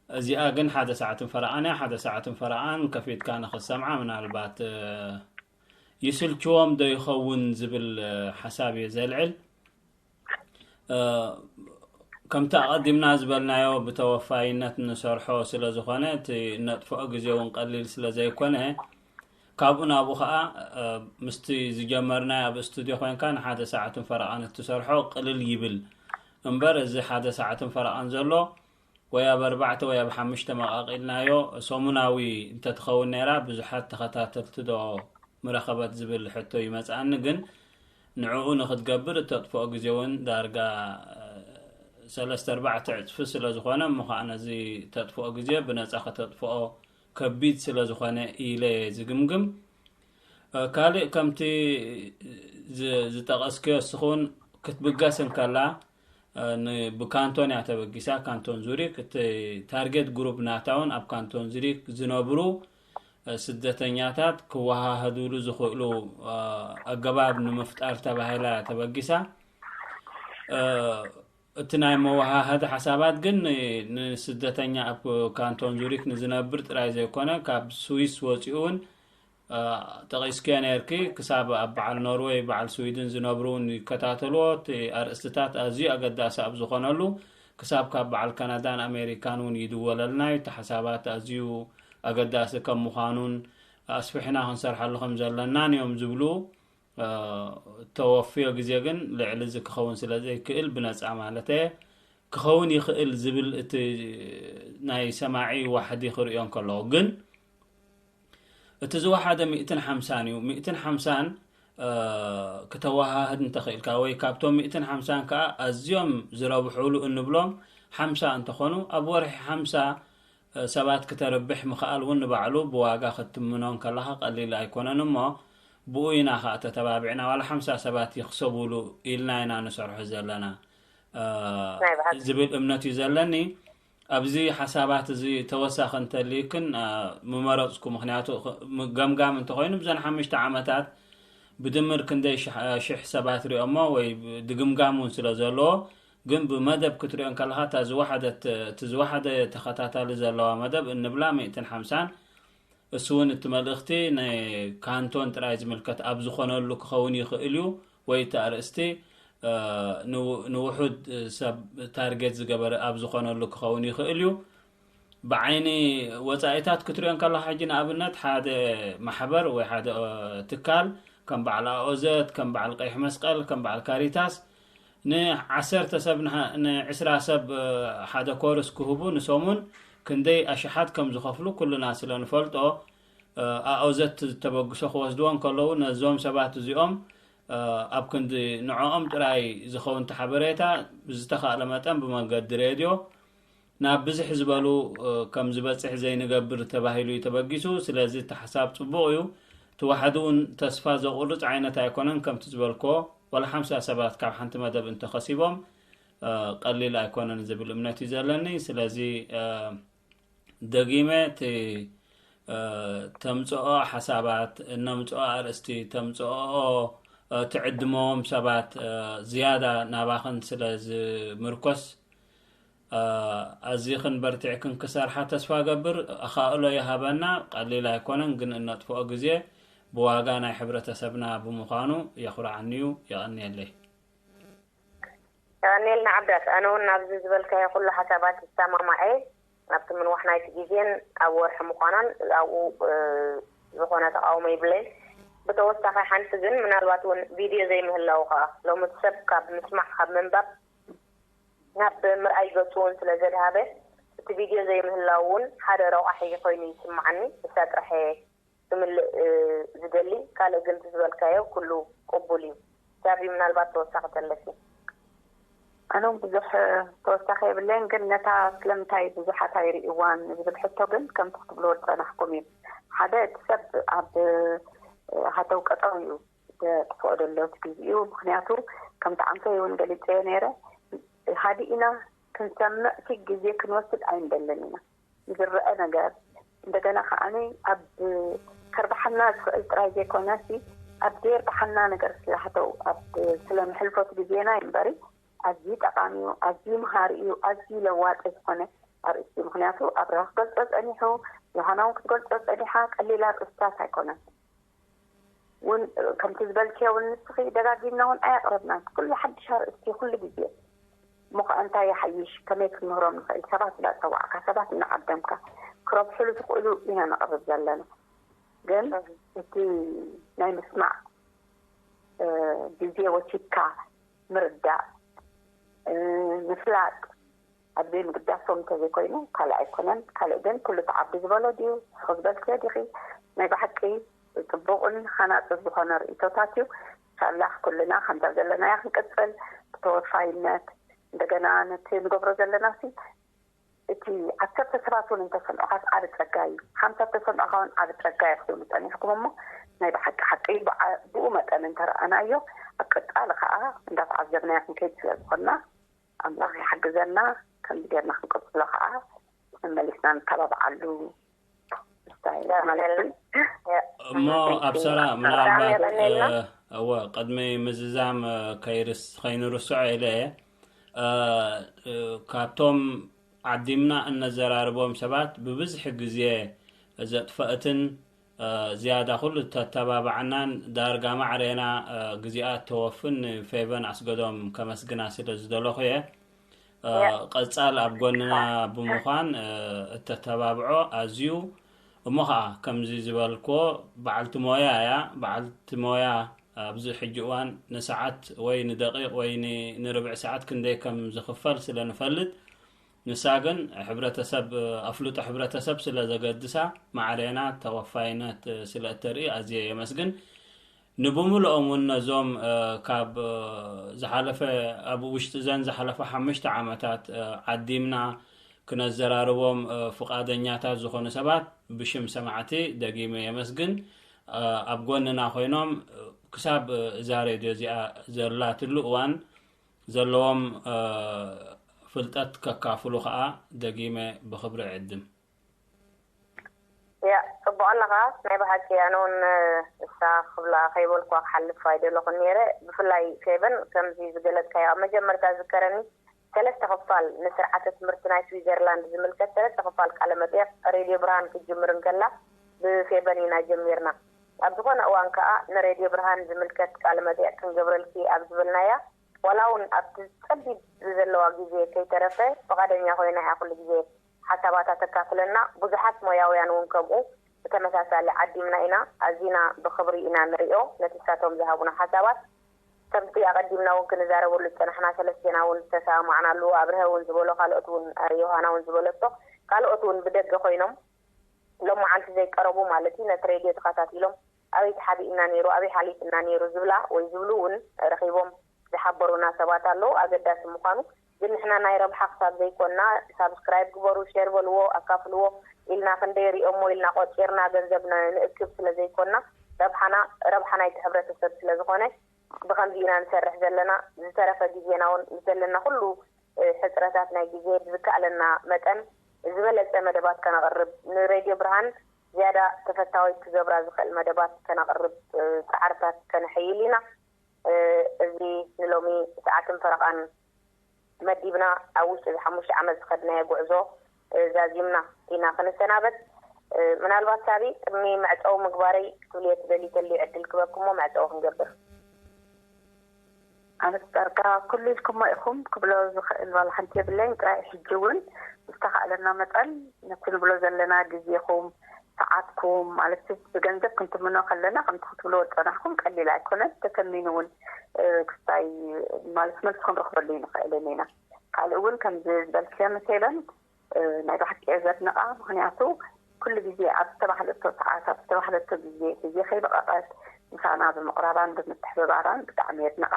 እዚኣ ግን ሓደ ሰዓትን ፈረቓን እያ። ሓደ ሰዓትን ፈረቓን ከፊትካ ንኽትሰምዓ ምናልባት ይስልችዎም ዶ ይኸውን ዝብል ሓሳብ እየ ዘልዕል። ከምቲ ኣቐዲምና ዝበልናዮ፣ ብተወፋይነት ንሰርሖ ስለ ዝኾነ፣ እቲ ነጥፍኦ ግዜ እውን ቀሊል ስለ ዘይኮነ፣ ካብኡ ናብኡ ኸዓ ምስቲ ዝጀመርናዮ ኣብ ስቱድዮ ኮይንካ ንሓደ ሰዓትን ፈረቓን እትሰርሖ ቅልል ይብል እምበር፣ እዚ ሓደ ሰዓትን ፈረቓን ዘሎ ወይ ኣብ ኣርባዕተ ወይ ኣብ ሓሙሽተ መቓቒልናዮ ሰሙናዊ እንተትኸውን ነይራ፣ ብዙሓት ተኸታተልቲ ዶ ምረኸበት ዝብል ሕቶ ይመጽኣኒ። ግን ንዕኡ ንኽትገብር እተጥፍኦ ግዜ እውን ዳርጋ ሰለስተ ኣርባዕተ ዕጽፊ ስለ ዝኾነ፣ እሞ ኸዓ ነዚ ተጥፍኦ ግዜ ብነጻ ከተጥፍኦ ከቢድ ስለ ዝኾነ ኢለ ዝግምግም። ካልእ ከምቲ ዝጠቐስክዮ እስኹ እውን ክትብገስ እንከላ፣ ብካንቶን እያ ተበጊሳ፣ ካንቶን ዙሪክ። እቲ ታርጌት ግሩፕ ናታ እውን ኣብ ካንቶን ዙሪክ ዝነብሩ ስደተኛታት ክወሃሃዱሉ ዝኽእሉ ኣገባብ ንምፍጣር ተባሂላ እያ ተበጊሳ። እቲ ናይ መወሃሃዲ ሓሳባት ግን ንስደተኛ ኣብ ካንቶን ዙሪክ ንዝነብር ጥራይ ዘይኮነ፣ ካብ ስዊስ ወፂኡ እውን ጠቒስክዮ ነርኪ፣ ክሳብ ኣብ በዓል ኖርወይ፣ በዓል ስዊድን ዝነብሩ እውን ይከታተልዎ። እቲ ኣርእስትታት ኣዝዩ ኣገዳሲ ኣብ ዝኾነሉ፣ ክሳብ ካብ በዓል ካናዳን ኣሜሪካን እውን ይድወለልና እዩ። እቲ ሓሳባት ኣዝዩ ኣገዳሲ ከም ምዃኑን ኣስፊሕና ክንሰርሓሉ ከም ዘለናን እዮም ዝብሉ። ተወፍዮ ግዜ ግን ልዕሊ እዚ ክኸውን ስለ ዘይክእል፣ ብነጻ ማለት እየ፣ ክኸውን ይኽእል ዝብል እቲ ናይ ሰማዒ ዋሕዲ ክርእዮ እንከለኹ ግን፣ እቲ ዝወሓደ ሚእትን ሓምሳን እዩ። ሚእትን ሓምሳን ክተወሃህድ እንተኽእልካ፣ ወይ ካብቶም ሚእትን ሓምሳን ከኣ ኣዝዮም ዝረብሑሉ እንብሎም ሓምሳ እንተኾኑ፣ ኣብ ወርሒ ሓምሳ ሰባት ክተርብሕ ምኽኣል እውን ንባዕሉ ብዋጋ ክትትምኖ እንከለኻ ቀሊል ኣይኮነን። እሞ ብኡ ኢና ኸዓ ተተባቢዕና፣ ዋላ ሓምሳ ሰባት ይኽሰቡሉ ኢልና ኢና ንሰርሖ ዘለና ዝብል እምነት እዩ ዘለኒ። ኣብዚ ሓሳባት እዚ ተወሳኺ እንተልይክን ምመረፅኩ። ምኽንያቱ ገምጋም እንተኾይኑ፣ ብዘን ሓሙሽተ ዓመታት ብድምር ክንደይ ሽሕ ሰባት ሪኦሞ ወይ ድግምጋም እውን ስለ ዘለዎ፣ ግን ብመደብ ክትሪኦ እንከለኻ፣ እታ ዝወሓደት፣ እቲ ዝወሓደ ተኸታታሊ ዘለዋ መደብ እንብላ ሚእትን ሓምሳን፣ እሱ እውን እቲ መልእኽቲ ንካንቶን ጥራይ ዝምልከት ኣብ ዝኾነሉ ክኸውን ይኽእል እዩ፣ ወይ እቲ ኣርእስቲ ንውሑድ ሰብ ታርጌት ዝገበረ ኣብ ዝኾነሉ ክኸውን ይኽእል እዩ። ብዓይኒ ወጻኢታት ክትሪኦ እንከለኻ፣ ሕጂ ንኣብነት ሓደ ማሕበር ወይ ሓደ ትካል ከም በዓል ኣኦዘት፣ ከም በዓል ቀይሕ መስቀል፣ ከም በዓል ካሪታስ ንዓሰርተ ሰብ፣ ንዕስራ ሰብ ሓደ ኮርስ ክህቡ ንሰሙን ክንደይ ኣሽሓት ከም ዝኸፍሉ ኩልና ስለ ንፈልጦ፣ ኣኦዘት ተበግሶ ክወስድዎ እንከለዉ፣ ነዞም ሰባት እዚኦም ኣብ ክንዲ ንዕኦም ጥራይ ዝኸውን ሓበሬታ ብዝተኻእለ መጠን ብመንገዲ ሬድዮ ናብ ብዝሕ ዝበሉ ከም ዝበፅሕ ዘይንገብር ተባሂሉ እዩ ተበጊሱ። ስለዚ እቲ ሓሳብ ፅቡቕ እዩ። እቲ ዋሕዲ እውን ተስፋ ዘቑርፅ ዓይነት ኣይኮነን። ከምቲ ዝበልክዎ ዋላ ሓምሳ ሰባት ካብ ሓንቲ መደብ እንተኸሲቦም ቀሊል ኣይኮነን ዝብል እምነት እዩ ዘለኒ። ስለዚ ደጊመ እቲ ተምፅኦ ሓሳባት፣ እነምፅኦ ኣርእስቲ፣ ተምፅኦ ትዕድመዎም ሰባት ዝያዳ ናባኽን ስለ ዝምርኮስ ኣዚኽን በርቲዕክን ክሰርሓ ተስፋ ገብር። ኣኻእሎ ይሃበና። ቀሊል ኣይኮነን ግን እነጥፍኦ ግዜ ብዋጋ ናይ ሕብረተሰብና ብምዃኑ የኹርዓኒ እዩ። የቐንየለይ። የቐንየልና ዓብዳት። ኣነ እውን ናብዚ ዝበልካዮ ኩሉ ሓሳባት ይሰማማዕ እየ። ናብቲ ምንዋሕ ናይቲ ግዜን ኣብ ወርሒ ምዃናን ኣብኡ ዝኾነ ተቃውሞ ይብለይን። ብተወሳኺ ሓንቲ ግን ምናልባት እውን ቪድዮ ዘይምህላው ከዓ ሎሚ ሰብ ካብ ምስማዕ ካብ ምንባብ ናብ ምርኣይ ገፁ እውን ስለ ዘድሃበ እቲ ቪድዮ ዘይምህላው እውን ሓደ ረቋሒ ኮይኑ ይስማዓኒ። እሳ ጥራሕ እየ ክምልእ ዝደሊ። ካልእ ግን እቲ ዝበልካዮ ኩሉ ቅቡል እዩ። ሳቢ ምናልባት ተወሳኺ ተለኪ። ኣነ እውን ብዙሕ ተወሳኺ የብለይን ግን ነታ ስለምንታይ ብዙሓት ኣይርእይዋን ዝብል ሕቶ ግን ከምቲ ክትብልዎ ዝፀናሕኩም እዩ። ሓደ እቲ ሰብ ኣብ ሃተው ቀጠው እዩ ዘጥፍኦ ዘሎ እቲ ግዜኡ። ምክንያቱ ከምቲ ዓንተይ እውን ገሊፀዮ ነይረ ሃዲእና ክንሰምዕ ሲ ግዜ ክንወስድ ኣይንደልን ኢና። ዝረአ ነገር እንደገና ከዓኒ ኣብ ከርብሓና ዝኽእል ጥራይ ዘይኮነሲ ኣብ ዘየርብሓና ነገር ስለሃተው ኣብ ስለንሕልፎት ግዜና እዩ እምበሪ ኣዝዩ ጠቓሚ እዩ፣ ኣዝዩ መሃሪ እዩ፣ ኣዝዩ ለዋጢ ዝኾነ ኣርእስቲ እዩ። ምክንያቱ ኣብርሃ ክገልፆ ፀኒሑ፣ ዮሃና እውን ክትገልፆ ፀኒሓ ቀሊል ኣርእስታት ኣይኮነን። እውን ከምቲ ዝበልክዮ እውን ንስኺ ደጋጊምና እውን ኣየቕረብናን ኩሉ ሓድሽ ኣርእስቲ ኩሉ ግዜ እሞ ከዓ እንታይ ይሓይሽ ከመይ ክንምህሮም ንኽእል ሰባት እናፀዋዕካ ሰባት እናዓደምካ ክረብሕሉ ዝኽእሉ ኢና ነቕርብ ዘለና ግን እቲ ናይ ምስማዕ ግዜ ወሲድካ ምርዳእ ምፍላጥ ኣብ ዘይምግዳሶም እንተዘይኮይኑ ካልእ ኣይኮነን። ካልእ ግን ኩሉ እቲ ዓዲ ዝበሎ ድዩ ንስኺ ዝበልክዮ ዲኺ ናይ ብሓቂ ፅቡቕን ሃናፂ ዝኾነ ርእይቶታት እዩ። ኢንሻላህ ኩልና ከምዛ ዘለናያ ክንቅፅል ብተወፋይነት እንደገና ነቲ ንገብሮ ዘለና ሲ እቲ ዓሰርተ ሰባት እውን እንተሰምዑኻስ ዓቢ ጸጋ እዩ። ሓምሳ እተሰምዑኻ እውን ዓቢ ጸጋ እዩ ክትብሉ ጸኒሕኩም እሞ ናይ ብሓቂ ሓቂ እዩ። ብኡ መጠን እንተረኣናዮ ኣብ ቀጻሊ ከዓ እንዳተዓዘብናዮ ክንከይድ ስለ ዝኾንና ኣምላኽ ይሓግዘና። ከምዚ ጌርና ክንቅጽሎ ከዓ መመሊስና ንተባብዓሉ። እሞ ኣብሰራ ምናልባት እወ ቅድሚ ምዝዛም ከይርስ ከይንርስዖ ኢለ እየ ካብቶም ዓዲምና እነዘራርቦም ሰባት ብብዝሒ ግዜ ዘጥፈእትን ዝያዳ ኩሉ ተተባባዕናን ዳርጋ ማዕሬና ግዜኣ ተወፍን ንፌቨን ኣስገዶም ከመስግና ስለ ዝደለኹ እየ። ቀጻል ኣብ ጎንና ብምዃን እተተባብዖ ኣዝዩ እሞ ኸዓ ከምዚ ዝበልክዎ በዓልቲ ሞያ እያ። በዓልቲ ሞያ ኣብዚ ሕጂ እዋን ንሰዓት ወይ ንደቂቕ ወይ ንርብዒ ሰዓት ክንደይ ከም ዝኽፈል ስለ ንፈልጥ ንሳ ግን ሕብረተሰብ ኣፍልጦ ሕብረተሰብ ስለ ዘገድሳ ማዕሬና ተወፋይነት ስለ እተርኢ ኣዝየ የመስግን። ንብምልኦም እውን ነዞም ካብ ዝሓለፈ ኣብ ውሽጢ ዘን ዝሓለፈ ሓሙሽተ ዓመታት ዓዲምና ክነዘራርቦም ፍቓደኛታት ዝኾኑ ሰባት ብሽም ሰማዕቲ ደጊመ የመስግን። ኣብ ጎንና ኮይኖም ክሳብ እዛ ሬድዮ እዚኣ ዘላትሉ እዋን ዘለዎም ፍልጠት ከካፍሉ ከዓ ደጊመ ብኽብሪ እዕድም። ያ ጽቡቕ ኣለኻ ናይ ብሓቂ ኣነ እውን እሳ ክብላ ከይበልኳ ክሓልፍ ኣይደለኹን ነይረ። ብፍላይ ፌበን ከምዚ ዝገለጽካዮ ኣብ መጀመርታ ዝከረኒ ሰለስተ ክፋል ንስርዓተ ትምህርቲ ናይ ስዊዘርላንድ ዝምልከት ሰለስተ ክፋል ቃለ መጠየቕ ሬድዮ ብርሃን ክትጅምር እንከላ ብፌበን ኢና ጀሚርና። ኣብ ዝኾነ እዋን ከኣ ንሬድዮ ብርሃን ዝምልከት ቃለ መጠየቕ ክንገብረልኪ ኣብ ዝበልናያ ዋላ እውን ኣብቲ ጸቢብ ዘለዋ ግዜ ከይተረፈ ፍቓደኛ ኮይና እያ ኩሉ ግዜ ሓሳባታ ተካፍለና። ብዙሓት ሞያውያን እውን ከምኡ ብተመሳሳሊ ዓዲምና ኢና። ኣዚና ብኽብሪ ኢና ንሪኦ ነቲ እሳቶም ዝሃቡና ሓሳባት። ከምቲ ኣቐዲምና እውን ክንዛረበሉ ዝጸናሕና ሰለስቴና እውን ዝተሰማማዕናሉ ኣብርሀ እውን ዝበሎ ካልኦት እውን ዮሃና እውን ዝበለቶ ካልኦት እውን ብደገ ኮይኖም ሎም መዓልቲ ዘይቀረቡ ማለት እዩ ነቲ ሬድዮ ተኸታቲሎም ኣበይ ተሓቢእና ነይሩ ኣበይ ሓሊፍና ነይሩ ዝብላ ወይ ዝብሉ እውን ረኺቦም ዝሓበሩና ሰባት ኣለዉ። ኣገዳሲ ምዃኑ ግን ንሕና ናይ ረብሓ ክሳብ ዘይኮንና ሳብስክራይብ ግበሩ፣ ሼር በልዎ፣ ኣካፍልዎ ኢልና ክንደይ ሪኦሞ ኢልና ቆፂርና ገንዘብ ነ- ንእክብ ስለ ዘይኮንና ረብሓና ረብሓ ናይቲ ሕብረተሰብ ስለ ዝኾነ ብኸምዚ ኢና ንሰርሕ ዘለና። ዝተረፈ ግዜና እውን ምስ ዘለና ኩሉ ሕፅረታት ናይ ግዜ ብዝከኣለና መጠን ዝበለፀ መደባት ከነቕርብ ንሬድዮ ብርሃን ዝያዳ ተፈታዊት ክገብራ ዝኽእል መደባት ከነቕርብ ፃዕርታት ከነሐይል ኢና። እዚ ንሎሚ ሰዓትን ፈረቓን መዲብና ኣብ ውሽጢ እዚ ሓሙሽተ ዓመት ዝኸድናዮ ጉዕዞ ዛዚምና ኢና ክንሰናበት። ምናልባት ሳቢ ቅድሚ መዕፀዊ ምግባረይ ክትብልዮ ትደሊ ተልዩ ዕድል ክበክሞ መዕፀዊ ክንገብር። ኣነስ ዳርጋ ኩሉ ኢልኩሞ ኢኹም ክብሎ ዝኽእል ዋላ ሓንቲ የብለይን። ጥራይ ሕጂ እውን ዝተኻእለና መጠን ነቲ ንብሎ ዘለና ግዜኹም ሰዓትኩም ማለት ብገንዘብ ክንትምኖ ከለና ከምቲ ክትብልዎ ዝፀናሕኩም ቀሊል ኣይኮነን። ተተሚኑ እውን ክስታይ ማለት መልሲ ክንረኽበሉ ንኽእልን ኢና። ካልእ እውን ከምዚ ዝበልክዮ መሰለን ናይ ብሓቂ እየ ዘድንቓ። ምኽንያቱ ኩሉ ግዜ ኣብ ዝተባህለቶ ሰዓት ኣብ ዝተባህለቶ ግዜ ግዜ ከይበቐቐት ምሳና ብምቕራባን ብምትሕብባራን ብጣዕሚ የድንቓ።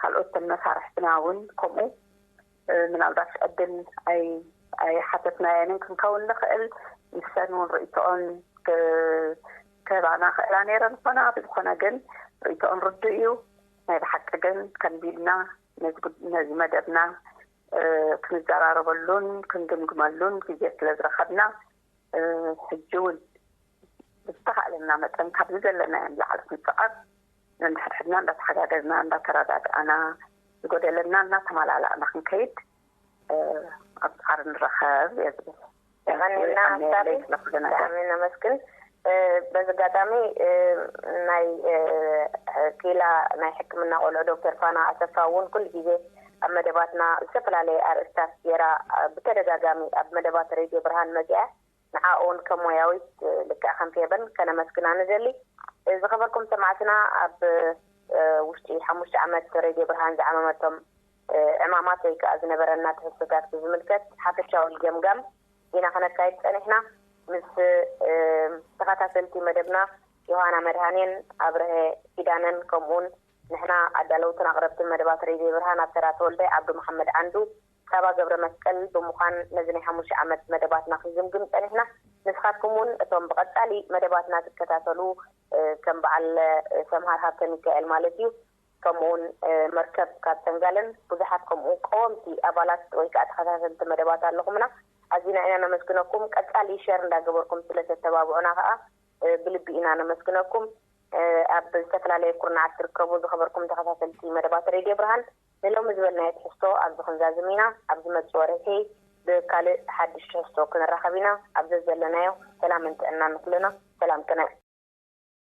ካልኦት መሳርሕትና እውን ከምኡ ምናልባት ዕድል ኣይሓተትናየንን ክንከውን ንኽእል። ንሰን እውን ርእይቶኦን ክህባና ክእላ ነይረን ዝኾና ብዝኾነ ግን ርእይቶኦን ርዱእ እዩ። ናይ ብሓቂ ግን ከንቢልና ነዚ መደብና ክንዘራረበሉን ክንግምግመሉን ግዜ ስለ ዝረኸብና ሕጂ እውን ብዝተኻእለና መጠን ካብዚ ዘለናዮ ንላዕሊ ክንፅዕር ነንሕድሕድና እንዳተሓጋገዝና እንዳተረዳድኣና ዝጎደለና እናተመላላእና ክንከይድ ኣብ ፃዕሪ ንረኸብ እየ ዝብል። የቐንየልና ሓሳቢ ብጣዕሚ ነመስግን። በዚ ኣጋጣሚ ናይ ክኢላ ናይ ሕክምና ቆልዑ ዶክተር ፋና ኣሰፋ እውን ኩሉ ግዜ ኣብ መደባትና ዝተፈላለየ ኣርእስታት ገይራ ብተደጋጋሚ ኣብ መደባት ሬድዮ ብርሃን መፅያ ንዓኣ እውን ከም ሞያዊት ልክዕ ከም ፌበን ከነመስግና ንደሊ። ዝኸበርኩም ሰማዕትና ኣብ ውሽጢ ሓሙሽተ ዓመት ሬድዮ ብርሃን ዝዓመመቶም ዕማማት ወይ ከዓ ዝነበረና ትሕዝቶታት ብዝምልከት ሓፈሻዊ ገምጋም ኢና ከነካይድ ፀኒሕና ምስ ተኸታተልቲ መደብና ዮሃና መድሃኔን ኣብርሀ ኪዳነን ከምኡውን ንሕና ኣዳለውትን ኣቕረብትን መደባት ሬድዮ ብርሃን ኣብ ተራ ተወልደ ዓብዱ መሓመድ ዓንዱ ሳባ ገብረ መስቀል ብምዃን ነዚ ናይ ሓሙሽተ ዓመት መደባትና ክንግምግም ፀኒሕና። ንስኻትኩም እውን እቶም ብቐፃሊ መደባትና ትከታተሉ ከም በዓል ሰምሃር ሃብተ ሚካኤል ማለት እዩ ከምኡውን መርከብ ካብ ሰንጋለን ብዙሓት ከምኡ ቀወምቲ ኣባላት ወይ ከዓ ተኸታተልቲ መደባት ኣለኹምና ኣዚና ኢና ነመስግነኩም። ቀፃሊ ሸር እንዳገበርኩም ስለተተባብዑና ከዓ ብልቢ ኢና ነመስግነኩም። ኣብ ዝተፈላለየ ኩርናዓት ትርከቡ ዝኸበርኩም ተኸታተልቲ መደባት ሬድዮ ብርሃን ንሎሚ ዝበልናዮ ትሕዝቶ ኣብዚ ክንዛዝም ኢና። ኣብ ዝመፅእ ወርሒ ብካልእ ሓድሽ ትሕዝቶ ክንራኸብ ኢና። ኣብ ዘዘለናዮ ሰላምን ጥዕናን ንኩልና። ሰላም ቅነ።